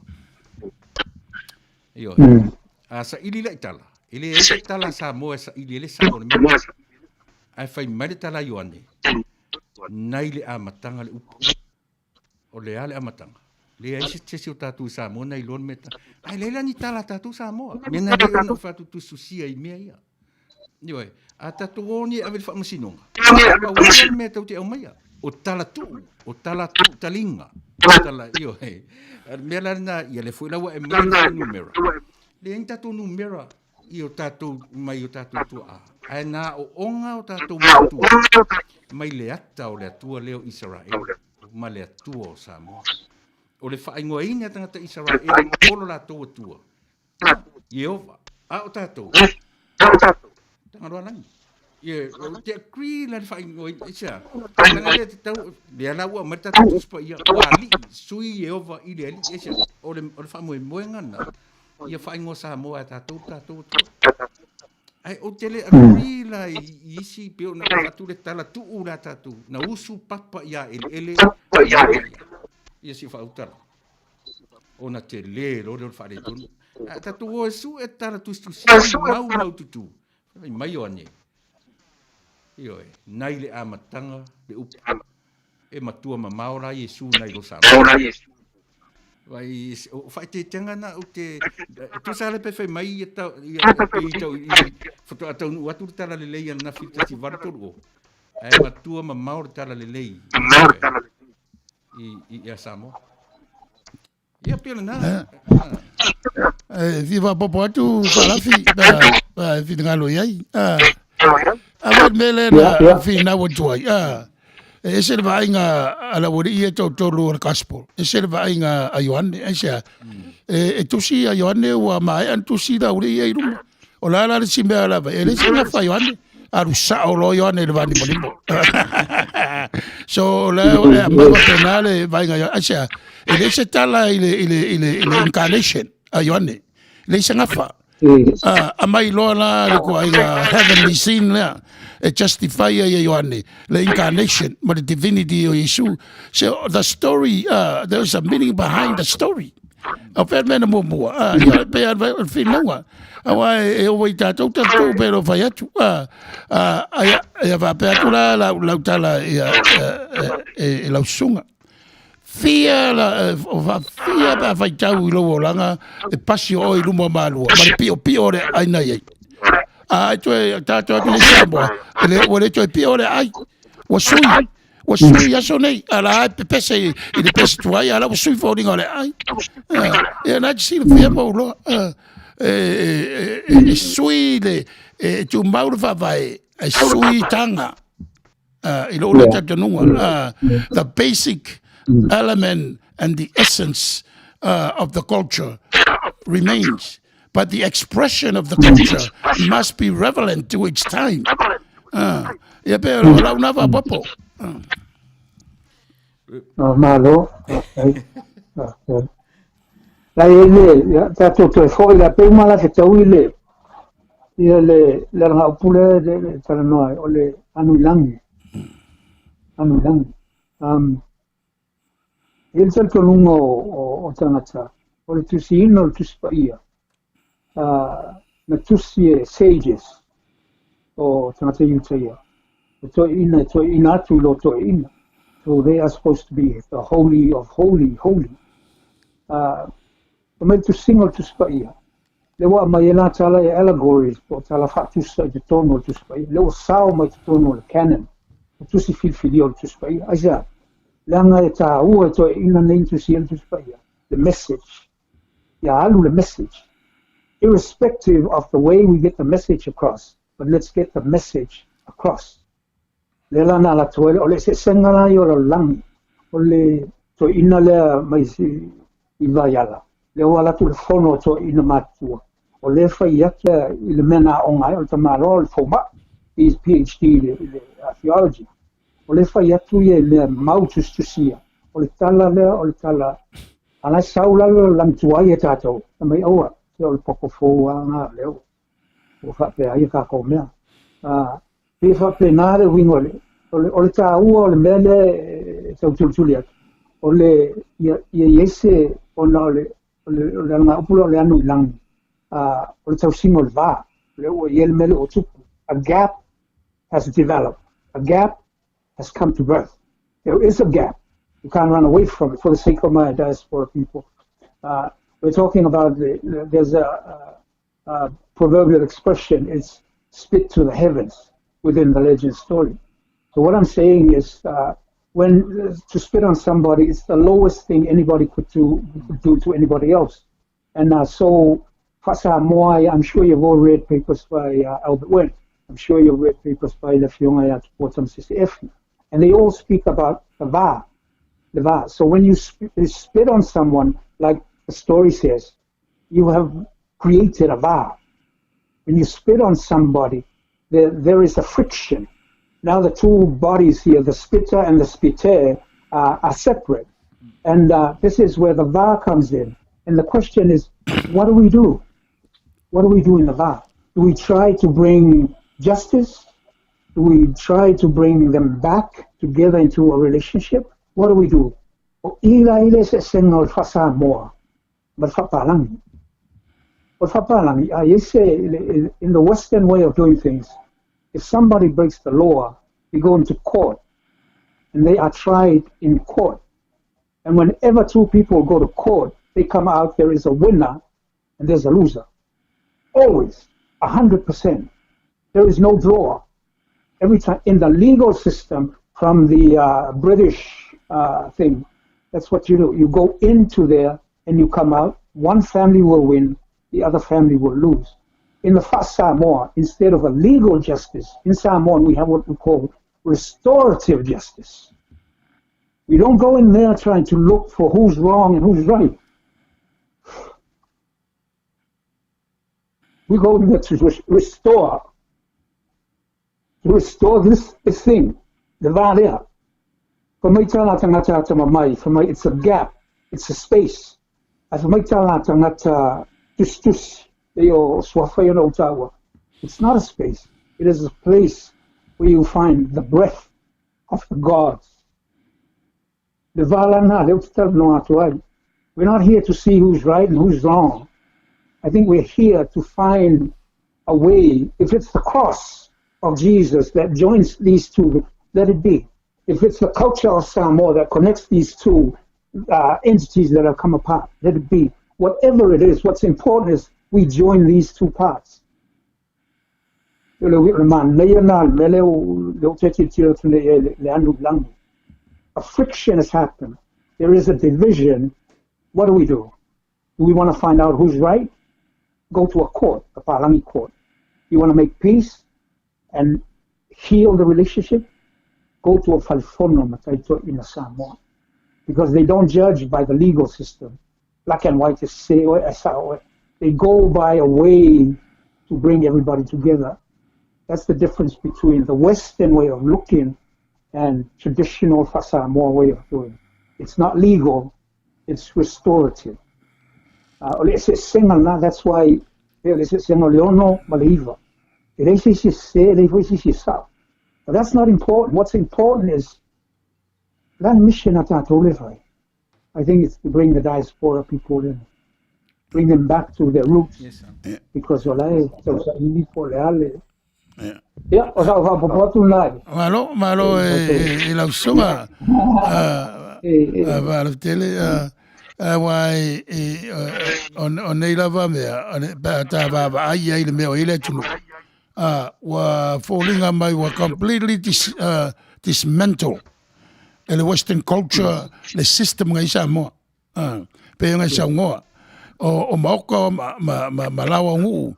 Speaker 2: Ioe. A saili la i tala, e le ai se tala a Samoa e saili ai le sao o le mea. Ae fai mai le tala a Ioane, nai le amataga le upu. O le a le amataga? Leai se tesi o tatou i Samoa na iloa le mea ta. Ae leai la ni tala a tatou Samoa. Mea na le ona faatutususia i mea ia. Ioe, a tatou o ni e ave i le faamasinoga, pau lava le mea tou te aumaia, o tala tuu, o tala tuu taliga, tala, ioe. A le mea la lena, ia lea foi la ua e aumai le fuainumera. Leai ni tatou numera i o tatou, mai o tatou tuaa, ae na aooga o tatou matua mai le ata o le Atua lea o Isaraelu ma le Atua o Samoa. O le faaigoaina e tagata Isaraelu o lo latou Atua, Ieova, a o tatou, Tagaloalagi. Ia, ou te agree la le faaigoaina, aisea? Leaga lea te tau, lea la ua aumai le tatou Tusi Paia, ua alii, sui Ieova i le Alii, aisea? O le, o le faamoemoega lena, ia faaigoa Samoa e tatou le tatou Atua. Ae ou te le agree la i, i isi, pei ona ou avatu le tala tuu la tatou, na usu papa ia eleele, ia si faautala. Ona tele loa lea o le faaletonu. A tatou o e sue tala tusitusia mau mau tutu. Fai mai Ioane. Ioe, nai le amataga le upu. E matua mamao la Iesu nai lo Samoa. Vai, o faaeteetega na ou te tusa le pe fai mai ia tau ia pe i tau i faatoa taunuu atu le tala lelei ananafi i le 1830. Ae matua mamao le tala lelei. I, i, ia Samoa. Ia pei o lena.
Speaker 1: E fia faaopoopo atu Faalafi pe a finagalo i ai. A le mea lea na finau atu ai, e ese le vaaiga a le aualii ia e toatolu o le Gospel, ese le vaaiga a Ioane, aisea? E tusi a Ioane ua maea ona tusi le aualii ia i luma. O le a la le isi mea lava, e leai se gafa a Ioane, alu sao loa Ioane i le vanimonimo. So o le e aumai faapena le vaaiga a Ioane. Aisea? E leai se tala i le, i le, i le, i le incarnation a Ioane. Leai se gafa. Ah, aumai loa la le ituaiga heavenly scene lea e justify ai e Ioane le incarnation ma le divinity o Iesu. So the story, there is a meaning behind the story. O fea le mea na muamua? Ah, ia, pe a le finauga. Aua e oo i tatou tatou pe lo fai atu. Ah, ah, ai, ia faapea atu la lau, lau tala ia, e, e lau susuga. Fia la, o faafia pe a faitau i lou olaga e pasi o oe i luma o Malua ma le piopio o le aai na i ai. A e toe tatou atu nei Samoa, e le, ua le toe pio o le aai. Ua sui, ua sui aso nei, a la e pepese i, i le pese tuai, a la ua sui foliga o le aai. Ia na te silafia ma ou loa. E, e, e, e sui le, e tumau le faavae, e sui taga. I lou lea talitonuga, the basic element and the essence of the culture remains, but the expression of the culture must be relevant to its time. Ia pe o lau na faaopoopo.
Speaker 4: Oh, malo. La e le, ia, tatou toe foi la pe uma la fetau i le, ia le, le alagaupu lea le, le talanoa ai, o le anuilangi. Anuilangi. E i ai le talitonuga o, o, o tagata, o le tusiina o le Tusi Paia, na tusi e sages o tagata Iutaia, e toeaina, e toeaina atu i lo toeaina. So they are supposed to be the holy of holy, holy. Fai mai le tusiga o le Tusi Paia, lea ua aumai ai la tala e allegories po o tala faatusa i totonu o le Tusi Paia, lea ua sao mai totonu o le canon, o tusi filifilia o le Tusi Paia. Aisea? Leaga e taua e toeaiina nei na tusia le Tusi Paia, le message, ia alu le message, irrespective of the way we get the message across, but let's get the message across. Lea la na alu atu ai, o le eseesega la ia o le lalolagi, o le toeaina lea mai i Vaiala, lea ua alu atu le fono a toeaina matutua, o lea e fai atu i le mea na aoga ai, o le tamaloa o le fomai, his PhD i le theology, o lea e fai atu ia i mea mau tusitusia, o le tala lea, o le tala, a la e sau la le lalolagi tuai e tatou, fai mai aua, se o le poko fou lava lena lea ua faapea ai a tatou mea. A, pei e faapena le uiga o le, o le, o le taua o le mea lea e tau tulituli atu, o le, ia, ia i ai se, ona o le, o le, o le alagaupu lea o le anu i lagi. O le tausiga o le va, lea ua i ai le mea lea ua tupu. A gap has developed. A gap has come to birth. There is a gap. You can't run away from it for the sake of my diaspora people. We're talking about there's a proverbial expression, it's spit to the heavens within the legend story. So what I'm saying is, when to spit on somebody, it's the lowest thing anybody could do to anybody else. And so, Fa'asamoa, I'm sure you've all read papers by Albert Wendt. I'm sure you've read papers by the Afioga ia Tupua Tamasese Efina. And they all speak about the va, the va. So when you spit on someone, like the story says, you have created a va. When you spit on somebody, there is a friction. Now the two bodies here, the spitter and the spitter, are separate. And this is where the va comes in. And the question is, what do we do? What do we do in the va? Do we try to bring justice? Do we try to bring them back together into a relationship? What do we do? O ila ile se senga o le fa'asamoa ma le fa'apalagi. O le fa'apalagi, a ese, in the Western way of doing things, if somebody breaks the law, they go into court, and they are tried in court. And whenever two people go to court, they come out, there is a winner and there's a loser. Always, 100%. There is no draw. Every time, in the legal system, from the British thing, that's what you do. You go into there and you come out. One family will win, the other family will lose. In the Fa'asamoa, instead of a legal justice, in Samoan we have what we call restorative justice. We don't go in there trying to look for who's wrong and who's right. We go in there to restore. To restore this thing, the va. For mai tāna tangata ata mai, for mai, it's a gap, it's a space. A for mai tāna tangata tus tus, e o suafa i o taua. It's not a space. It is a place where you find the breath of the gods. Le va lana, le utatau no atu ai. We're not here to see who's right and who's wrong. I think we're here to find a way. If it's the cross of Jesus that joins these two, let it be. If it's the culture of Samoa that connects these two entities that have come apart, let it be. Whatever it is, what's important is we join these two parts. A friction has happened. There is a division. What do we do? Do we want to find out who's right? Go to a court, a Palangi court. You want to make peace and heal the relationship? Go to a Falfono Mataito in Samoa. Because they don't judge by the legal system. Black and white is say, they go by a way to bring everybody together. That's the difference between the Western way of looking and traditional Fa'asamoa way of doing. It's not legal, it's restorative. That's why But that's not important. What's important is that mission at I think it's to bring the diaspora people in, bring them back to their roots.
Speaker 2: Yes, sir.
Speaker 1: Yeah.
Speaker 4: Because
Speaker 1: Yeah.
Speaker 4: Yeah, o sa fa popo nai.
Speaker 1: Malo, malo e lau soga. Va le tele wa e o nei lava mea, pa ta va va ai ai le mea o ile tunu. Ua foliga mai ua completely dismantle e le Western culture le system ngai Samoa. Pe ngai saugoa. O maoka ma lawa o nuu.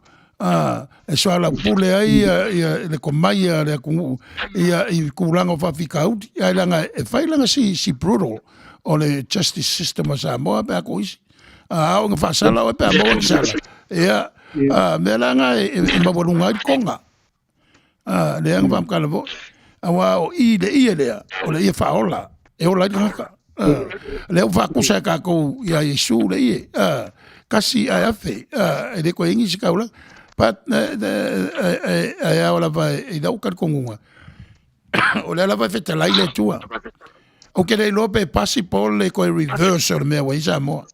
Speaker 1: E soala pule ai ia le komai a le atunuu ia i kulaga o faafitauli ae laga e fai laga si brutal o le justice system o Samoa pe a ko isi. A o nga faasala oe pe a maua ki sala. Ia, mea la nga e maualuga ai le koga. Lea na faamatala foi. Auā o i le ie lea, o le ie faaola, e ola ai le tagata. Lea ua faakusa e kākou iā Iesu le ie, kasi ae afe, e le koe igi se kaulaga. But ae ao lava i lau talitonuga, o lea lava e fetalai le Atua. Ou te le iloa pe possible le toe reverse o le mea ua i ai Samoa.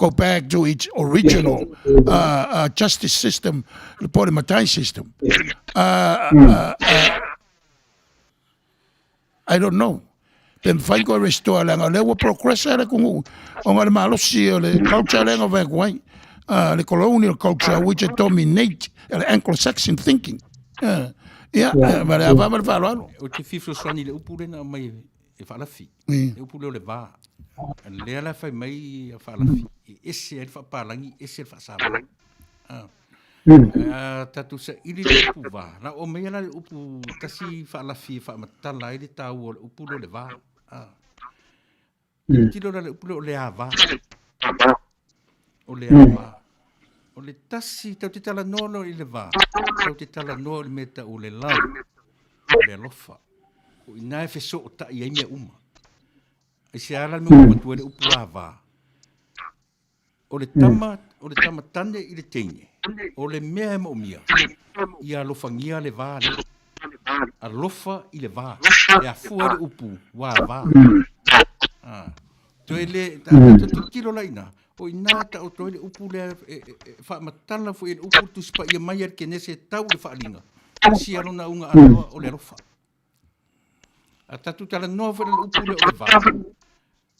Speaker 1: Go back to its original justice system, po o le matai system. I don't know. Pe mafai koe restore leaga o lea ua progress le atunuu ona o le malosi o le culture lea na fai atu ai. Le colonial culture which dominate le Anglo-Saxon thinking. Ia, ma le ava ma le faaaloalo.
Speaker 2: Ou te fia fesoasoani i le upu lea na aumai e Faalafi. Le upu lea o le va. Lea la fai mai a Faalafi, e ese ai le faapalagi, ese le faasamoa. A tatou saili le upu va, la o aumaia la le upu tasi Faalafi e faamatala ai le taua o le upu lea o le va. Tilotilo la le upu lea o le ava. O le ava. O le tasi, tau te talanoa loa i le va, tau te talanoa o le mea tau o le love, o le alofa. O i ina e fesootai ai mea uma. Aisea la le mea ua avatu ai le upu ava? O le tama, o le tama tane i le teine, o le mea e moomia, ia alofagia le va lea. Alofa i le va. E afua ai le upu, wa va. Ah. Toe le, ta, ta tilotilo la ina, o ina taoto ai le upu lea, e, e, e faamatala foi e le upu le Tusi Paia mai a le Kenese e tau i le faaaliga. Tasi lona uga atoa o le alofa. A tatou talanoa foi la le upu lea o le va,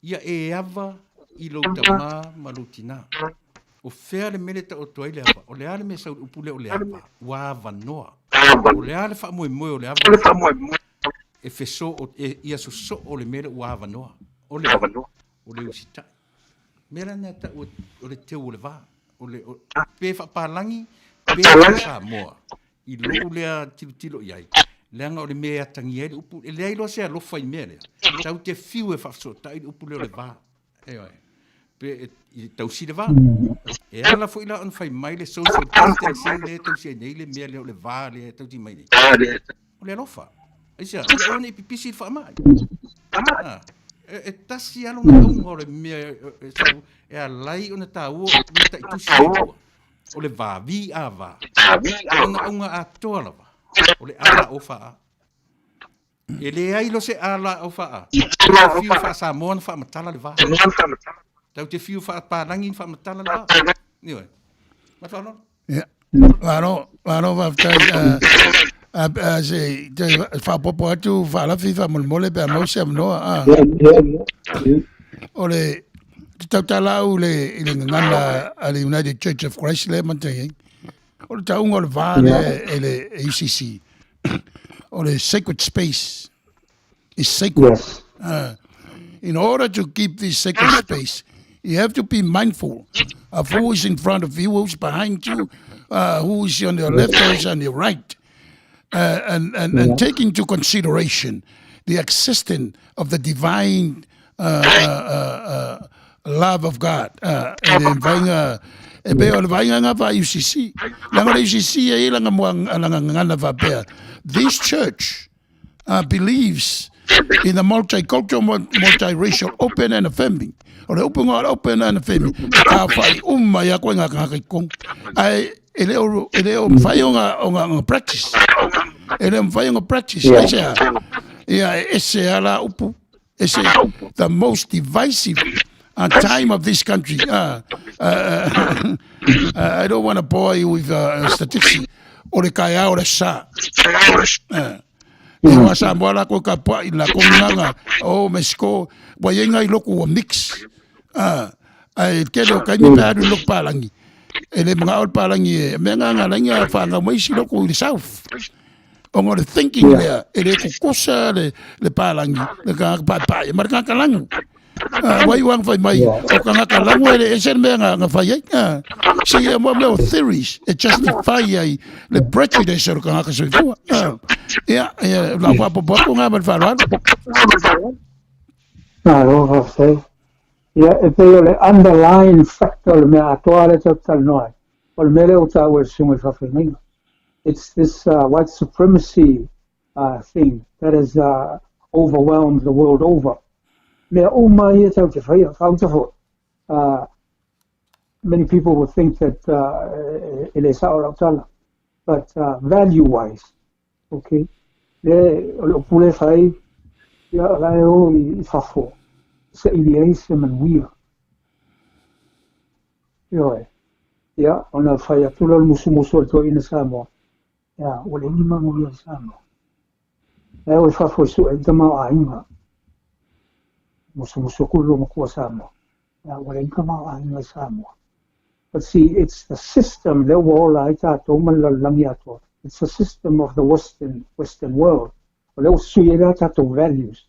Speaker 2: ia e ava i lou tamā ma lou tinā. O fea le mea lea e taoto ai le ava? O le a le mea e sau i le upu lea o le ava? Ua avanoa. O le a le faamoemoe o le ava lea? E fesoo, e, ia sosoo le mea lea ua avanoa. O le a? O le usitai. Mea la lena e tau o le teu o le va. O le, o, pe faapalagi, pe faa-Samoa. I lou lea tilotilo i ai, leaga o le mea e atagia ai le upu, e leai loa se alofa i mea lea, tau te fiu e faafesootai le upu lea o le va. Ioe. Pe e, i tausi le va. E ala foi la ona fai mai le social distancing lea e tausi ai nei le mea lea o le va lea e tausi mai nei. O le alofa. Aisea, ia aua ne i pipisi i le faamai. Ah, e, e tasi lava lona auga o le mea e, e, e, e alai ona taua o mea taitusi e tua. O le va, vi a va. O lona auga atoa lava, o le a la o fa a. E leai lo se a la o fa a. Tau te fiu faa-Samoa na faamatala le va. Tau te fiu faa-Palagi na faamatala le va. Ioe. Ma le faaaloalo.
Speaker 1: Ia. Malo, malo faafetai. Se te faaopoopo atu Faalafi faamolemole pe a maua se avanoa. O le te tautala au i le, i le gagana a le United Church of Christ lea ma tai ai. O le tauga o le va lea e le UCC, o le sacred space is sacred.
Speaker 4: Yes.
Speaker 1: In order to keep this sacred space, you have to be mindful of who is in front of you, who's behind you, who is on your left, who is on your right. And take into consideration the existence of the divine love of God. E le vainga, e pei o le vainga nga fa UCC. Leaga o le UCC e i langa mua langa ngana faapea. This church believes in the multicultural, multiracial, open and affirming. O le upu nga o le open and affirming, e tāwhai uma ia koe ngā kākaka i kong. Ai, e le o, e le o mawhai o ngā, o ngā, ngā practice. E le o mawhai o ngā practice. Yeah. Ai se a, ia e ese ala upu, ese the most divisive time of this country. I don't want to bore you with statistics. O le kaea o le sa. E hoa Samoa la koe ka pua'i la ko nganga o Mexico ua iai ngai loku ua mix. Ae tele o kaimi pe alu i loku palangi. E le manga'o le palangi e mea nga nga lainga whanau mai isi loku i le south. Ona o le thinking lea e le kukusa le le palangi le kangaka paepae ma le kangaka lagu. Wai ua fai mai o kangaka lagu e le ese le mea nga nga fai ai. Se ia mo mea o theories e justify ai le prejudice o le kangaka soifua. Ia, ia, la whapopo atu ngā ma le faaaloalo.
Speaker 4: Malo, faafetai. Ia, e pei o le underlying factor o le mea atoa lea tatou te talanoa ai, o le mea lea ua taua e le Susuga i le Faafeagaiga. It's this white supremacy thing that has overwhelmed the world over. Mea uma ia tatou te faia, faauta foi. Many people would think that e le sao lau tala, but value-wise, okay, le, o le upu lea e fai, ia, o la e o i fafo, saili ai se manuia. Ioe. Ia, ona fai atu lea o le musumusu a le toeaina Samoa, ia, ua leai ni manuia i Samoa. La e o i fafo e sue ai le tamaoaiga. Musumusu atu le loomatua Samoa, ia, ua leai ni tamaoaiga i Samoa. But see, it's the system lea ua ola ai tatou ma le lalolagi atoa. It's the system of the western, western world. O lea ua sui ai la tatou values.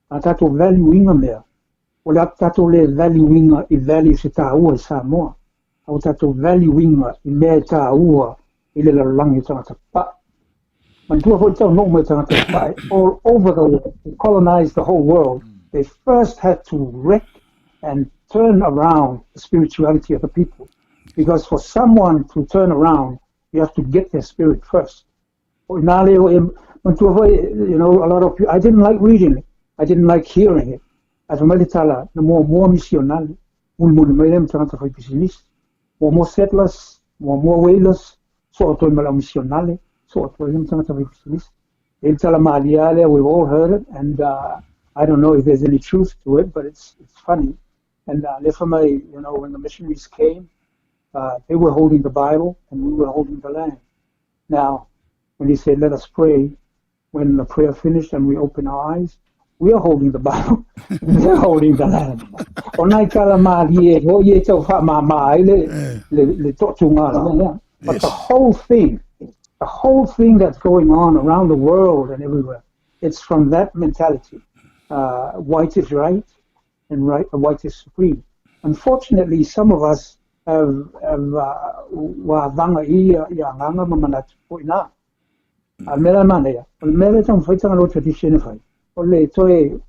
Speaker 4: A tatou value ina mea, o le a tatou le value ina i values e taua i Samoa, a ua tatou value ina i mea e taua i le lalolagi o tagata papae. Manatua foi le taunuu mai o tagata papae all over the world to colonize the whole world, they first had to wreck and turn around the spirituality of the people. Because for someone to turn around, you have to get their spirit first. O inā le o e manatua foi, you know, a lot of people, I didn't like reading it, I didn't like hearing it. Ae fai mai le tala, na muamua misionale, mulimuli mai lea ma tagata fai pisinisi. Muamua settlers, muamua whalers, soo atu ai ma le au misionale, soo atu ai lea ma tagata fai pisinisi. E i ai le tala malie lava lea, we've all heard it, and I don't know if there's any truth to it, but it's, it's funny. And lea fai mai, you know, when the missionaries came, they were holding the Bible and we were holding the land. Now, when he said, let us pray, when the prayer finished and we open our eyes, we are holding the Bible, they're holding the land. O nai tala mālie, ho i e tau whaamāmā ai le, le, le toʻatūgā la mea. But the whole thing, the whole thing that's going on around the world and everywhere, it's from that mentality. White is right and right, white is supreme. Unfortunately, some of us have, have ua vanga i ia, ia agaga ma manatu o ina. A mea la manaia, o le mea lea e taumafai Tagaloa Tradition e fai, o le toe,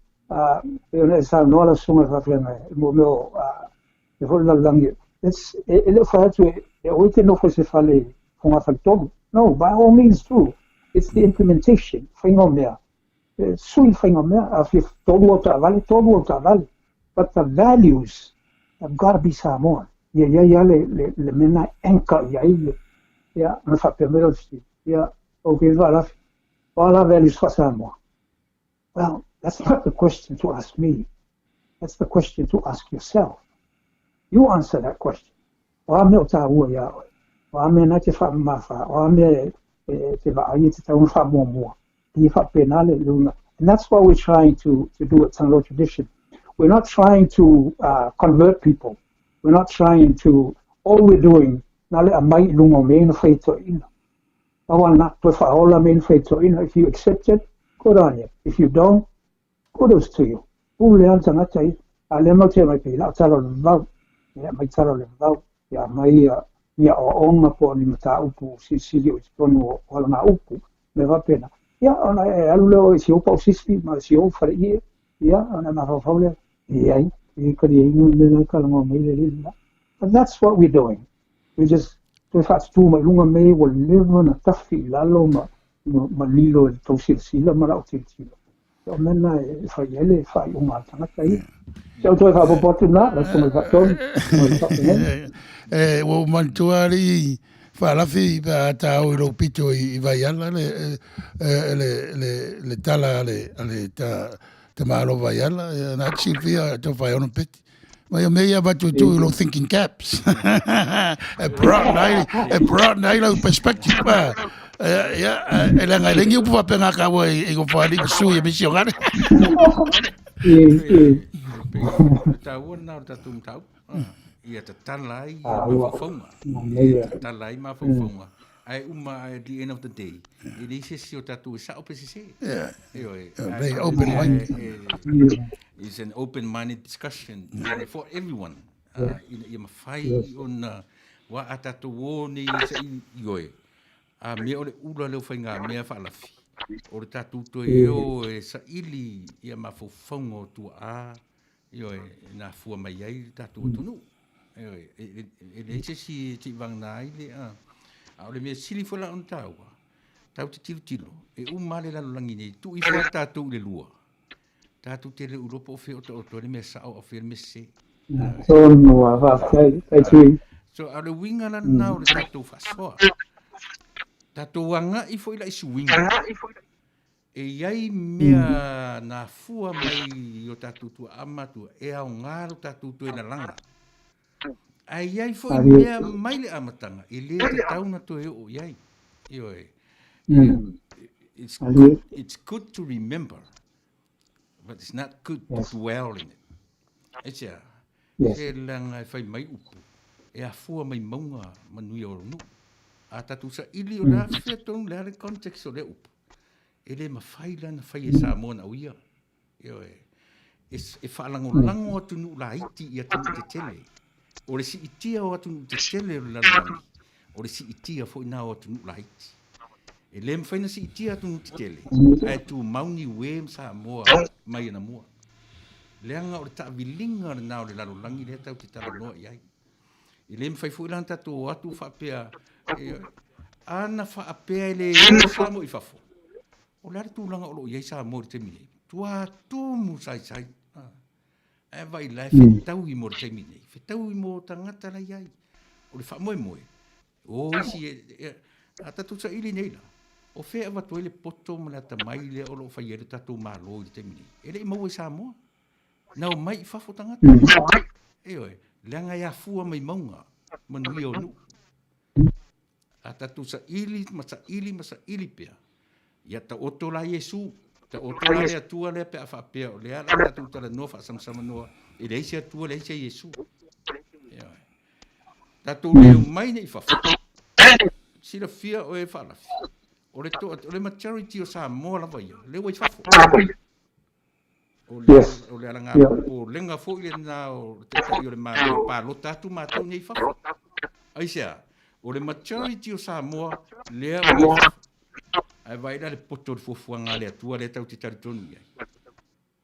Speaker 4: pei ona e saunoa lau susuga i le faafeagai, i mo mea o, e foi le lalolagi, it's, e, e le o fai atu e, e oe te nofo i se fale fogafale tolu. No, by all means do. It's the implementation, faiga o mea. E sui le faiga o mea, a fia tolu au taavale, tolu au taavale. But the values have got to be Samoan. Ia i ai lava le, le, le mea lena e anchor i ai le, ia, ona faapea mai lea o le fesili, ia, okay Faalafi, o a la values faa-Samoa? Well, that's not the question to ask me. That's the question to ask yourself. You answer that question. O a mea o tāua iā oe? O a mea na te whaamamawha? O a mea e, e, te vaai e te taunga whaamuamua? I whaapena le lunga. And that's what we're trying to, to do at Tagaloa Tradition. We're not trying to convert people. We're not trying to, all we're doing, na le aumai i luga o mea na whai toeaina. Pau ana, toe whaaola mea na whai toeaina. If you accept it, good on you. If you don't, kudos to you. Pule lava le tagata ia. A lea matou te aumai pei lau tala o le vavau. Ia aumai tala o le vavau. Ia aumai ia ni aoaoga po o ni mataupu silisili o i totonu o alagaupu, mea faapena. Ia ona e alu lea oe i si ou pausisi ma si ou faleie, ia ona e mafaufau lea, leai, e taliaina le mea la e talanoa mai le alii lela. But that's what we're doing. We just toe faatutū mai luga mea ia ua leva ona tafi i lalo ma ma lilo e le tou silasila ma lau tilotilo. O mea na e fai ai le faaiuga a le tagata ia. Se au toe faaopoopo atu lena, lau Susuga i le Faatonu, mo le faapenei.
Speaker 1: E, ua ou manatua alii Faalafi pe a ta o i lou pito i Vaiala le, le, le, le tala a le, a le ta, tamālo Vaiala, na te silafia tau whai ono peti. Mai o mea ia avatu e tuu i lou thinking caps. E broaden ai, e broaden ai lau perspective. Pa. Ia, e leaga e leai ni upu faapena ka ua i ko whaali ma sui e misi o ngare.
Speaker 2: Taua na o le tatou mataupu. Ia tatala ai mafaufauga. Ia tatala ai mafaufauga. Ae uma at the end of the day, e leai se isi o tatou e sao pe sese.
Speaker 1: Yeah.
Speaker 2: Ioe.
Speaker 1: Very open minded.
Speaker 2: It's an open minded discussion for everyone. Ina ia mafai ona wa a tatou o nei saili ioe. A mea o le ula lea o faigamea faalafi, o le tatou toe o e saili ia mafaufauga o tuaa Ioe, na afua mai ai le tatou atunuu. Ioe, e leai se isi e seivagana ai le, a. A o le mea sili foi la ona taua, tatou te tilotilo, e uma lava le lalolagi nei, tuu ifo lava tatou i le lua, tatou te le o iloa po o fea o taoto ai le mea sao a o fea le mea sese.
Speaker 4: Tonu lava, faafetai, faafetai Tui.
Speaker 2: So, a o le uiga la lena o le tatou faasoa. Tatou agai foi la i suiga. E i ai mea na afua mai i o tatou tua'a ma matua e aoga lo tatou toe lalaga. Ae i ai foi mea mai le amataga e lē tatau ona toe oo i ai. Ioe. It's good, it's good to remember, but it's not good to dwell in it. Aisea? Yes. Se leaga e fai mai upu, e afua mai mauga manuia o nuu. A tatou saili o le a fea tonu le a le context o lea upu. E le mafai la ona fai e Samoa na o ia. Ioe. E, e faalagolago atunuu laiti i atunuu tetele. O le siitia o atunuu tetele o le lalolagi, o le siitia foi na o atunuu laiti. E le mafai ona siitia atunuu tetele, ae tumau Niue ma Samoa mai anamua. Leaga o le taaviliga lena o le lalolagi lea tatou te talanoa i ai. E le mafai foi la ona tatou o atu faapea, ana faapea e le o Samoa i fafo, O le a le tulaga o lo o i ai Samoa i le taimi nei? Tua tumu saisai. Ae vaai la e fetaui mo le taimi nei. Fetaui mo tagata la i ai. O le faamoemoe, o isi e, e, a tatou saili nei la, o fea e avatu ai le poto ma le atamai lea o lo o fai ai le tatou Malo i le taimi nei? E le i maua i Samoa. Na omai i fafo tagata. Ioe, leaga e afua mai mauga, manuia o nuu. A tatou saili ma saili ma saili pea, ia taoto la Iesu, taoto la le Atua lea pe a faapea o lea la tatou talanoa faasamsamanoa e leai se Atua, leai se Iesu. Ioe. Tatou le omai nei i fafo. Silafia oe Faalafi, o le, to, o le majority o Samoa lava ia, lea ua i fafo. O le, yes. o le alaga yeah. popolega foi lena o le taitai o le Malo e palota atu matou nei i fafo. Aisea? O le majority o Samoa lea ua i fafo. Ae vaai la le poto o le fuafuaga a le Atua lea tatou te talitonu i ai.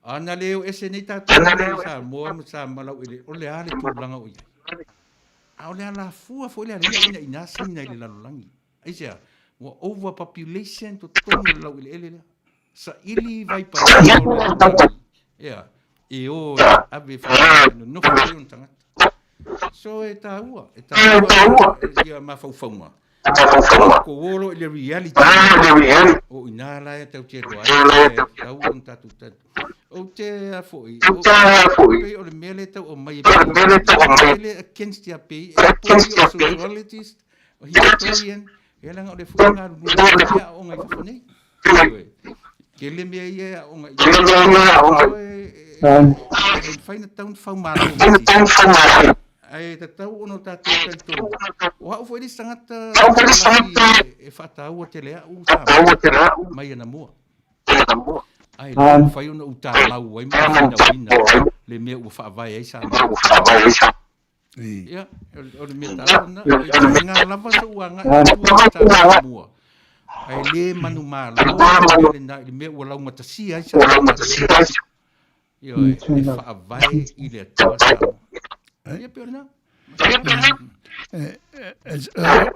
Speaker 2: Ana le o ese nei tatou i Samoa ma Samoa laueleele, o le a le tulaga o i ai? A o le alafua foi le alii ina ina saina i le lalolagi. Aisea? Ua overpopulation totonu o le laueleele lea. Saili vai paia o le lalolagi. Ea, e o e ave wha nonofo ai ona tagata. So e tāua, e tāua ia mafaufauga. Ko olo i le reality. O ina la e tau te roa ai, e tau ona tatou tali. O te a foi, o pei o le mea le tau o mai e pei, e le against ia pei, e pei o sociologist, o historian, e langa o le fua ngā ruru, e a o ngai fafo nei. Tele mea ia e aoga i ai. E mafai ona tatau ona faumalo mai. Ae tatau ona o tatou talitonu. O au foi le isi tagata e faataua tele au Samoa mai anamua. Ae le mafai ona ou tamau ai ma finauina le mea ua faavae ai Samoa. Ia, o le mea taua lena. E faiga lava sou agai i tua i ta mua. Ae le manumalo le mea lena i le mea ua laugatasia ai Samoa. Ioe, e faavae i le Atua Samoa. Ia pei o lena.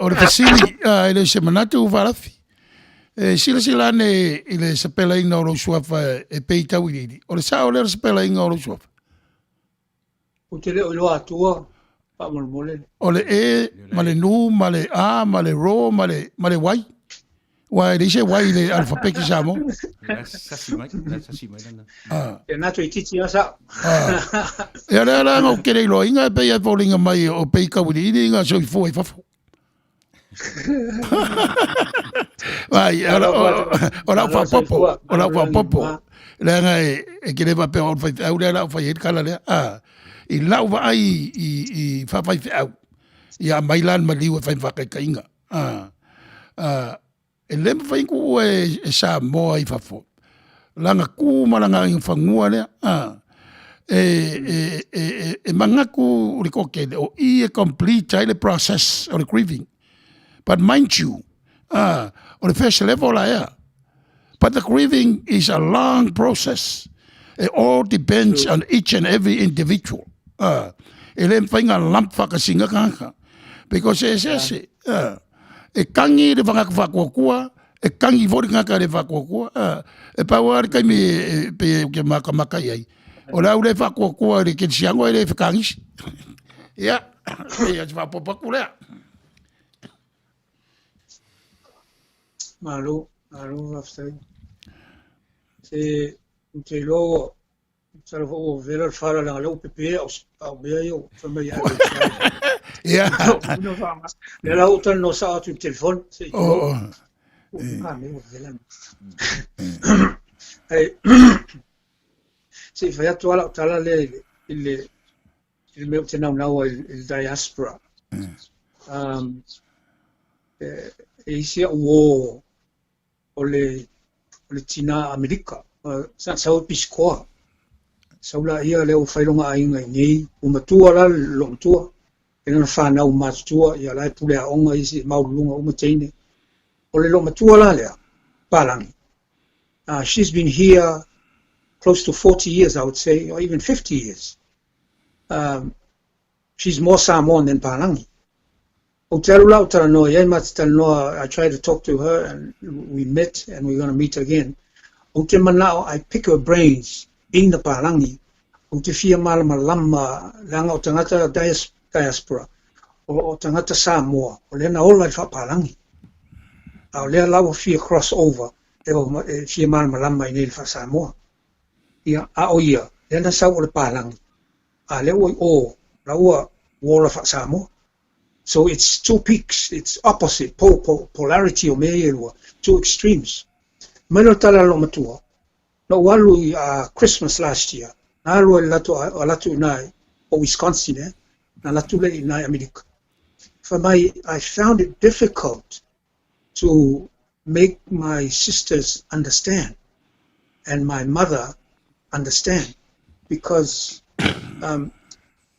Speaker 1: O le fesili, e le o se manatu Faalafi. E silasila ane i le sapelaina o lou suafa e pei tauiliili. O le sao lea o le sapelaina o lou suafa?
Speaker 4: Ou te le o iloa atua, faamolemole.
Speaker 1: O le E ma le N ma le A ma le R ma le, ma le Y. Ua e leai se Y i le alufapeti Samoa.
Speaker 2: La sasi mai, la sasi mai lana.
Speaker 4: Ah. E na toeitiiti lava sao.
Speaker 1: Ah. Ia lea la na ou te le iloaina e pei e foliga mai o pei tauiliili na soifua i fafo. Vai, o lau faapopo, o lau faapopo. Leaga e, e te le faapea o le faifeau lea la o fai ai le tala lea. Ah, i lau vaai i, i faafaifeau, ia aumai la le maliu e fai ma faataitaiga. Ah, ah, E le mafai ona tuua e Samoa i fafo lana tu ma lana fanua lea a. E, e, e, e, e manatu le toatele o i e complete ai le process o le grieving. But mind you, o le first level la ea. But the grieving is a long process. It all depends on each and every individual. E le mafai ona lump faakasiga tagata. Because e eseese. E tangi le whangaka whakuakua, e tangi foi le tagata le whakuakua. E pau lava le taimi e pei ou te makamaka i ai. O le au le whakuakua i le kerisiano e le whakangisi. Ia, pei o se faaopoopo atu lea.
Speaker 4: Malo, malo, faafetai. Se, ou te iloa ua.
Speaker 5: Masalo foi ua vela le fala leaga lea ua pepe au au mea ia fai mai ai.
Speaker 1: Ia.
Speaker 5: Lea la ua talanoa sao atu i le telefoni. Se i
Speaker 1: Oh, oh.
Speaker 5: Ah, me ua vela. Ai se i fai atu lava lau tala lea i le i le i le mea ou te naunau ai i le diaspora. Um, e, e isi au uō o le, o le tinā Amerika. Sa sau e pisikoa. Sau laia lea ua fai lona aiga i inei. Ua matua la le loomatua. E lana fanau matutua, ia la e pule aoga isi e maualuluga uma teine. O le loomatua la lea, Palangi. She's been here close to 40 years, I would say, or even 50 years. Um, she's more Samoan than Palangi. Ou te alu la ou talanoa i ai, ma te talanoa, I tried to talk to her and we met and we're gonna meet again. Ou te manao I pick her brains being the Palangi, ou te fia malamalama leaga o tagata diaspora, o, o tagata Samoa, o lea na ola i le faapalangi. A o lea la ua fia cross over, e, e fia malamalama i nei le faa-Samoa. Ia, a o ia, lea na sau o le Palangi, a lea ua i o, la ua ua ola faa-Samoa. So it's two peaks, it's opposite, po, po, polarity o mea ia e lua, two extremes. Mai lea o le tala a loomatua, na ou alu i uh, Christmas last year, na alu ai le latou, alu atu i ina o Wisconsin, eh, na alu atu lea i ina i Amerika. Fai mai, I found it difficult to make my sisters understand and my mother understand because um,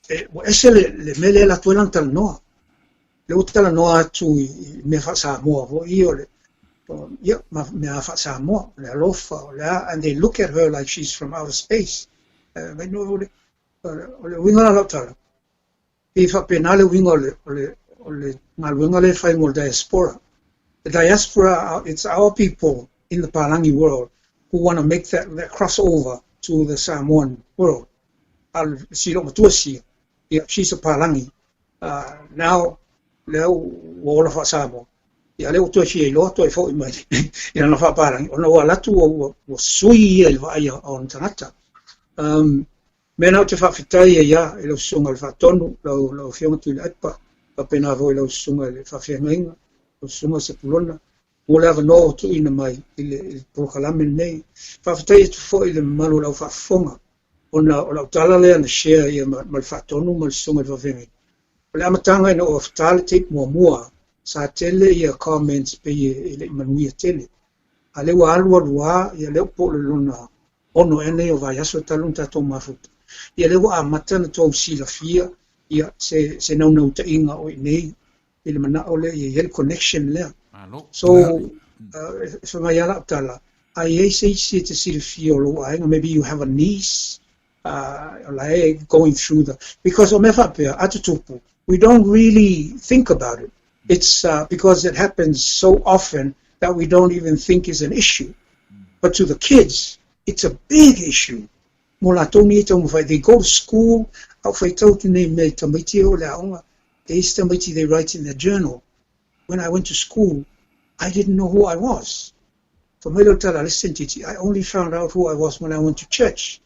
Speaker 5: e, ua ese le, le mea lea e alu atu ai lana talanoa. Lea ua talanoa atu i, i mea faa-Samoa foi o le, ia, ma mea faa-Samoa, o le alofa, o le a, and they look at her like she's from outer space. Uh, mai no, o le, o le uiga la lau tala, E faapena le uiga o le, o le, o le galuega lea e fai mo le diaspora. The diaspora, it's our people in the Palangi world who want to make that, that crossover to the Samoan world. A si loomatua sia, ia, she's a Palangi. Uh, now, lea ua ola faa-Samoa. Ia, lea ua toe fia iloa, toe foi mai i lana faa-Palangi, ona ua alu atu ua, ua, ua sui ia i le vaai a ona tagata. Um, Mea na ou te faafetai ai a i lau Susuga i le Faatonu, lau, lau Afioga Tuilaepa, faapena foi i lau Susuga i le Faafeagaiga, lau Susuga Sepulona, mo le avanoa ua tuuina mai i le, i le polokalame lenei. Faafetai atu foi i le mamalu o le au faafofoga, ona o lau tala lea na share ia ma, ma le Faatonu ma le Susuga i le Faafeagaiga. O le amataga ina ua fata le tape muamua, sa tele ia comments pei e, e le i manuia tele. A lea ua alu alu lava, ia lea ua po o le lona ono ea nei o vaiaso talu ona tatou mafuta. Ia lea ua amata ona tou silafia ia se se naunautaiga o i inei i le manao lea ia i ai le connection lea.
Speaker 2: Malo.
Speaker 5: So uh, fai mai lava lau tala, a i ai se isi e te silafia o lou aiga, maybe you have a niece uh, o la e going through the because o mea faapea a tutupu, we don't really think about it. It's uh, because it happens so often that we don't even think is an issue. But to the kids, it's a big issue. Mo latou nei e taumafai, they go to school, a o faitau atu nei mea i tamaiti e o le aoga, e isi tamaiti they write in their journal, when I went to school, I didn't know who I was. Fai mai lau tala a le isi tamaitiiti, I only found out who I was when I went to church.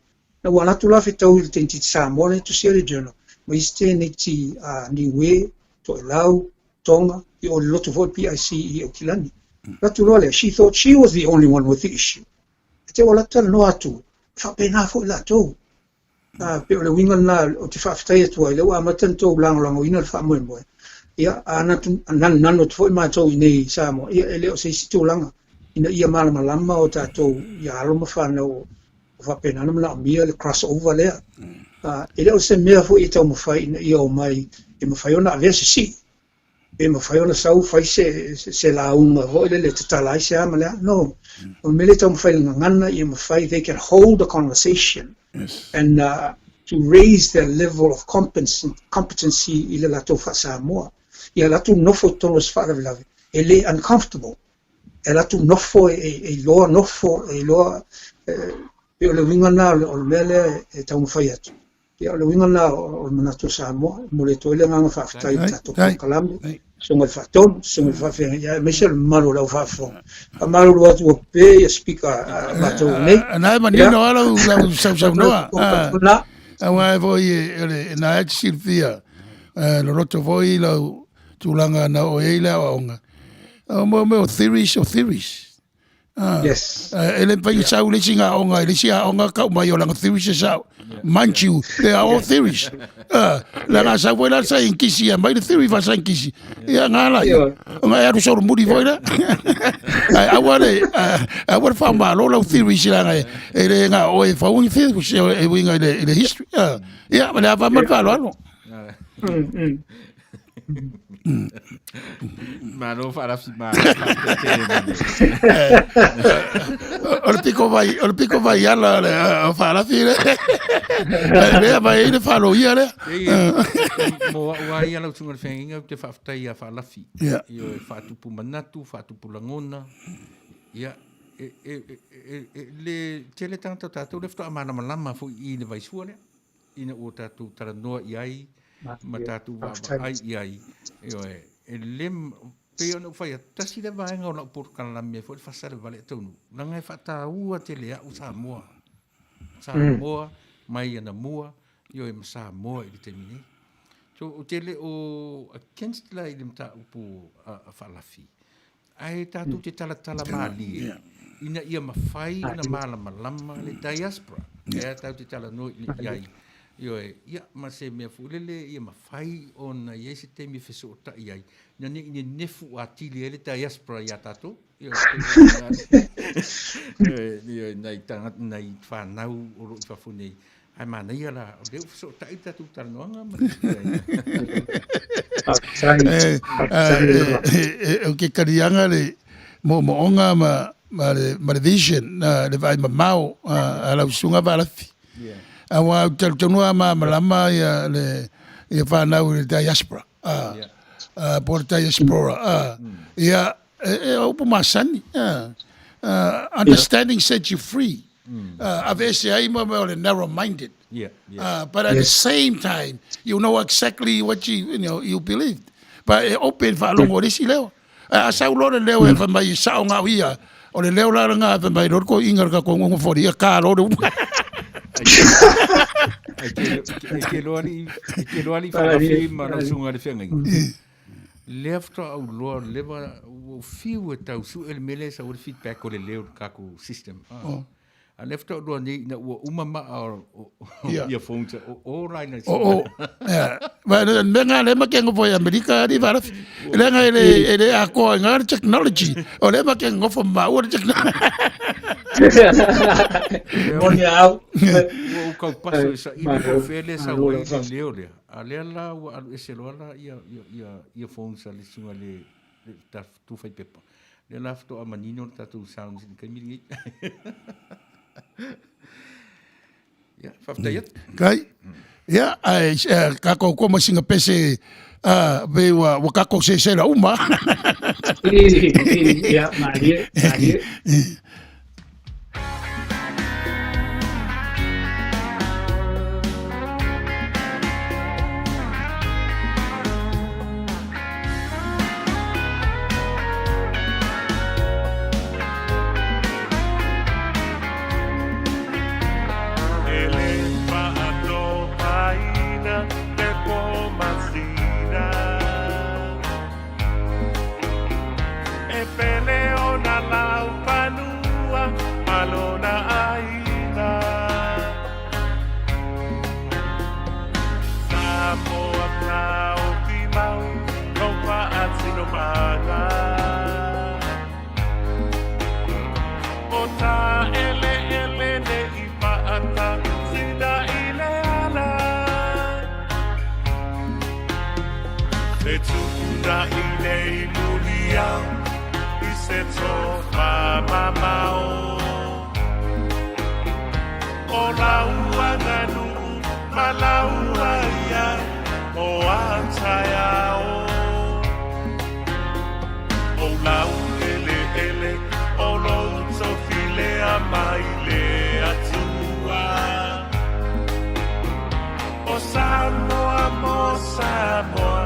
Speaker 5: Na ua alu atu la fetau i le tamaitiiti Samoa lea e tusia le journal, ma isi tēneti a Niue, Toelau, Tonga, i o le lotu foi PIC i Aukilani. Alu atu loa lea, she thought she was the only one with the issue. E te ua alu atu talanoa atu, e faapena foi latou. A, pei o le uiga lena ou te faafetai atu ai, lea ua amata ona tou lagolagoina le faamoemoe. Ia, a nanunanu atu foi matou i inei i Samoa, ia e le o se isi tulaga ina ia malamalama o tatou ia alo ma fanau o faapena ona manaomia le cross over lea. Uh, e le o se mea foi e taumafai ina ia omai e mafai ona avea se sii, e mafai ona sau fai se, se, se lauga foi lele e tatala ai se a ma le a. No, o le mea lea e taumafai le gagana ia mafai, they can hold a conversation
Speaker 1: Yes.
Speaker 5: and uh, to raise their level of competency, competency i le latou faa-Samoa. Ia latou nofo i totonu o se faalavelave, e le uncomfortable. E alu atu nofo e iloa nofo, e iloa, pei o le uiga lena o le mea lea e taumafai atu. Ia o le uiga lena o le manatu o Samoa. E momoli atu ai le agaga faafetai i le tatou polokalame. Susuga i le Faatonu, Susuga i le Faafeagaiga, aemaise o le mamalu o le au faafofoga. Faamalulu atu ua pe ia speaker a matou nei.
Speaker 1: Na e manino lava lau lau sausaunoa. Aua e foi e le na e te silafia loloto foi lau tulaga na oo i ai le aoaoga. O mea o theories o theories. Ah,
Speaker 5: yes.
Speaker 1: E le mafai ona sau le isi aoga i le isi aoga tau mai o lana theories e sao. Mind you, they are all theories. Ah, leaga sau foi la le saienitisi e aumai le theory faasaienitisi. Ia nga la ia. Ona e alu solomuli foi la. Ae aua le aua le faamalo lau theories leaga e le na o oe e fau ni theories e uiga i le history. Ah, ia, ma le ava ma le faaaloalo.
Speaker 2: Malo faalafi ma
Speaker 1: O le piko vai, o le piko vai ala le o faalafi le. Lea vai ai le faaloia lea.
Speaker 2: Mo au ai ala usunga le whenginga ou te whaaftai a faalafi.
Speaker 1: Yeah.
Speaker 2: Io e whaatupu manatu, whaatupu langona. Ia, e, e, e, e, le tele tangata tātou le whatoa malamalama fo i le vaisua lea. Ina ua tatou talanoa i ai ma tatou vaavaai i ai, ioe, e le, pei ona ou fai atu, tasi lea vaega o lau polokalame foi le faasalevale a taunuu, leaga e faataua tele au Samoa, Samoa mai anamua, ioe, ma Samoa i le taimi nei. So, ou te le o against la i le mataupu a Faalafi, Ae tatou te talatala malie ina ia mafai ona malamalama le diaspora. Lea tatou te talanoa i ai. Ioe, ia, ma se mea foi lele ia mafai ona i ai se taimi e fesootai ai, ina ne i nenefu atili ai le diaspora iā tatou. Ioe, ioe, nai tagata, nai fanau o lo o i fafo nei. Ae manaia la, o lea ua fesootai le tatou talanoaga ma
Speaker 1: O ke kaliaga le moomooga ma ma le ma le vision le vaai mamao a lau susuga Valafi. Aua ou te talitonu a malamalama ia le ia fanau i le diaspora po o le diaspora ia e o upu masani understanding sets you free. Aveese ai mo mea o le narrow minded.
Speaker 2: Yeah, yeah.
Speaker 1: But at the same time, you know exactly what you, you know, you believed. But e open faalogo i le isi leo. A sau loa le leo e fai mai e sao ngau ia, o le leo la lena e fai mai loa le toeaina le tatou nonofo alii, ia ta loa le upu.
Speaker 2: E te loa alii, e te loa alii faalafi ma lau susuga i le feagaiga. Lea faatoa ou iloa leva ua ou fiu e tau sue le mea lea e sau ai le feedback o le leo i le tatou system. Oh. A lea faatoa ou iloa nei ina ua uma maa o earphones o o la ina
Speaker 1: O o. Ia. Ma le mea nga le ma ke ngofo i Amerika ali Valafi. Leaga e le e le atoa i nga le technology. O le ma ke ngofo maua le technology.
Speaker 5: Moni au.
Speaker 2: Ua ou kau paso e saili po o fea lea e sau ai le leo lea. A lea la ua alu ese loa la ia, ia, ia earphones a le susuga i le, le tu faipepa. Lea la faatoa manino le tatou sound i le taimi lenei. Ia, faafetai atu.
Speaker 1: Kai. Ia, ae tatou koma singa pese pei ua ua tatou sesela uma.
Speaker 5: Ia, malie, malie.
Speaker 6: E le faatopaina le po masina E pele ona lau fanua ma lona ʻāina Samoa kaofi mau kou faatinomaga O ta eleele nei paata sina i le ala Le tupuna i nei muliau i se tofa mamao O laua nganuu ma laua ia o a taeao O lau eleele o lou tofi lea mai le Atua O Samoa mo Samoa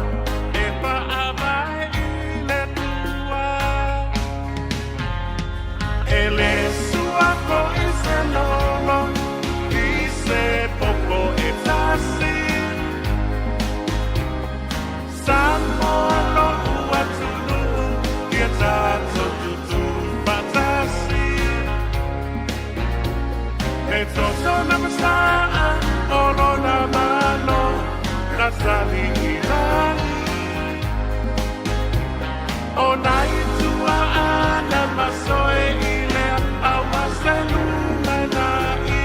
Speaker 6: e paavae. toto na masaa o lona malo na sali i lagi. O nai tua ana masoe i lea aua se lumanai.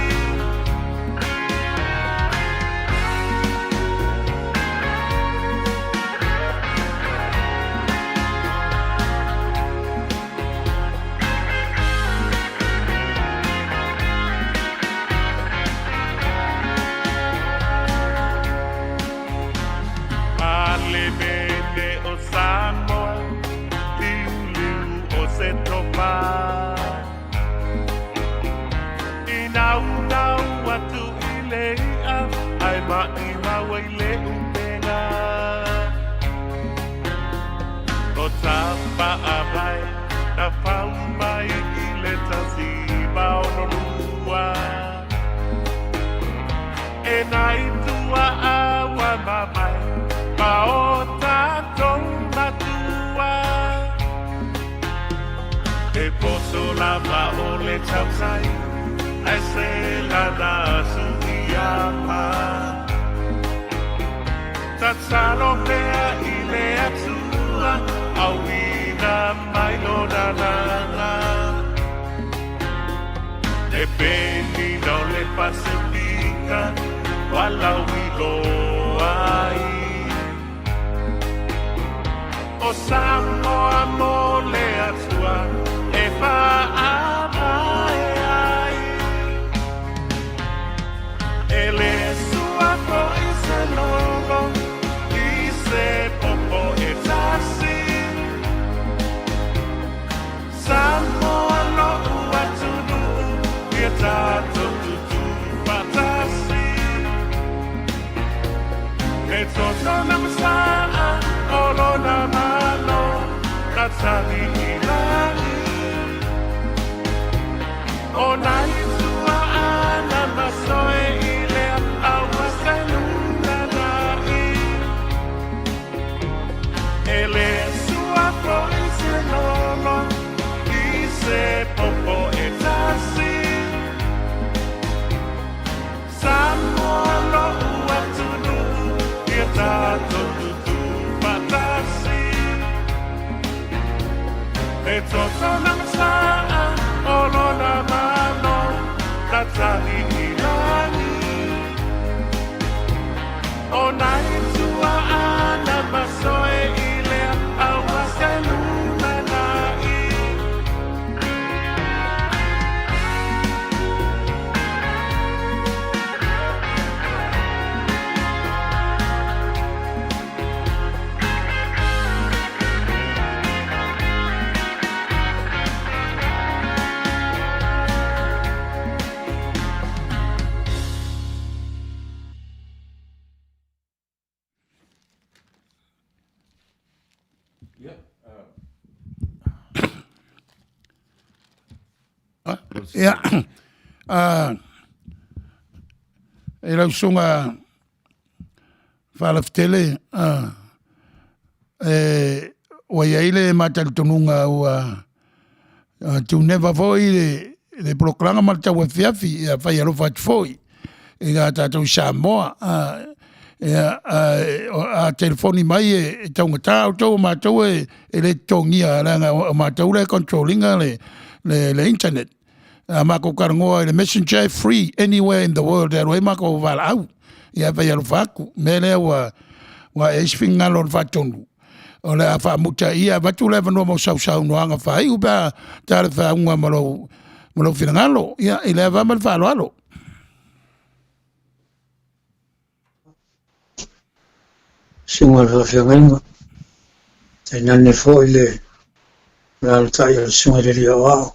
Speaker 6: Palemene o Samoa, liuliu o se topa. I naunau atu i le i'a, ae maʻimau ai le upega. O Tapaʻamai na fau mai i le 162. E nai tua'a ua mavae ma o tatou matua. E poto lava o le tautai, ae se lana suiapa. Tatalo pea i le Atua, auina mai lona agaga. E penina o le Pasefika, walauiloa ai. O Samoa mo le Atua, e faavae ai. E le sua foʻi se lolo i se popo e tasi. Samoa loʻu atunuu, ia tatou tutufaatasi. E toto na masaa o lona malo na tali i lagi. O nai tua'a na masoe i lea aua se lumanai. E le sua foʻi se lolo i se popo e tasi. Samoa loʻu atunuu, ia tatou tutufaatasi. E toto na masaa o lona malo na tali i lagi. O nai tua'a na masoe i lea aua se lumanai.
Speaker 1: Ia, e lau susuga Faalafetele, ua i ai le ma talitonuga ua tuneva foi le polokalame ma le tauafiafi, ia fai alofa atu foi i a tatou Samoa. Ia, a telefoni mai e taugata outou, o matou e le totogia, leaga o matou le control ina le internet. A makou talanoa i le Messenger, e free anywhere in the world e alu ai makou valaau. Ia fai alofa atu. Mea lea ua i ai se finagalo o le faatonu o le a faamuta ia avatu le avanoa mo sausaunoaga faaiu pe a talafeauga ma lou finagalo. Ia, i le ava ma le faaaloalo.
Speaker 5: Susuga i le Faafeagaiga, tainane foi le alalatai o le Susuga i le Alii Aoao,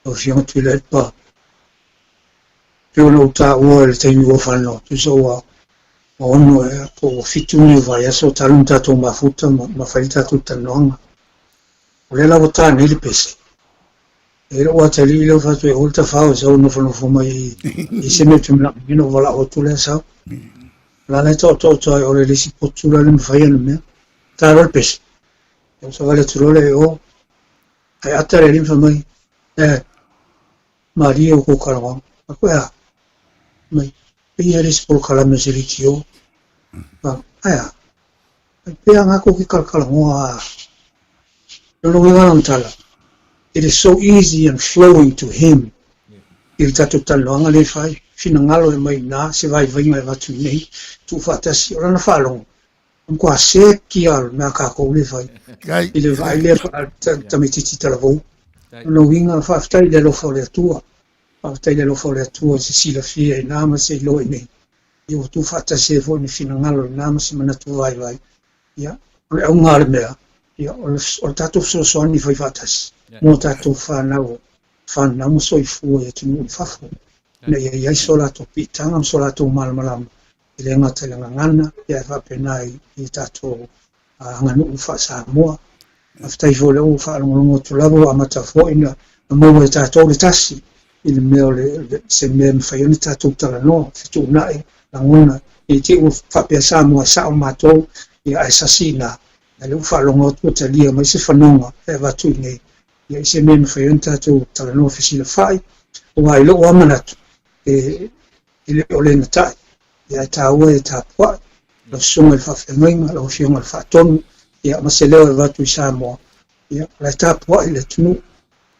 Speaker 5: lau Afioga Tuilaepa. Pei ona ou taua i le taimi ua fano, tusa ua 6 ea po ua 7 nei vaiaso talu ona tatou mafuta ma fai le tatou talanoaga. O lea la ua ta nei le pese. E lou atalii lea ua fai atu e o le tafao e sau e nofonofo mai i se mea ou te manaomia ona ou valaau atu lea sau. O la la e taotaoto ai o le isi potu la le mafai ona mea. Ta loa le pese. Ou savali atu loa lea i o. Ae ata le alii ma fai mai, e, malie o kou talanoaga. Fai atu, E a? Fai mai, Pei e le isi polokalame o se leitio. Fai atu, Ae a? Fai, Pea nga kou ke kalakalanoa a. Lona uiga lana tala, It is so easy and flowing to him i le tatou talanoaga lea e fai, finagalo e aumai i ina se vaivaiga e avatu i inei, tuufaatasi, o lana faalogo, e matua seki lava o le mea a kākou lea e fai, i le vaai lea tamaitiiti talavou. Lona uiga, faafetai i le alofa o le Atua, faafetai i le alofa o le Atua i se silafia i ina ma se iloa i inei, ia ua tuufaatasi ai foi ni finagalo i ina ma se manatu vaivai. Ia, o le auga o le mea, ia, o le, o le tatou fesoasoani fai faatasi mo tatou fanau, fanau ma soifua i atunuu i fafo, ina ia i ai so latou piitaga ma so latou malamalama, e le gata i le gagana, ia ae faapena i, i tatou aganuu faa-Samoa. Faafetai foi o lea ua faalogologo atu lava ua amata foi ona maua e tatou le tasi i le mea o le, se mea e mafai ai ona tatou talanoa, fetuunai lagona, ne i te i ua faapea Samoa e sao matou, ia ae sasi i ina. Ae o lea ua faalogo atu ua talia mai se fanoga e avatu i inei, ia i se mea e mafai ai ona tatou talanoa fesilafai, aua i lou lava manatu, e e le o le gatai, ia e taua e tapuai lau susuga i le faafeagaiga, lau afioga i le faatonu, ia ma se leo e avatu i Samoa, ia o la e tapuai le atunuu,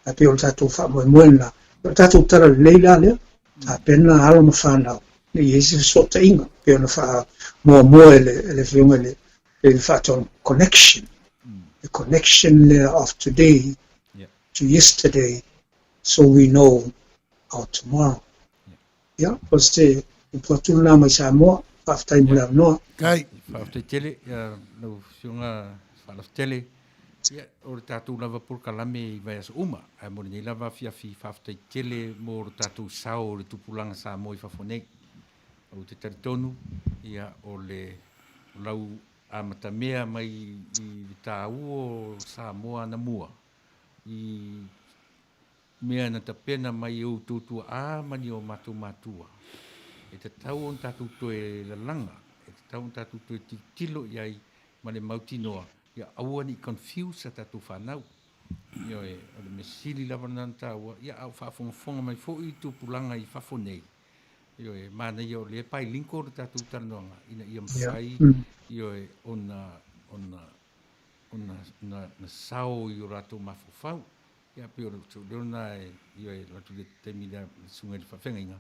Speaker 5: ae pei o le tatou faamoemoe lena. O le tatou tala lelei la lea, tapena alo ma fanau, ne i i ai se fesootaiga, pei ona faamuamua e le, e le afioga i le, le faatonu, connection, the connection lea of today to yesterday, so we know our tomorrow. Ia, o se upu atu lena mai Samoa. Faafetai mo le avanoa.
Speaker 1: Kai.
Speaker 2: Faafetai tele, ia, lau Afioga Faalafetele. Ia, o le tatou lava polokalame i vaiaso uma, ae mo lenei lava afiafi, faafetai tele mo lo tatou sao o le tupulaga Samoa i fafo nei. Ou te talitonu, ia, o le lau amatamea mai i le taua o Samoa anamua i mea na tapena mai e outou tuaa ma ni o matou matua, e tatau ona tatou toe lalaga, e tatau ona tatou toe tilotilo i ai ma le mautinoa, ia aua ne i confuse a tatou fanau. Ioe, o le mea sili lava lena ona taua, ia a o faafogafoga mai foi tupulaga i fafo nei, ioe, manaia o lea e bilingual le tatou talanoaga ina ia mafai, ioe, ona, ona, ona, ona sao i o latou mafaufau. Ia pei o le leo lena e ioe alu atu i le taimi lea le susuga i le faafeagaiga,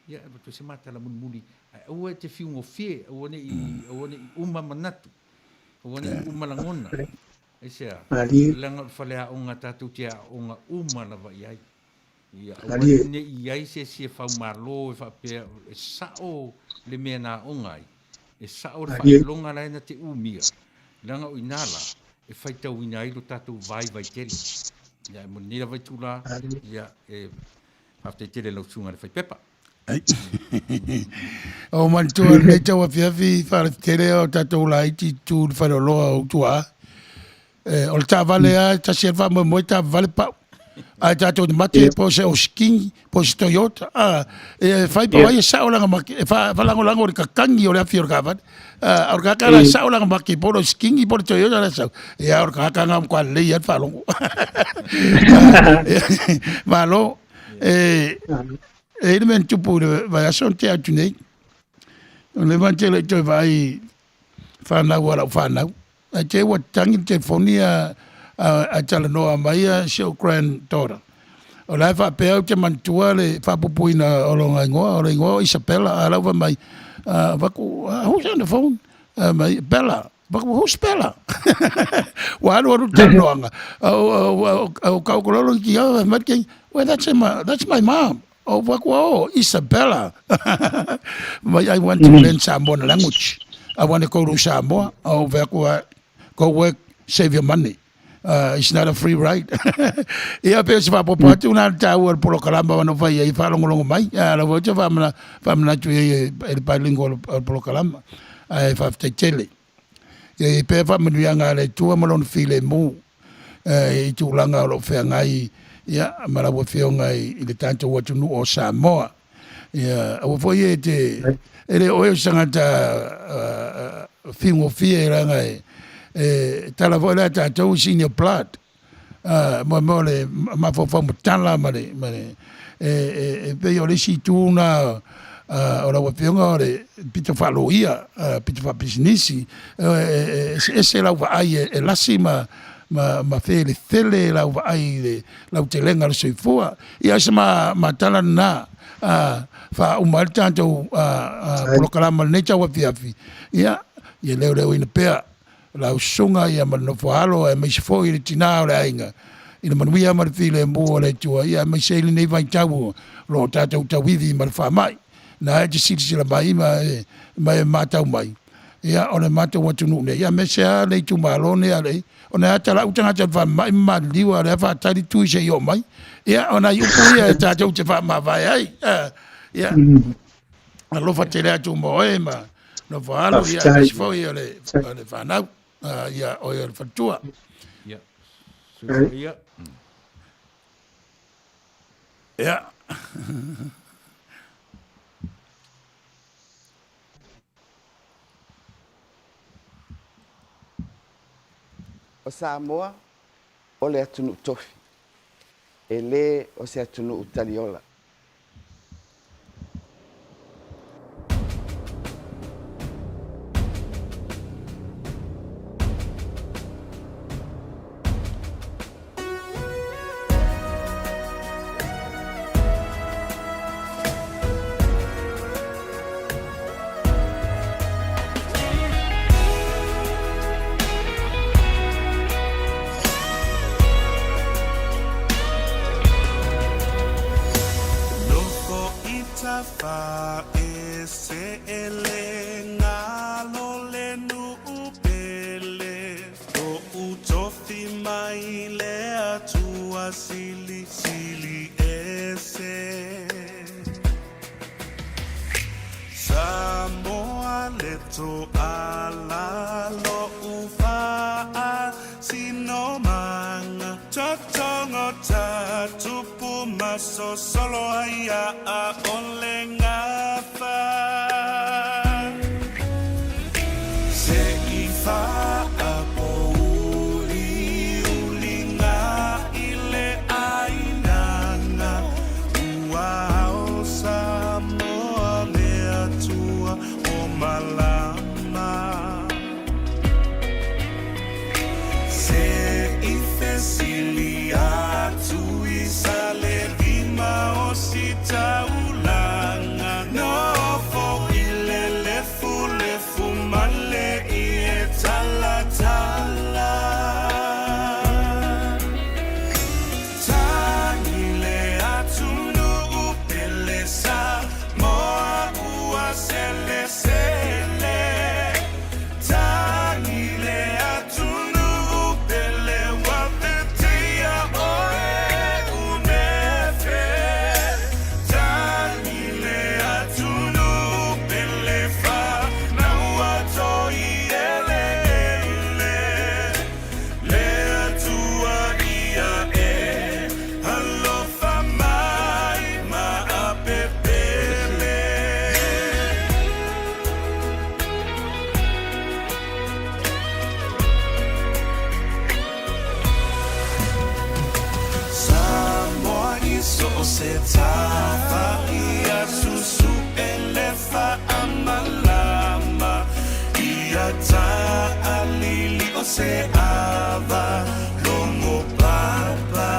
Speaker 2: ia e avatu ai se matala mulimuli, ae aua e te fiugofie, aua ne i, aua ne i uma manatu, aua ne i uma lagona. Aisea? Leaga o le faleaoga tatou te aooga uma lava i ai. Ia aua ne i i ai se isi e faumalo e faapea e sao le mea na aoga ai, e sao le faailoga la e na te umia, leaga o i ina la e faitauina ai lo tatou vaivai tele. Ia, e mo lenei lava itula, ia, e faafetai tele i lau susuga i le faipepa.
Speaker 1: O manatua lenei tauafiafi faalafetele o tatou laiti tu i le faleoloa o Utuaa. Eh, o le taavale lava e tasi ai le faamoemoe taavale pau. Ae tatou te mate po o se Oskini, po o se Toyota. Ah, e fai pa vai e sao lana make, e faalagolago i le kakagi o le afi o le taavale. Ah, o le tagata la e sao lana make po o le Oskini po o le Toyota la e sau. Ia o le tagata lena ua matua lelei lava le faalogo. Malo. E, e i ai le mea na tupu i le vaiaso na tea atu nei. O le mea tele i toe vaai fanau a lau fanau. Ae te ua tangi le telefoni a, a, a talanoa mai a si ou granddaughter. O la e faapea ou te manatua le faapupuina o lona igoa, o le igoa o Isabella. A la ua fai mai, uh, vaku, uh, who's on the phone? Uh, mai, Bella. Vaku, who's Bella? Ua alu alu talanoaga. O kaukololo ki au, mai ke, well, that's my, that's my mom. Oh, vaku, oh, Isabella. Mai, I want to learn Samoan language. I want to go to Samoa. Oh, vaku, go work, save your money. Uh, it's not a free ride. Ia pe se faapopo atu na le taua o le polokalama wana fai ai faalogologo mai. Ia lau foi te faamana faamanatu i ai e le bilingual o le polokalama. Ae faafetai tele. Ia i ai pea faamanuiaga a le Atua ma lona filemu i tulaga o lo o feagai ia ma lau Afioga i le tatou atunuu o Samoa. Ia aua foi e te e le oe o se tagata fiugofie leaga e tala foi la tatou is in your blood. Mo mo le mafaufau matala ma le ma le e e e pei o le isi itu na o lau afioga o le pito faaloia, pito faapisinisi, e eseese lau vaai e lasi ma ma ma felefele lau vaai i le lautelega o le soifua. Ia o se ma ma tala lena faauma ai le tatou polokalama i lenei tauafiafi. Ia, ia leoleoina pea lau susuga ia ma le nofo a alo aemaise foi le tina o le aiga i le manuia ma le filemu o le Atua, ia aemaise ai lenei vaitau o lo o tatou tauivi ma le faamai. Na e te silasila mai ma e, ma e matau mai, ia o le matou atunuu nei, aemaise lava le itumalo nei a Alii, ona e ata lau tagata i le faamai ma maliliu, a o lea faatali tui se i oo mai. Ia, o nai upu ia e tatou te faamavae ai. Ia, alofa tele atu mo oe ma nofo alo, ia, aemaise foi o le, o le fanau, ia, oe o le faletua.
Speaker 2: Ia, Suia.
Speaker 1: Ia.
Speaker 7: O Samoa o le atunuu tofi, e le o se atunuu taliola. Nofo i tafa e se ele ngalo le nuu pele Lo'u tofi mai le Atua silisili ese Samoa le toala lo'u faasinomaga Totogo ta tupu masosolo ai a ʻole gafa Se i faapouliuliga i le ʻainana Ua ao Samoa le Atua o malama Se i fesili atu i Salelima o Sitaulaga Nofo i le lefulefu ma le ie talatala Tagi le atunuu pele Samoa ua selesele Tagi le atunuu pele ua vetea oe unefe Tagi le atunuu pele fanau toi eleele Le Atua ia e alofa mai ma apepele. Samoa i so o se tafa ia susu e le faamalama ia taalili o se ava logo papa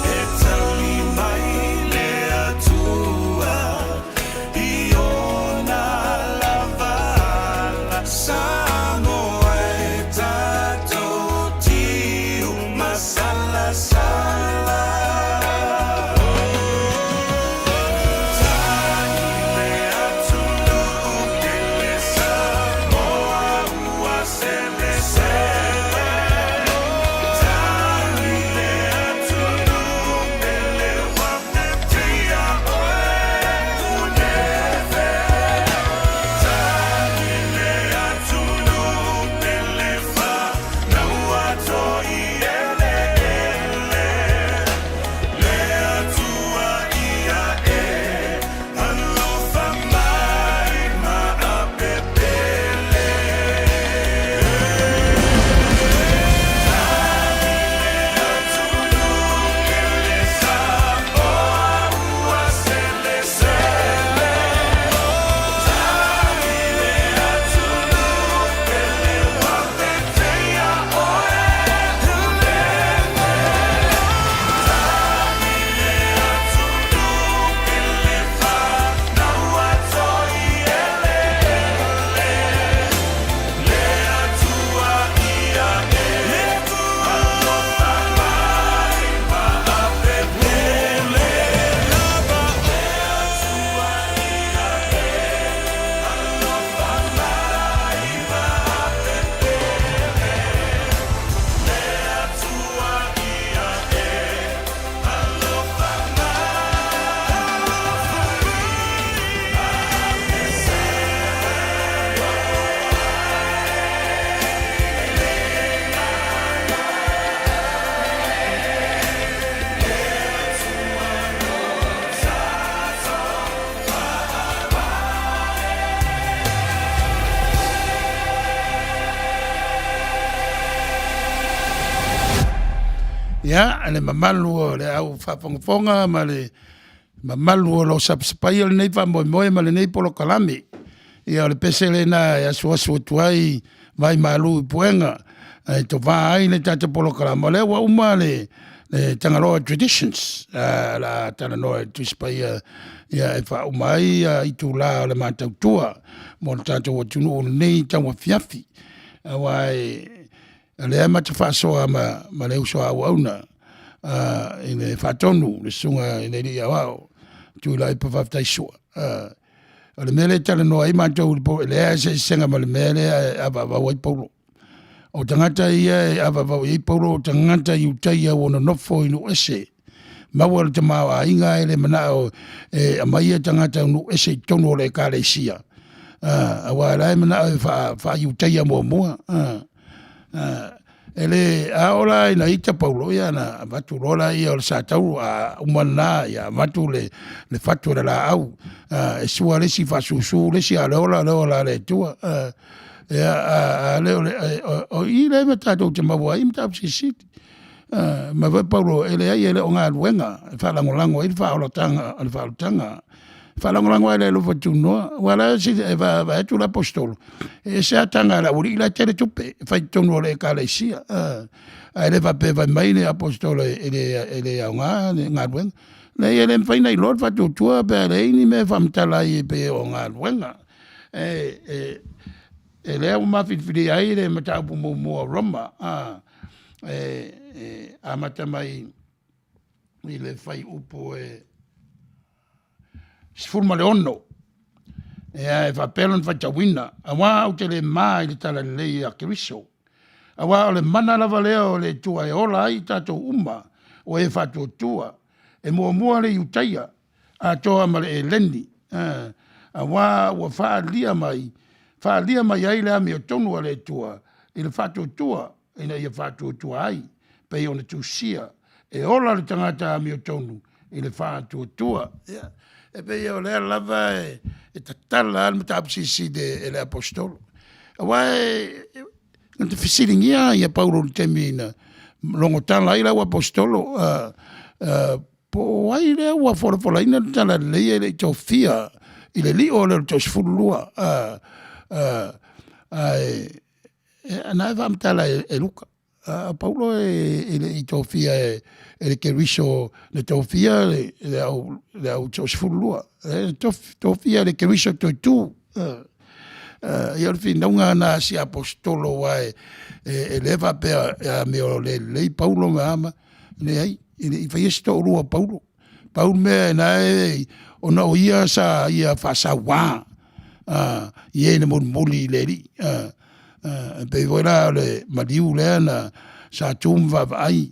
Speaker 7: E tali mai le Atua i ona lava ala Samoa e tatou tiu masalasala Tagi le atunuu pele Samoa
Speaker 1: Ia, le mamalu o le au faafogafoga ma le mamalu o lo o sapasapaia lenei faamoemoe ma lenei polokalame. Ia, o le pese lena e asuasu atu ai vai malu i puega e tovā ai le tatou polokalame. O lea ua uma le Tagaloa Traditions, o le a talanoa i le Tusi Paia ia e faauma ai itulā o le matautua mo le tatou atunuu i lenei tauafiafi. Aua o lea ma te faasoa ma le uso a auauna i le Faatonu, le Susuga i le Alii Aoao Tuilaepa Faafetai Sua. O le mea lea e talanoa ai matou i le po, e leai lava se eseesega ma le mea lea e avaavau ai Paulo. O tagata ia e avaavau i ai Paulo, o tagata Iutaia ua nonofo i nuu ese, maua le tamaoaiga ae le manao e aumai ia tagata o nuu ese i totonu o le Ekalesia, aua o la e manao e faa-Iutaia muamua. E le, a oo la ina ita Paulo, ia ona avatu loa lea o le satauro, a uma lena, ia avatu le fatu o le laau, e sua le isi faasusu le isi, a o le ola o le ola a le Atua. Ia, a le o le, o i lea tatou te maua ai mataupu silisili. Fai mai foi Paulo, e leai e le o galuega e faalagolago ai le faaolataga, le faaolataga. E faalagolago lava i le alofa tunoa. Aua o la e vaai atu le aposetolo, e ese lava taga a le aualii la e tele tupe e fai i totonu o le ekalesia. Ae le faapea fai mai le aposetolo e le aoga le galuega. Leai e le mafai ona iloa le faatuatua pe a leai ni mea e faamatala ai e pei o galuega. E lea ua ma filifilia ai le mataupu muamua o Roma, e amata mai i le fuaiupu e 16, e faapea lona faitauina, Aua ou te le ma i le talalelei a Keriso, aua o le mana lava lea o le Atua e ola ai i tatou uma o e faatuatua, e muamua le Iutaia atoa ma le Eleni, aua ua faaalia mai, faaalia mai ai le amiotonu a le Atua i le faatuatua ina ia faatuatua ai, pei ona tusia, e ola le tagata amiotonu i le faatuatua. Ia, e pei o lea lava e tatala lava le mataupu silisili e le Aposetolo. Aua e na te fesiligia ia Paulo i le taimi na logo tala ai le au Aposetolo, po o ai lea ua folafolaina le talalelei e le i tofia i le lio lea o le toasefululua. Ae na e faamatala e Luka. A o Paulo e le i tofia e le Keriso, na tofia le au toasefululua. E tofia e le Keriso toe tu. Ia o le finauga lena a si aposetolo aua e le faapea e amio le lelei Paulo ma a ma, leai, e le i faia se toalua o Paulo. Pau le mea na e, ona o ia sa ia faasauā i e na mulimuli i le Alii. E pei foi la o le maliu lea na sa tu ma vaavaai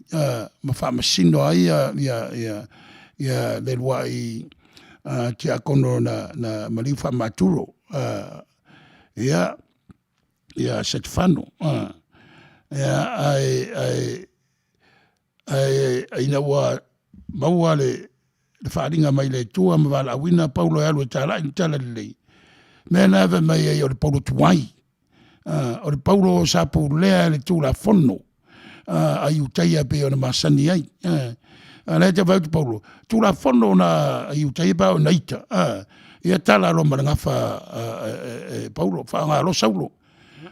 Speaker 1: ma faamasino ai ia le luai tiakono na maliu faamaturo ia ia Setefano. Ia ae Ae ina ua maua le faaaliga mai le Atua ma valaauina Paulo e alu e talai le talalelei, mea na fai mai ai o le Paulo tuai, o le Paulo sa pulea e le Tulafono a Iutaia e pei ona masani ai. A o lea e tau fai atu Paulo, Tulafono na a Iutaia pe a oo ina ita, ia tala loa ma le gafa e Paulo, faaaoga loa Saulo.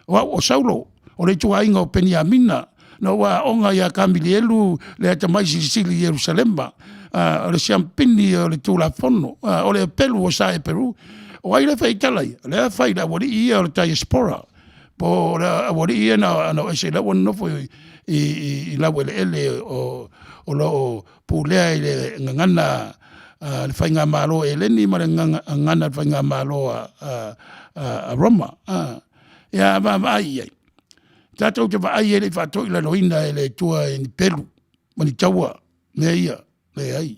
Speaker 1: O au o Saulo, o le ituaiga o Peniamina, na ou aoga ia Kamilielu le atamai silisili i Ierusalema, o le siampini o le Tulafono, o le pelu o Saeperu. O ai lea e fai ai tala ia? O lea e fai i le aualii ia o le diaspora, po o le aualii ia na o ese la ua nonofo i laueleele o lo o pulea i le gagana a le faigamalo Eleni ma le gagana a le faigamalo a Roma. Ia vaavaai i ai. Tatou te vaai e le i faatoilaloina e le Atua i ni pelu ma ni taua mea ia, leai.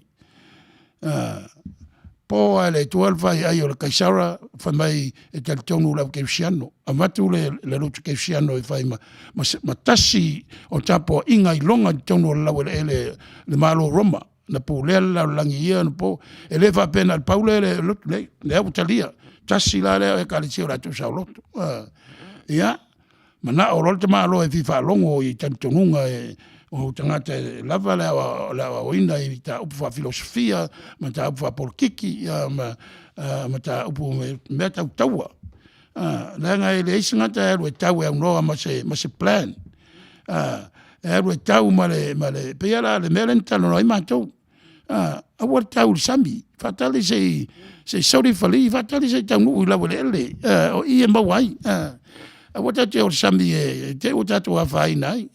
Speaker 1: Po lava e le Atua le faiai o le Kaisara fai mai e talitonu le au kerisiano. Avatu le lotu kerisiano e fai ma tasi o tapuaiga iloga i totonu o le laueleele le Malo o Roma na pulea le lalolagi i ia anapo. E le faapea na o le pau lea le lotu, leai, lea ua talia. Tasi la lea o ekalesia o le latou saoloto. Ia, manao loa le tamaloa e fia faalogo i talitonuga e O tagata e lava le aoaoina i mataupu faafilosofia, mataupu faapolokiki, ia ma mataupu mea tau taua. Leaga e leai se gata e alu e tau e aunoa ma se, ma se plan. E alu e tau ma le, ma le, pei lava la le mea lea na talanoa ai matou. Aua le tau i le sami, faatali se i, se i soli le fali, faatali se i taunuu i laueleele, o i e maua ai. Aua tatou te o i le sami e te i ua tatou afaina ai.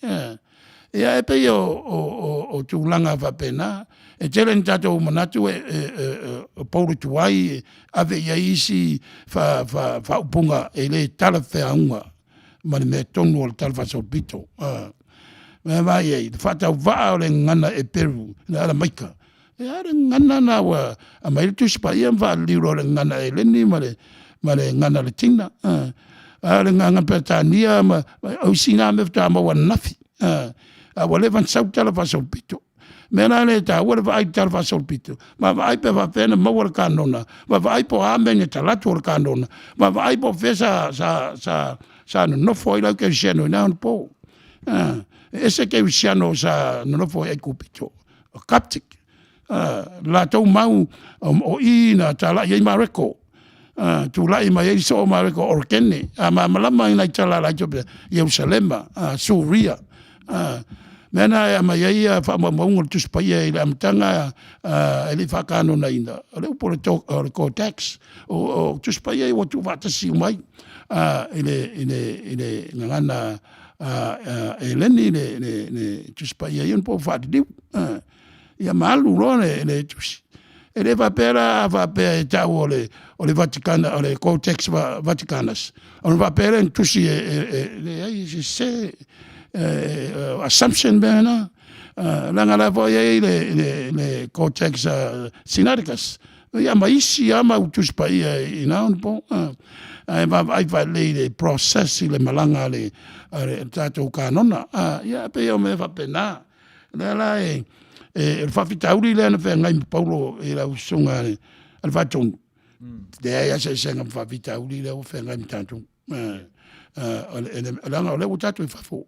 Speaker 1: Ia e pei o tulaga faapena. E tele ina tatou manatu o pou le tuai e ave i ai isi faaupuga e le talafeauga ma le mea tonu o le talafaasolopito. Mea vaai i ai, le faatauvaa o le gagana Eperu, le Alamaika, ia le gagana lena ua aumai ai le Tusi Paia ma faaliliu loa i le gagana Eleni ma le gagana Latina. A o le gagana Peretania ma o isi na mea faatoa maua ananafi, a ua leva ona sau le talafaasolopito. O le mea la lea e taua le vaai i le talafaasolopito, vaavaai pe faapefea ona maua le kanona, vaavaai po o a mea na talaatu o le kanona, vaavaai po o fea sa nonofo ai le au kerisiano i na onapo. E ese kerisiano sa nonofo i Aikupito, o Coptic, latou mau o i na talai ai Mareko, tulai mai ai soo Mareko o Orakene. A malamalama i nai tala a Etiopia, Ierusalema, Suria. Mea na e aumai ai faamaumauga o le Tusi Paia i le amataga e le i faakanonaina, o le upu o le Codex, o Tusi Paia ia ua tuufaatasi uma ai i le gagana Eleni le Tusi Paia ia po o faaliliu. Ia ma alu loa le tusi. E le faapea la a faapea e tau o le o le Vatikana o le Codex Vaticanus ona faapea lea ni tusi e leai e sese assumption mea na. Leaga la foi e i ai le Codex Sinaiticus ia ma isi lava mau Tusi Paia i na onapo. Ae vaavaai faalelei i le process i le malaga a le tatou kanona. Ia e pei o mea faapena. O lea la e, e, o le faafitauli lea na feagai ma Paulo i lau susuga a le Faatonu, leai lava se eseesega ma faafitauli lea ua feagai ma tatou. Leaga o lea ua tatou i fafo.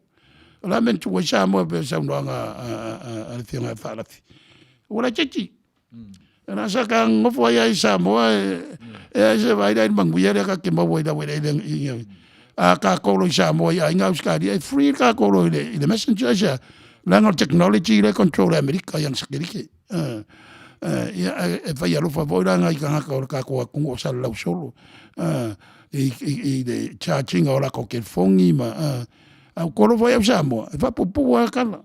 Speaker 1: O le a mea na tuu ai Samoa pei o le saunoaga a le Afioga ia Faalafi? Ua laitiiti. Na sa ka nofo ai ai Samoa e ai se vai lai manuia lea ka te maua i lau eleele i a ka kolo i Samoa i aiga Ausetalia e free ka kolo i le i le messenger ai sea leaga o le technology lea e control e Amerika i ana satelite ia e fai alofa foi la nai tagata o le tatou atunuu o salalau solo i le charge ina o latou telefoni ma a ua kolo foi au Samoa e faapuupuu lava tala.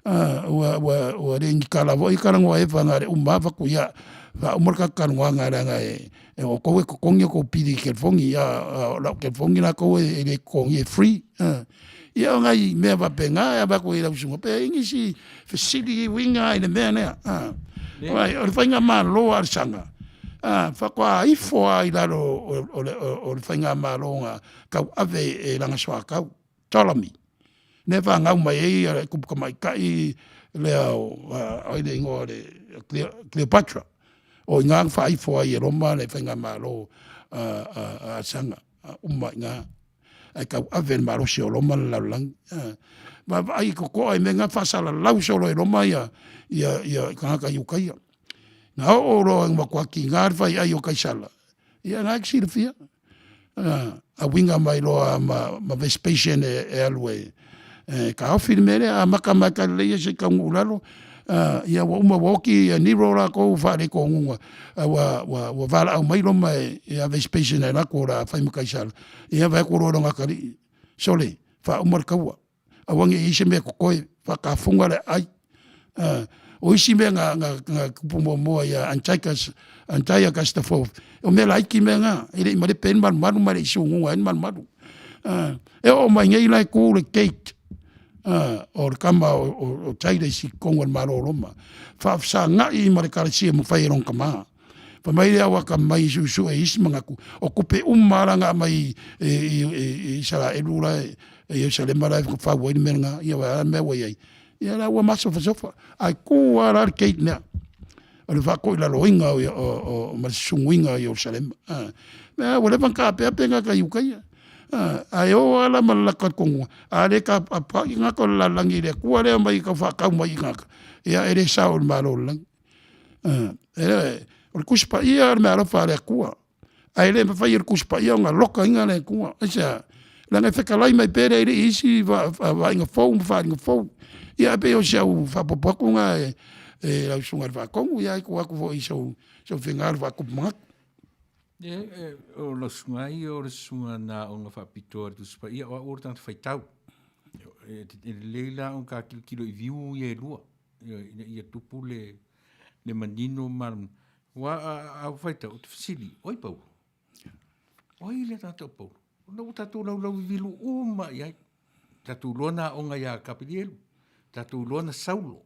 Speaker 1: Ua, ua, ua le ni tala foi talanoa ai fana le uma fatu ia faauma le tatou talanoaga leaga e, e outou e totogi outou pili i telefoni a o lau telefoni latou e, e le totogi e free. Ia o nai mea faapena e avatu i lau susuga pe i ai nisi fesili uiga i le mea lea. Ai, o le faigamalo a le saga faatoa ifo lava i lalo o, o, le, o le faigamalo na tauave e lana soatau. Ptolemy, lea e fanau mai ai le tupu tamaitai lea o ai le igoa o le Cleopatra. O i ina na faaifo ai e Roma le faigamalo a Asaga, uma i ina. Ae tauave e le malosi o Roma le lalolagi. Vaavaai totoa i mea na faasalalau solo e Roma ia tagata Iutaia. Na oo loa ina matua tiga le faiai o Kaisala, ia na e te silafia. A uiga mai loa ma, ma Vespasian e, e alu e, e taofi le mea lea, amata mai Kalileia se i taunuu i lalo, ia ua uma ua oti ia Nero latou faaletonuga, a ua, ua, ua valaau mai Roma e, ia Vespasian e alu atu o le a fai ma Kaisara. Ia vaai atu loa i lona atalii, sole, faauma le taua. Aua ne i i ai se mea totoe, faatafuga le aai. O isi mea na, na, na tupu muamua ia Antiochus, Antiochus the Fourth, o mea laiti mea na, e le i malepe ai le malumalu ma le i suguga ai le malumalu. E oo mai nei la e tu le gate o le tama o, o, o Titus i totonu o le Malo o Roma, faafesagai ma le Ekalesia ma fai e lona tama. Fai mai le au akamai i suesue i isi manatu, o tupe uma lava la na aumai i, i, i, i Isaraelu la e, e Ierusalema la e whakawhau ai le mea lena, ia wai a mea ua i ai. Ia la ua masofasofa, ae ku lava la le gate lea. O le whaakoilaloina o, o, o, ma le susunuina o Ierusalema. Mea ua leva na taapeape ngā kai ukaia. Ae o ala ma le latou talitonuga, a le tapaai tagata o le lalolagi i le Atua lea e omai e tau faatau mai i tagata, ia e le sao i le Malo o le lagi. O le Tusi Paia o le meaalofa a le Atua, ae le mafai e le Tusi Paia ona lokaina le Atua. Aisea? Leaga e fetalai mai pea le Alii i isi vaaiga fou ma faaaliga fou. Ia ae pei o si au faaopoopo atu lena i lau Susuga i le Faatonu, ia ae tuu atu foi i sou finagalo faatupu manatu.
Speaker 2: O lau susuga ia o le susuga na aoga faapitoa i le Tusi Paia, o au o le tagata faitau. E lelei la ona ta tilotilo i view ia e lua, ina ia tupu le manino ma malamalama. Aua a ou faitau, ou te fesili, o ai Paulo? O ai le tagata o Paulo? Ona ua tatou laulau vivilu uma i ai. Tatou iloa na aoga ia Kapelielu, tatou iloa na Saulo,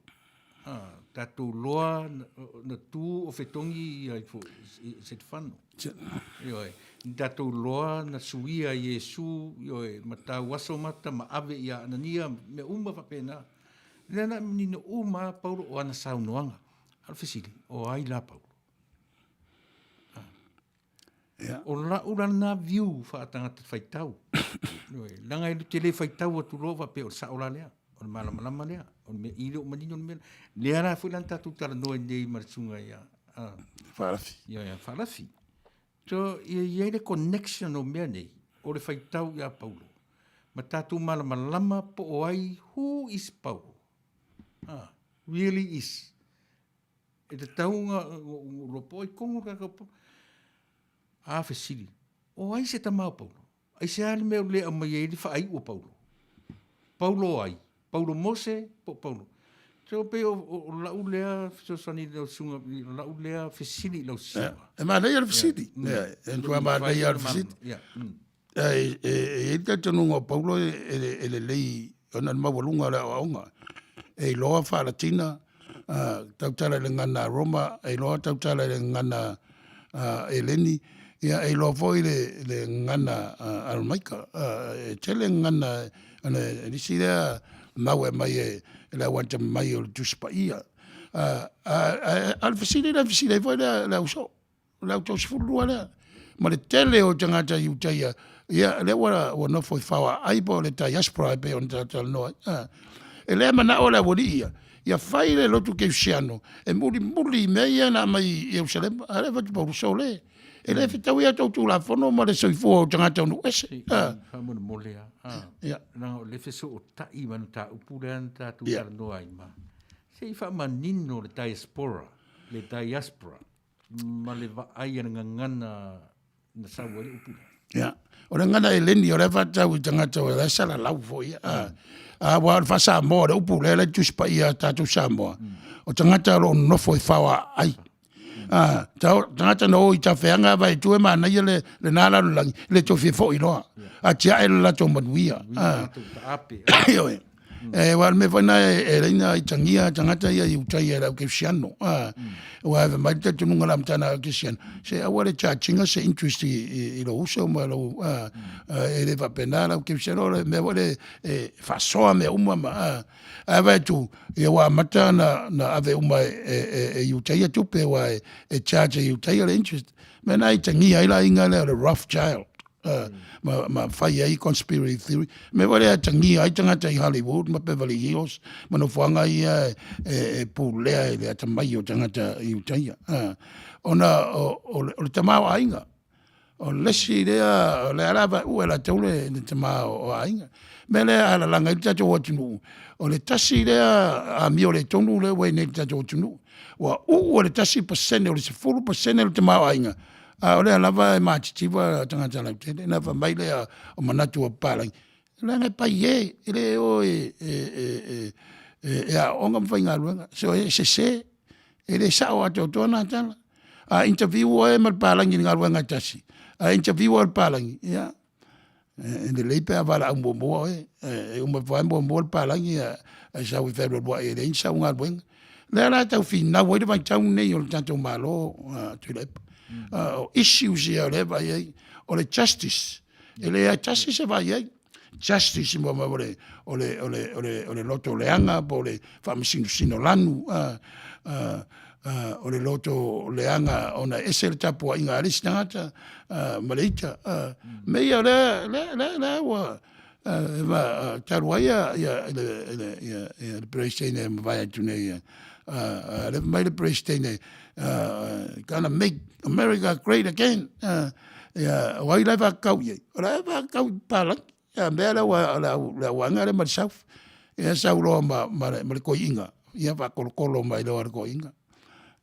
Speaker 2: tatou iloa na tu o fetogi ia ifo Setefano. Ioe, tatou iloa na suia Iesu, ioe, ma tauaso mata ma ave ia Anania, mea uma faapena. Lea la e manino uma lava Paulo o ana saunoaga. A o le fesili, o ai la Paulo? Ia. O lau la lena view faatagata faitau. Leaga e te le faitau atu loa faapea o le sao la lea, o le malamalama lea, o le mea i le o manino le mea. Lea la foi la na tatou talanoa ai nei ma le susuga ia
Speaker 1: Faalafi.
Speaker 2: Ia, ia Faalafi. So, ia i ai le connection o mea nei, o le faitau ia Paulo, ma tatou malamalama po o ai, who is Paulo? Ah, really is. E tatau ona iloa po o ai tonu le tagata o Paulo. A fesili, o ai se tama o Paulo? Aisea le mea ua le aumai ai le faaiu o Paulo? Paulo o ai? Paulo Mose po o Paulo? So pei o, o, o lau lea fesoasoani i lau susuga, o lau lea fesili i lau susuga.
Speaker 1: E manaia le fesili. E matua manaia le fesili. E i ai le talitonuga o Paulo e lelei ona o le maualuga o le aoaoga. E iloa faa-Latina, tautala i le gagana Roma, e iloa tautala i le gagana Eleni, ia e iloa foi le gagana Aramaika. E tele gagana, o le isi lea mau e aumai e le au atamamai o le Tusi Paia. A o le fesili lea e fesili ai foi le au soo. O le au 32 lea. Ma le tele o tagata Iutaia, ia, lea ua, ua nofo i faoaai po o le diaspora e pei ona talatalanoa ai. A. E le manao le aualii ia, ia fai le lotu kerisiano e mulimuli i mea ia na aumai i Ierusalema. A lea fai atu Paulo, sole, e le fetaui a tou tulafono ma le soifua o tagata o nuu ese.
Speaker 2: A. Faamolemole lava. A. Ia. Leaga o lea e fesootai ma le mataupu lea na tatou talanoa ai ma. Se i faamanino le diaspora, le diaspora. ma le vaai a le gagana na sau ai le upu lea.
Speaker 1: Ia. O le gagana Eleni, o lea e faatatau i tagata o la e salalau foi. A, aua o le faa-Samoa, le upu lea la e i le Tusi Paia a tatou Samoa, o tagata o lo o nonofo i faoaai. A, tagata na o i tafeaga vaai atu e manaia lena lalolagi, e le toe fia foi loa. Atiae le latou manuia. Ioe. Aua o le mea foi lena e ala ai ona aitagia tagata ia i uta ia i le au kerisiano. Aua e fai mai le talitonuga o le amataga au kerisiano, se aua le charge ina se interest i lou uso ma lou, e le faapena le au kerisiano, o le mea foi lea e faasoa mea uma ma, ae vaai atu, ia ua amata ona ave uma e uta ia tupe aua e charge e uta ia le interest. O le mea lena e aitagia ai le aiga lea o le Rothschild. Ma fai ai conspiracy theory. Mea foi lea e atagia ai tagata i Hollywood ma Beverly Hills ma nofoaga ia e pulea i le atamai o tagata i uta ia. Ona o le tamaoaiga, o le isi lea, o lea lava e ue latou le tama o aiga. O le mea lea a lalaga ai le tatou atunuu, o le tasi lea amio le tonu lea ua i ai nei i le tatou atunuu. Ua uu e le 1%, o le 10% le tamaoaiga, a o lea lava e matitiva tagata lautele. Ona fai mai lea o manatu o papalagi, leaga e paie, e le o e aooga ma faigaluega. So e sese, e le sao atoatoa na tala. A interview oe ma le palagi i le galuega e tasi, a interview oe e le palagi, ia, E lelei pe a valaau muamua oe, e uma ifo lava e muamua le palagi ae sau e fealualuai e leai ni sau galuega. O lea la e tau finau ai le vaitau lenei o le tatou Malo Tuilaepa. O issues ia o lea e vaai ai, o le justice, e leai tasi se vaai ai. Justice mo o le o le o le o le o le loto leaga po o le faamasinosino lanu. O le loto leaga ona e ese le tapuaiga a le isi tagata ma le ita. Mea ia o lea, lea, lea, lea ua talu ai ia, ia, le, le, ia, ia le Peresetene e mavae atu nei, lea fai mai le Peresetene, gonna make America great again. Ia, o ai la e faakakau i ai? O la e faakakau i palagi. Ia, mea lea ua, le au, le auaga lea ma le South. Ia sau loa ma, ma le, ma le koiiga, ia faakolokolo mai loa le koiiga.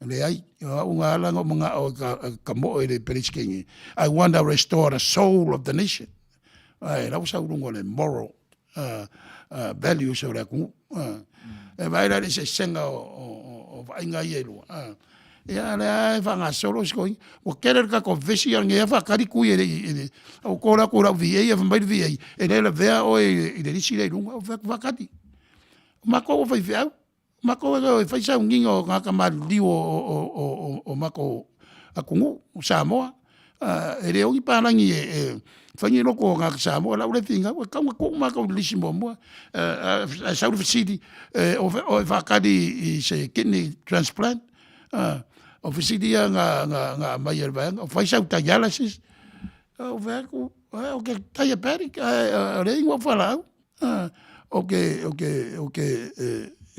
Speaker 1: Leai, o au na ala na ou manao e ka, e ka moe i le Peresetene. I want to restore the soul of the nation. Ai, la ua sau luga o le moral uh, uh, values o le atunuu. Uh, e vaai la i le eseesega o, o, o, o vaaiga ia e lua. Uh, ia lea e faagasolo si koiga. Ua tele le tatou vesi a lenei faatali tui e le i, e le, au call atu i lau VA, fai mai le VA, e le lavea oe i le lisi lea i luga. Ou fai atu, faatali. O matou o faifeau, o matou e o e fai sauniga o tagata maliliu o matou atunuu o Samoa. E le o ni palagi e fai ni loko o tagata Samoa, o lau lea finau, e tatau ona tuu matou i le lisi muamua. Ae sau le fesili, o e faatali i se kidney transplant? O fesili ia na aumai e le vaega, o fai sau dialysis? Ou fai atu, ou te diabetic, ae o lea e inu au fualaau. O ke, o ke, o ke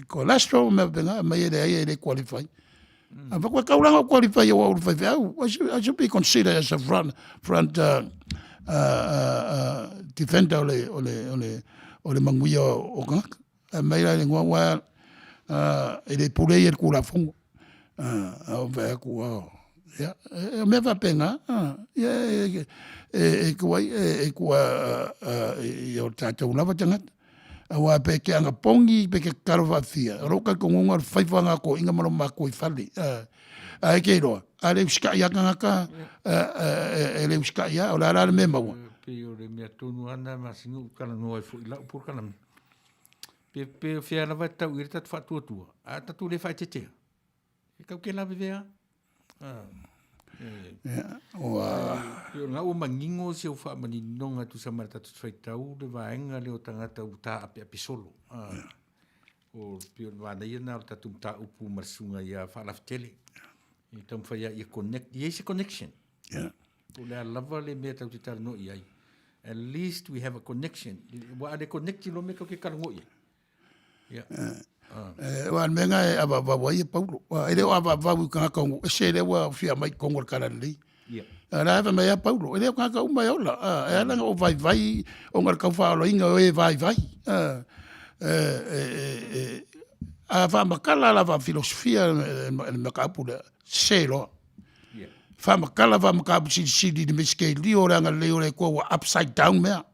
Speaker 1: cholesterol ma mea faapena, aumai e leai e le qualify. A fai atu, e tatau la ona ou qualify aua o le faifeau. I should be considered as a front, front defender o le, o le, o le, o le manuia o tagata. Ae mai la le igoa, well, e le pule ia i le Tulafono. A ou fai atu, oh, ia, o mea faapena, ia, e tuai, e tua i o tatou lava tagata. Aua pe te anapogi, pe te tatalo faafia, o lou talitonuga o le faiva lena o toeaiina ma lou matua i fale. Ae te iloa, a le usitai lava tagata, e le usitai lava, o le a la le mea e maua?
Speaker 2: Pei o le mea tonu lava lena masani ou talanoa ai foi i lau polokalame. Pe, pe fea lava e tau i ai le tatou faatuatua, a tatou le faaeteetea. E tau ke lavevea lava. Ah.
Speaker 1: Ia, ua...
Speaker 2: Pei o lena ua manino si au faamaninoga e tusa ma le tatou faitau le vaega lea o tagata ua taapeape solo. Ah. O pei o le manaia lena o le tatou mataupu ma le susuga ia Faalafetele. E taumafai lava ia connect, ia i ai se connection.
Speaker 1: Yeah.
Speaker 2: Po o le a lava le mea tatou te talanoa i ai. At least we have a connection. Ua a le connect loa mea tatou te talanoa i ai. Yeah.
Speaker 1: Ah. Eh, aua o le mea lena e avaavau ai e Paulo. E le o avaavau i tagata o nuu ese lea ua fia mai i totonu o le Talalelei.
Speaker 2: Yeah.
Speaker 1: A la e fai mai a Paulo, e le o tagata uma e ola. E ala ona ou vaivai ona o le tau faaolaina o e vaivai. E, e, e, a faamatala la faafilosofia le mataupu lea, sese loa. Faamatala faamataupu silisili i le mesikelio o le agalelei o le Atua ua upside down mea.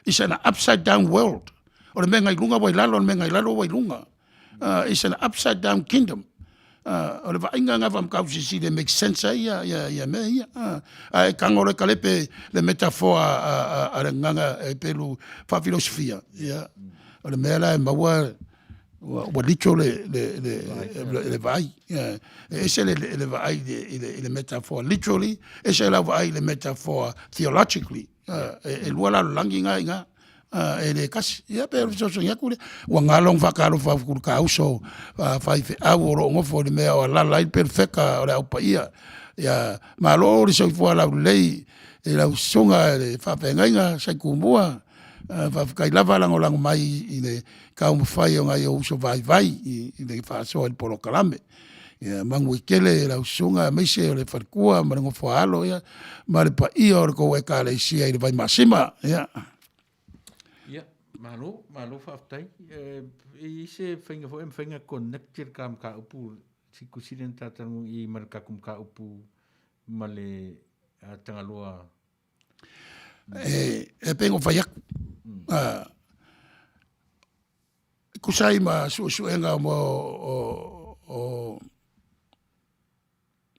Speaker 1: It's an upside down world. O le mea nai luga ua i lalo, o le mea nai lalo ua i luga. It's an upside down kingdom. O le vaaiga lena faamataupu silisili e make sense ai ia, ia, ia mea ia. Ae tago loa e kalepe le metafoa a le gagana e pelu faafilosofia, ia, o le mea la e maua ua lito le, le, le, le vaai. E ese le, le vaai i le, i le metafoa literally, ese lau vaai i le metafoa theologically. E lua lalolagi na i ina, e le tasi. Ia pe o le fesoasoani atu lea. Ua galo ona faatalofa atu i le ta uso faifeau o lo o nofo i le mea o alaala ai le perofeta o le Au Paia. Ia malo le soifua laulelei i lau susuga i le faafeagaiga Sai Tumua. Faafetai lava lagolago mai i le taumafai o nai ou uso vaivai i le faasoa i le polokalame. Ia manuia tele lau susuga aemaise o le faletua ma le nofoaalo ia ma le paia o le tou Ekalesia i le Vaimasima. Ia.
Speaker 2: Ia, malo, malo faafetai. E i ai se faiga foi e mafai ona connect le ta mataupu si kusili na ta talanoa i ma le tatou mataupu ma le Tagaloa
Speaker 1: E pei ona ou fai atu, e tusa ai ma suesuega mo o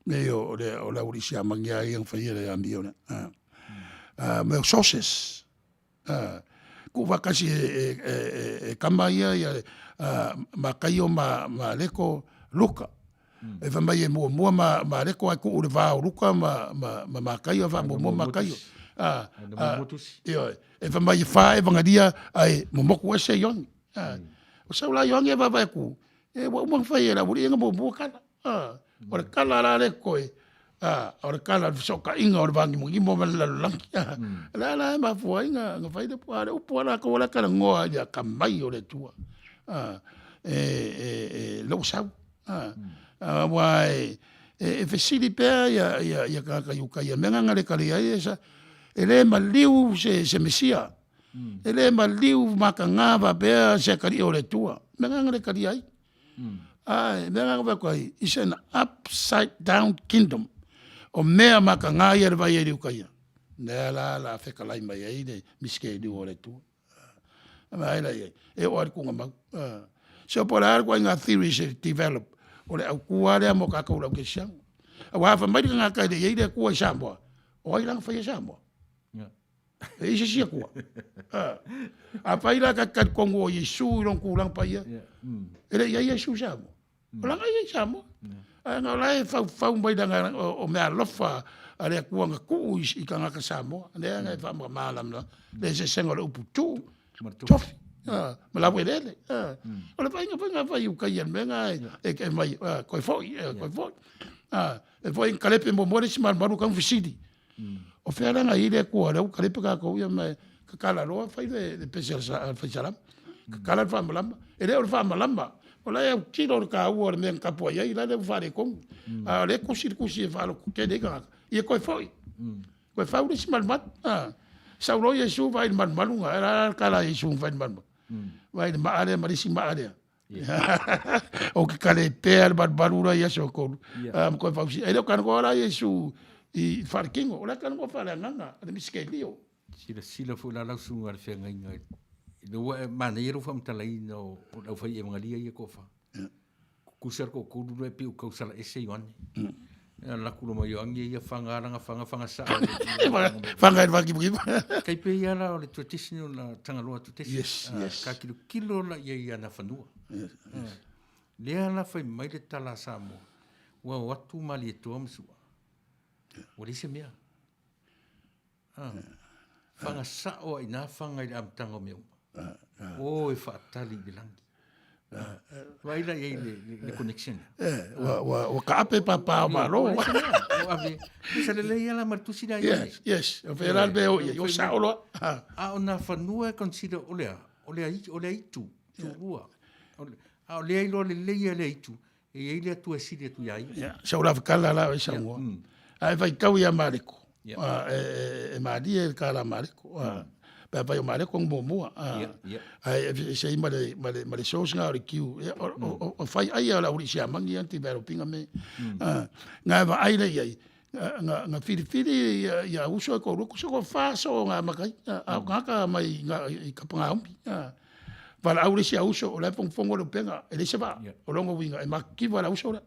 Speaker 1: mea ia o le o le aualii siamani lava ia na faia le amio lea, mea o sources, tuufaatasi e tama ia ia Mataio ma Mareko, Luka. E fai mai e muamua ma Mareko ae tuu i le va o Luka ma Mataio ae faamuamua Mataio. Ioe. E fai mai e fa Evagalia ae momoku ese Ioane. O sau la Ioane e vaavaai atu. E ua uma ona fai e le aualii ia na muamua kala. O le kala la lea e totoe, o le kala o le fesootaiga o le vanimonimo ma le lalolagi. O le a la e mafua ai ona fai le upu, a o le upu lava latou o la e talanoa i le atamai o le Atua lea ua sau. Aua e fesili pea ia tagata i uta i mea na na le talia ai, e le maliu se Mesia, e le maliu mataga faapea se atalii o le Atua, mea na na le talia ai. A o le mea lena na fai atu ai, is an upside down kingdom. O mea mataga ia e vaai ai i uta ia, lea la o le a fetalai mai ai le misitelio o le Atua. Vaai la i ai, e oo lava i le tuugamau. So po o le a le ituaiga theories e develop, o le autu lava lea mo tatou le au kerisiano. Aua a fai mai le tagata e le i ai le Atua i Samoa, o ai la na faia Samoa? E i ai se isi Atua? Afai la ta te talitonu o Iesu i lona tulaga paia, e le i ai Iesu i Samoa. O la na i ai i Samoa. Ae na o la e faufau mai lana o mea alofa a le Atua na tuu i tagata Samoa. Lea na e faamalamalama le eseesega o le upu tuu, tofi, ma laueleele. O le vaaiga foi na fai i uta ia i le mea na e aumai, toe foi, toe foi. E foi na kalepe muamua le isi malumalu tau fesili. O fea la na i ai le Atua lea ua kalepe tatou ia ma tatala loa fai le pese a le fai salamo. Tatala le faamalama. E le o le faamalama, o la e autilo le taua o le mea na tapuai ai, la lea ua faaletonu. A o lea e tusi le tusi e faalototele ai tagata, ia toe foi. Toe fau le isi malumalu. Sau loa Iesu vaai i le malumalu, o le a le tala a Iesu na fai i le malumalu? Vaai i le maa lea ma le isi maa lea. Ou te kale pea le malumalu la i aso e tolu. Ma toe fausia. E le o talanoa la Iesu i faalekino, o la e talanoa faaleagaga, le misitelio.
Speaker 2: Silasila foi la lau susuga i le feagaiga i le ua e manaia lou faamatalaina o le aufai evangalia ia toafa. Tutusa le toatolu lea pei ua tau sala ese Ioane. Ia alu atu loa ma Ioane ia faga lana faga faga sao.
Speaker 1: Faga i le vagivagiva.
Speaker 2: Tai pei lava la o le traditional na Tagaloa tradition.
Speaker 1: Yes, yes.
Speaker 2: Ka tilotilo la i ai i ana fanua.
Speaker 1: Yes, yes.
Speaker 2: Lea la fai mai le tala a Samoa, ua o atu Malietoa ma Su'a. Ua leai se mea. Faga sao lava i ina faga i le amataga o mea uma. O e faatali i le lagi. Vaai la i ai le connection.
Speaker 1: Ua kaape pāpā o Malo.
Speaker 2: Ua ave. Sa lelei lava ma le tusi lea.
Speaker 1: Yes, yes. O fea la le mea o i ai. O sao loa.
Speaker 2: A o nā fanua e consider o le a? O le aitu, tulua. A o lea iloa lelei e le aitu, E i ai le Atua e sili atu iā ia.
Speaker 1: Ia, sa ou lava la o e saunoa. Ae faitau ia Mareko, e malie le tala a Mareko. Pe afai o Mareko na muamua. Ae aveese ai ma le source na o le kiu. O fai ai o le aualii siamani ia na develop ina mea. Na e vaai lea i ai, na filifili ia uso e toalua, tusa toafa aso o na amata ai, a o tagata mai i Kapenaume. Valaau le isi auso, o la e fogofogo le upega, e leai se vaa. O lona uiga, e matitiva le auso lea.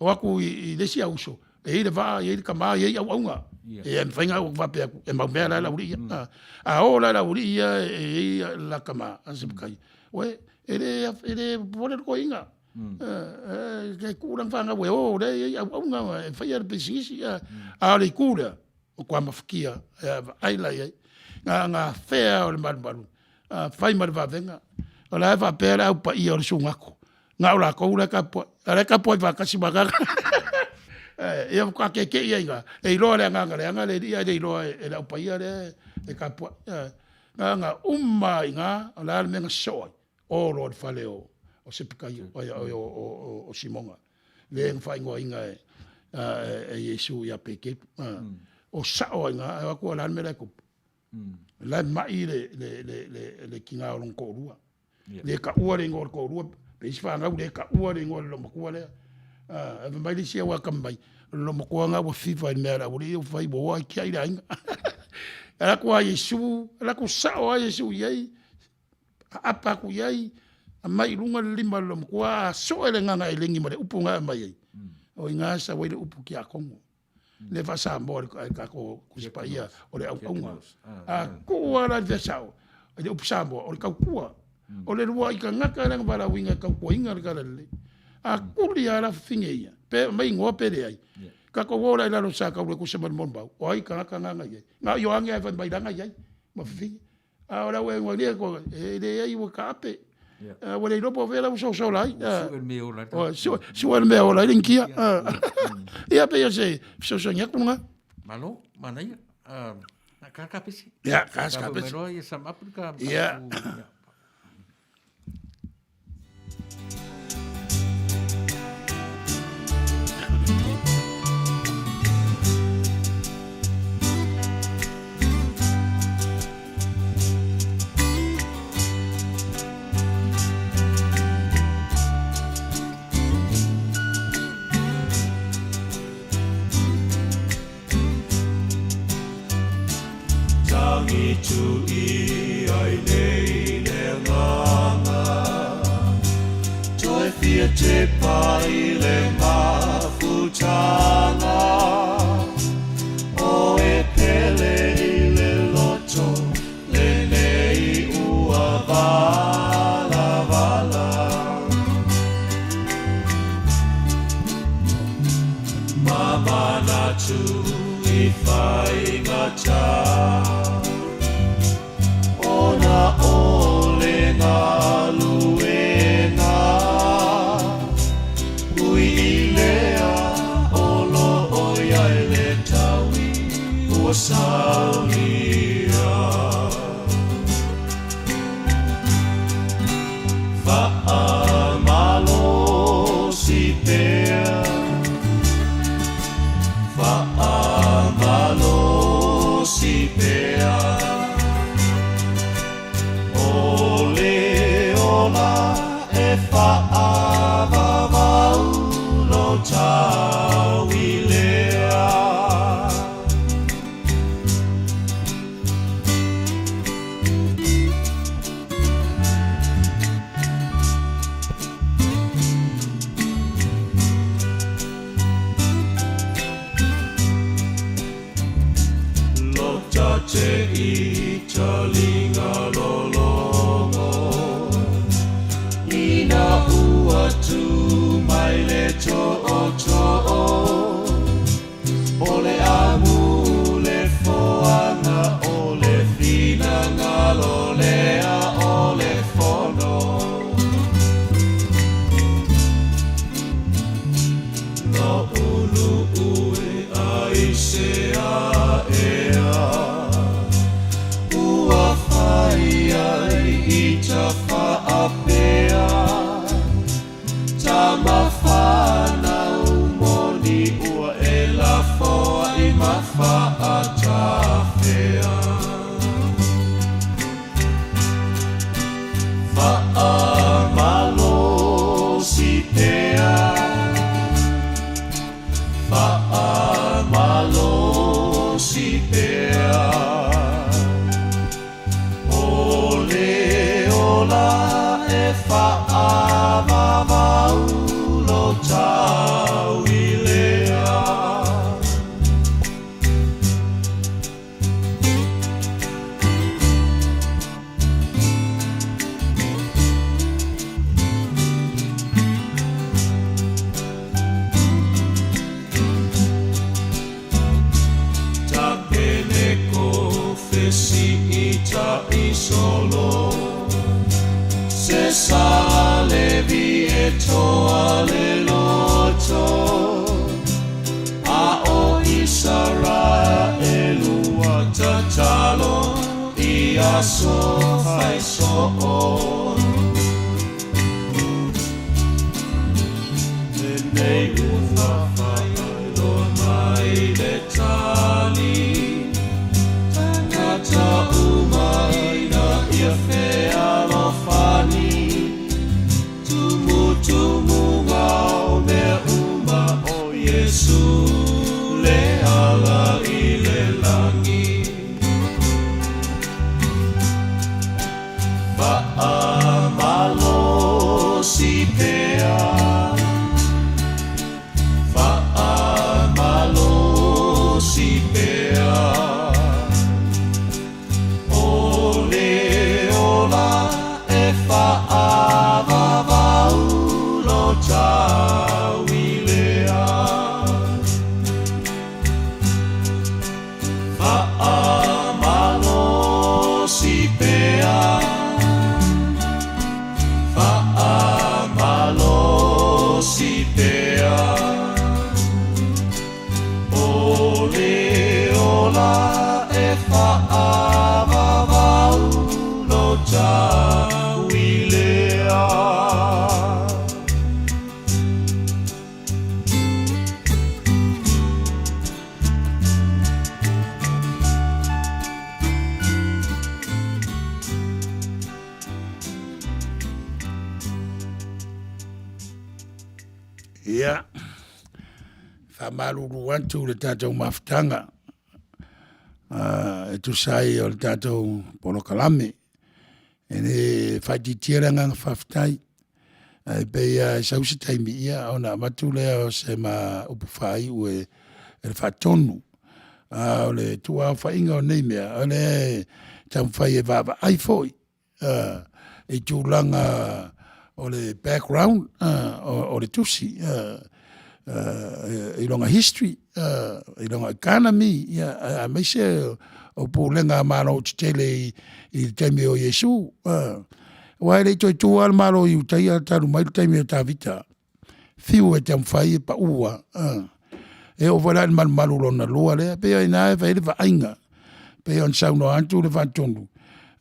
Speaker 1: O atu i le isi auso, e i ai le vaa, e i ai le tama, e i ai auauna. E mafai ona faapea atu, e mau mea la le aualii ia. A o la le aualii ia e i ai la tama a Sepekai, ué, e le popole le toeaina. E tuu lana fanau e o, o lea e i ai auauna e faia le pisinisi. A o le itu lea, matua mafatia, e vaai la i ai. Na afea o le malumalu, fai ma le vavega. O la e faapea le au paia o le sugato, na o latou la e tapuai, a o la e tapuai faatasi ma agaga. Ia faatoa keke'i ai i ina, e iloa le agaga leaga le alii ae le iloa e le au paia lea e tapuai. Na ona uma lava i ina, o le a le mea na sosoo ai, o loa i le fale o Sepekaio, o Simoga, lea na faaigoaina e Iesu ia Peteru. O sao lava i ina, ae o atu o le a le mea la e tupu. La e mai le tina o lona toalua. Le taua le igoa o le toalua, pe isi fanau le taua le igoa o le loomatua lea. Ae fai mai le isi au atamamai, o le loomatua lena ua fiva i le mea a le aualii ua fai, ua o lava e tiai le aiga. Alu atu a Iesu, alu atu sao lava Iesu i ai, aapa atu i ai, aumai i luga le lima o le loomatua, a soe le agaga elegi ma le upu na aumai ai, o i ina e sau ai le upu tiakono. Le faa-Samoa i le tatou Tusi Paia o le auauna. A tuu lava la i le mea sao, i le upu Samoa, o le tautua. O le lua'i tagata lea na valaauina e tautuaina le Talalelei. A tuli lava la fafine ia, pe aumai igoa pe leai, tatou o la i lalo o le Sa Taule e tusa ma le molimau, o ai tagata na na i ai. Na o Ioane lava e fai mai la na i ai ma fafine. A o le au e leai, ua taape. Ua le iloa po o fea la ua sosola ai. Sue le mea e ola ai le inikia. Ia pei o se fesoasoani atu lena.
Speaker 2: Malo, manaia. Na ka pese.
Speaker 1: Ia, ka ka pese.
Speaker 2: Ia sum up ka.
Speaker 1: Ia. Ia, faamalulu atu le tatou mafutaga e tusa ai o le tatou polokalame. E le faaitiitia le agaga faafetai, ae pei lava e sau se taimi ia ona avatu lea o se ma upu faaiu e le faatonu. A o le tuuaofaiga o nei mea, o lea e taumafai e vaavaai foi i tulaga o le background o le tusi i lona history, i lona economy, aemaise o pulega a Malo tetele i le taimi o Iesu. Aua e le i toe tu lava le Malo o Iutaia talu mai le taimi o Tavita, fiu e taumafai e pau lava. E oo foi la i le malumalu lona lua lea, pei o i ina e fai ai le vaaiga, pei ona saunoa atu le Faatonu,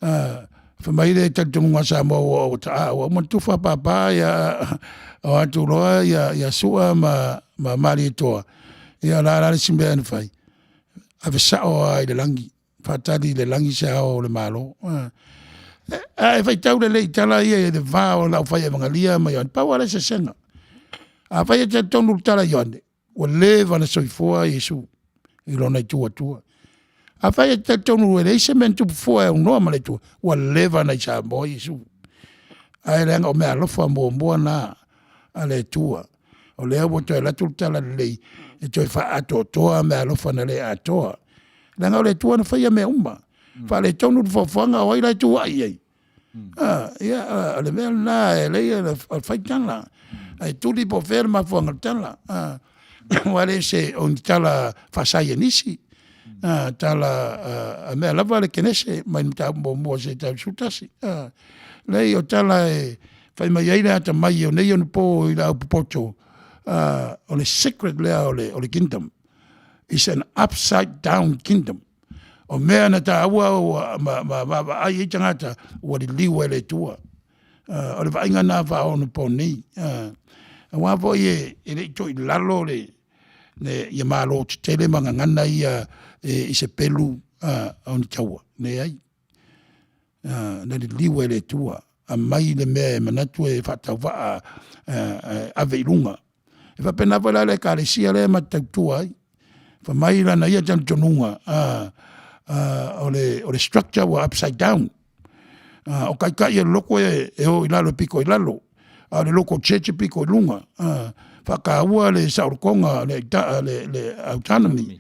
Speaker 1: fai mai le talitonuga a Samoa ua uma ona tufa papa o atu loa Sua ma Malietoa, ia o le a la le isi mea na fai? Ave sao lava i le lagi, faatali i le lagi se ao o le Malo. A e faitau lelei i tala ia i le va o le aufai evagalia ma Ioane, pau lava le eseesega. Afai e te talitonu i le tala a Ioane, ua leva ona soifua Iesu i lona itu Atua. Afai e te talitonu e leai se mea na tupu fua e aunoa ma le Atua, ua leva ona i Samoa Iesu. Ae leaga o meaalofa muamua na a le Atua, o lea ua toe alu atu le talalelei e toe faaatoatoa meaalofa na le atoa. Leaga o le Atua na faia mea uma. Faaletonu le foafoaga, o ai la e tu ai i ai? Ia, o le mea lena e ala ai ona fai tala, ae tuli po o fea le mafuaaga o le tala. Aua e le o ni tala faasaienisi, tala a mea lava le Kenese mai le mataupu muamua seia tau i le 11. Leai o tala e fai mai ai le atamai o nei ona po i le aupopoto, o le secret lea o le kingdom, is an upside down kingdom. O mea na taua ma vaavaai i ai tagata, ua liliu e le Atua. O le vaaiga lena faaonaponei. Aua foi e le i toilalo ia Malo tetele ma gagana ia i se pelu o ni taua, leai. Na liliu e le Atua, aumai le mea e manatu e faatauvaa e ave i luga. E faapena foi la le Ekalesia lea ma te tautua ai. Fai mai lana ia talitonuga, o le structure ua upside down. O taitai o le lotu e o i lalo e pito i lalo, a o le local church e pito i luga. Faataua le saolotoga, le autonomy.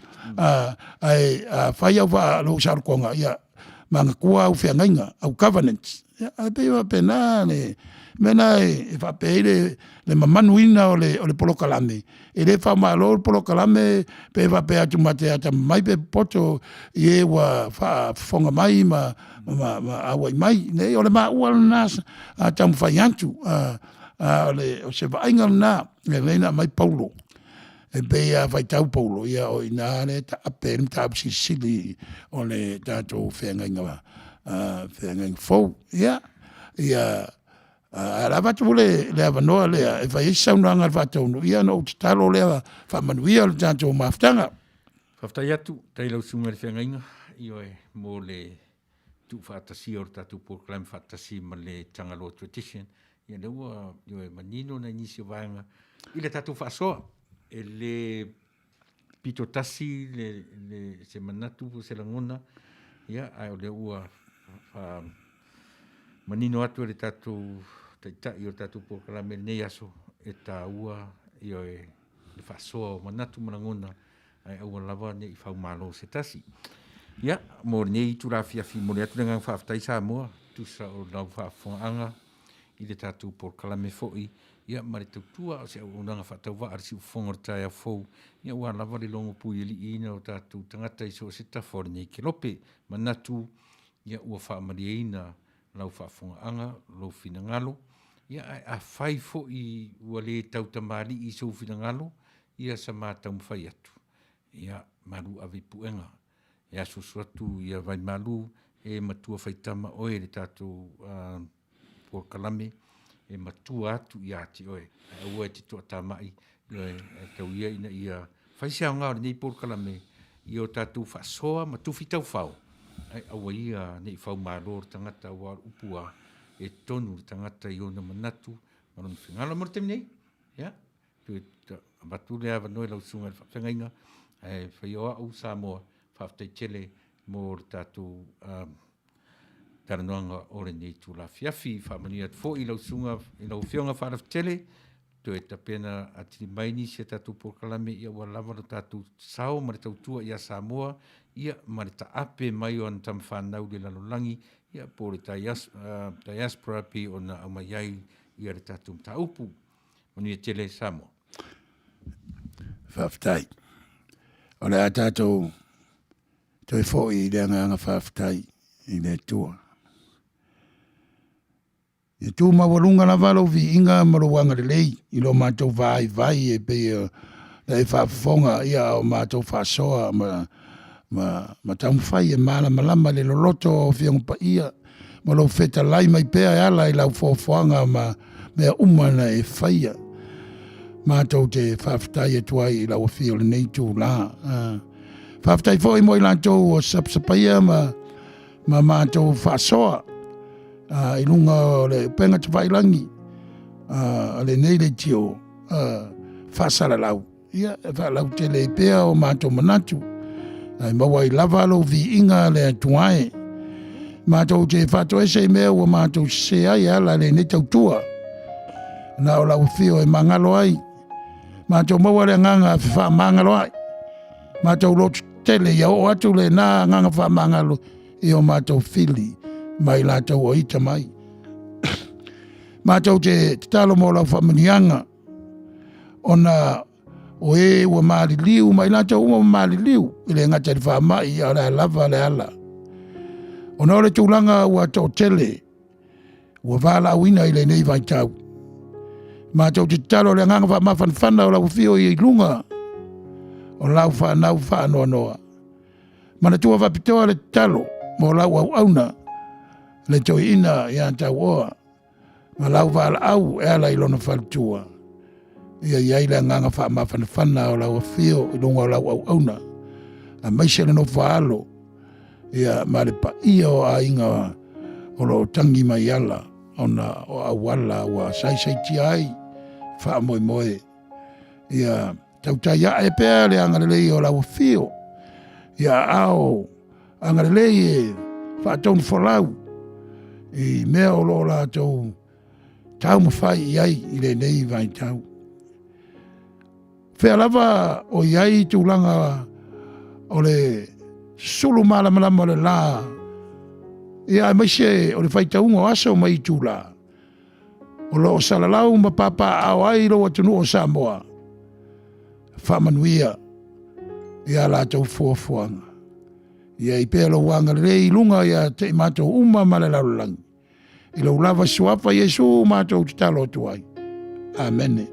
Speaker 1: Ae afai lou saolotoga, ia manatua au feagaiga, au covenants. Ia, ae pei e faapena le mea lena e faapea ai le mamanuina o le polokalame. E le faamalo le polokalame pe faapea atu ma te atamamai pe popoto i e ua faafofoga mai ma auai mai. Leai, o le maua lena a taumafai atu, a o se vaaiga lena e ala ai ona aumai Paulo. E pei a faitau Paulo, ia o i ina lea e taape ai le mataupu silisili o le tatou feagaiga, feagaiga fou. Ia, ia ae o le a avatu le avanoa lea e fai ai se saunoaga a le faatonu, ia ona ou tatalo lea faamanuia le tatou mafutaga.
Speaker 2: Faafetai atu, faafetai i lau Susuga i le Feagaiga, ioe, mo le tuufaatasia o le tatou polokalame faatasi ma le Tagaloa Tradition. Ia lea ua ioe manino nai nisi o vaega i le tatou faasoa. E le pito tasi le, le, se manatu po o se lagona, ia, ae o lea ua faa, manino atu e le tatou taitai o le tatou polokalame i lenei aso, e taua ioe le faasoa o manatu ma lagona ae aua lava ne i faumalo se tasi. Ia, mo lenei itula afiafi, momoli atu le agaga faafetai Samoa, tusa o lau faafofogaaga i le tatou polokalame foi, ia ma le tautua o se auaunaga faatauvaa a le siufofoga o le taeao fou, ia aua lava le logo puialiiina o tatou tagata i so o se tafa o lenei kelope. Manatu, ia ua faamalieina lau faafofogaaga, lou finagalo, ia ae afai foi ua le tautamalii i sou finagalo, ia sa ma taumafai atu, ia malu ave i puega, e asuasu atu ia Vaimalu e matua faitama oe i le tatou uh, polokalame e matua atu ia te oe, ae aua e te toatamai, ioe, ae tau ia ina ia fai se aoga o lenei polokalame i o tatou faasoa ma tufi taufao, ae aua ia ne i faumalo le tagata aua o le upu a e tonu le tagata i ona manatu ma lona finagalo. Mo le taimi nei, ia, Toe avatu le avanoa i lau susuga i le faafeagaiga, ae fai o au Samoa, faafetai tele mo le tatou talanoaga o lenei itula afiafi. Faamanuia atu foi i lau susuga i lau Afioga Faalafetele, toe tapena atili mai nisi a tatou polokalame, ia ua lava lo tatou sao ma le tautua ia Samoa, ia ma le taape mai o ana tama fanau i le lalolagi, ia po o le diaspora pei ona aumai ai ia le tatou mataupu. Manuia tele Samoa.
Speaker 1: Faafetai. O le a tatou toe foi i le agaga faafetai i le Atua. Ia tu maualuga lava lou viiga ma lou agalelei i lo matou vaivai e pei ona e faafofoga ia a o matou faasoa ma, ma, ma taumafai e malamalama le loloto o Afioga Paia ma lou fetalai mai pea e ala i lau foafoaga ma mea uma na e faia. Matou te faafetai atu ai i lau afio i lenei itula. Faafetai foi mo i latou o sapasapaia ma ma matou faasoa i luga o le upega tafailagi a lenei leitio faasalalau. Ia, e faalautele ai pea o matou manatu, ae maua ai lava lou viiga le Atua e. Matou te faatoese i mea ua matou sese ai e ala i lenei tautua. Na o lau afio e magalo ai. Matou maua le agaga fefaamagalo ai. Matou lotu tele ia oo atu lena agaga faamagalo i o matou fili mai latou o ita mai. Matou te tatalo mo lau faamanuiaga ona o e ua maliliu ma i latou uma ua maliliu i le gata i le faamai a o le a lava le ala. Ona o le tulaga ua toatele ua valaauina i lenei vaitau. Matou te tatalo le agaga faamafanafana o lau afio i luga o lau fanau faanoanoa. Manatua faapitoa le tatalo mo lau auauna le toeaina ia Tauoa ma lau valaau e ala i lona faletua. Ia i ai le agaga faamafanafana o lau afio i luga o lau auauna, aemaise le nofo a alo ia ma le paia o aiga o lo o tangi mai ala ona o auala ua saisaitia ai faamoemoe. Ia tautai ae pea le agalelei o lau afio ia aao agalelei e faatonufolau i mea o lo o latou taumafai i ai i lenei vaitau. Fea lava o i ai tulaga o le sulu malamalama o le la, ia aemaise o le faitauga o aso ma itula, o lo o salalau ma papaaao ai lou atunuu o Samoa, faamanuia i a latou fuafuaga. Ia i pea lou agalelei i luga ia te i matou uma ma le lalolagi. I lou lava suafa Iesu matou tatalo atu ai. Amene.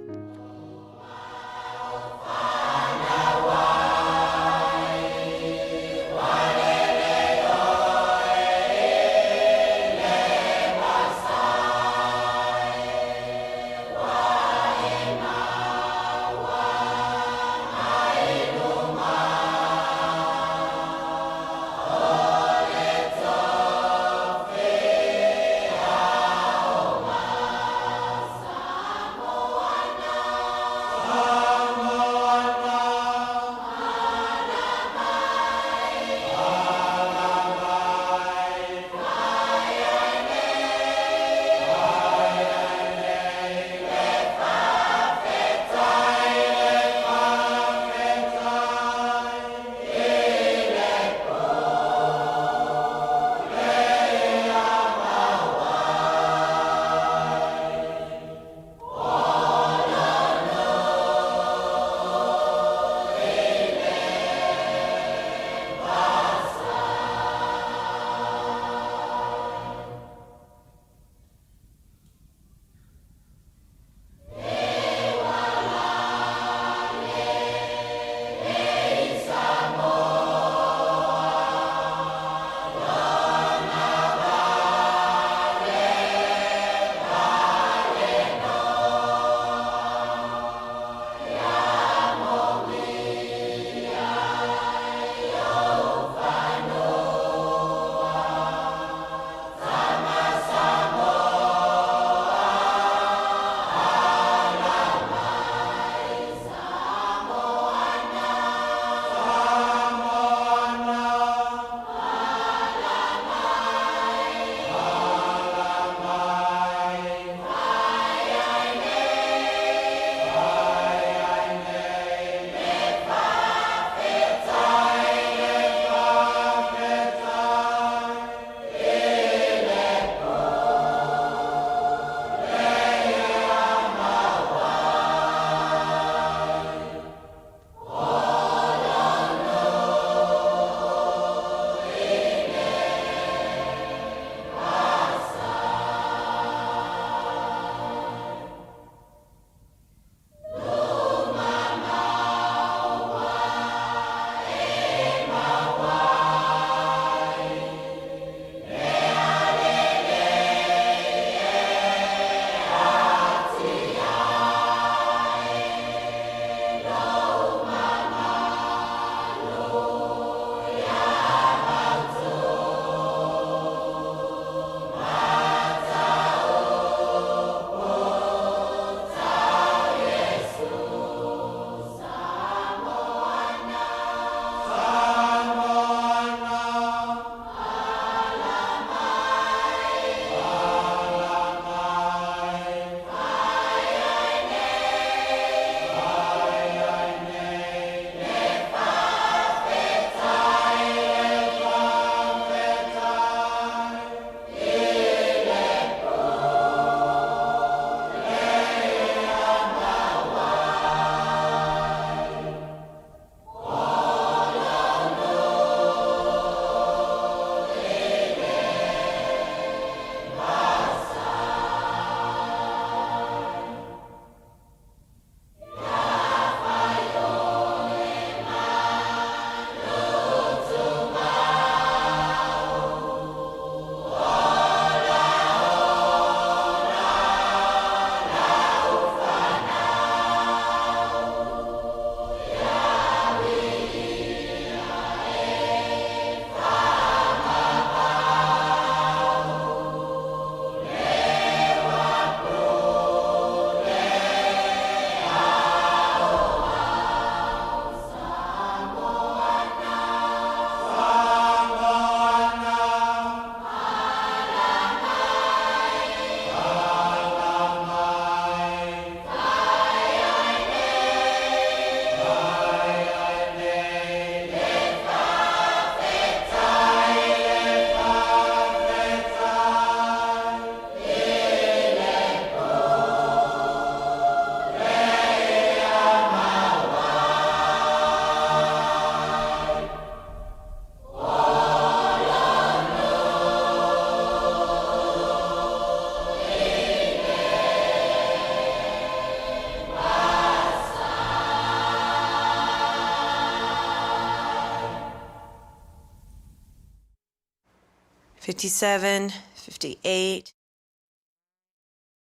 Speaker 8: 57, 58.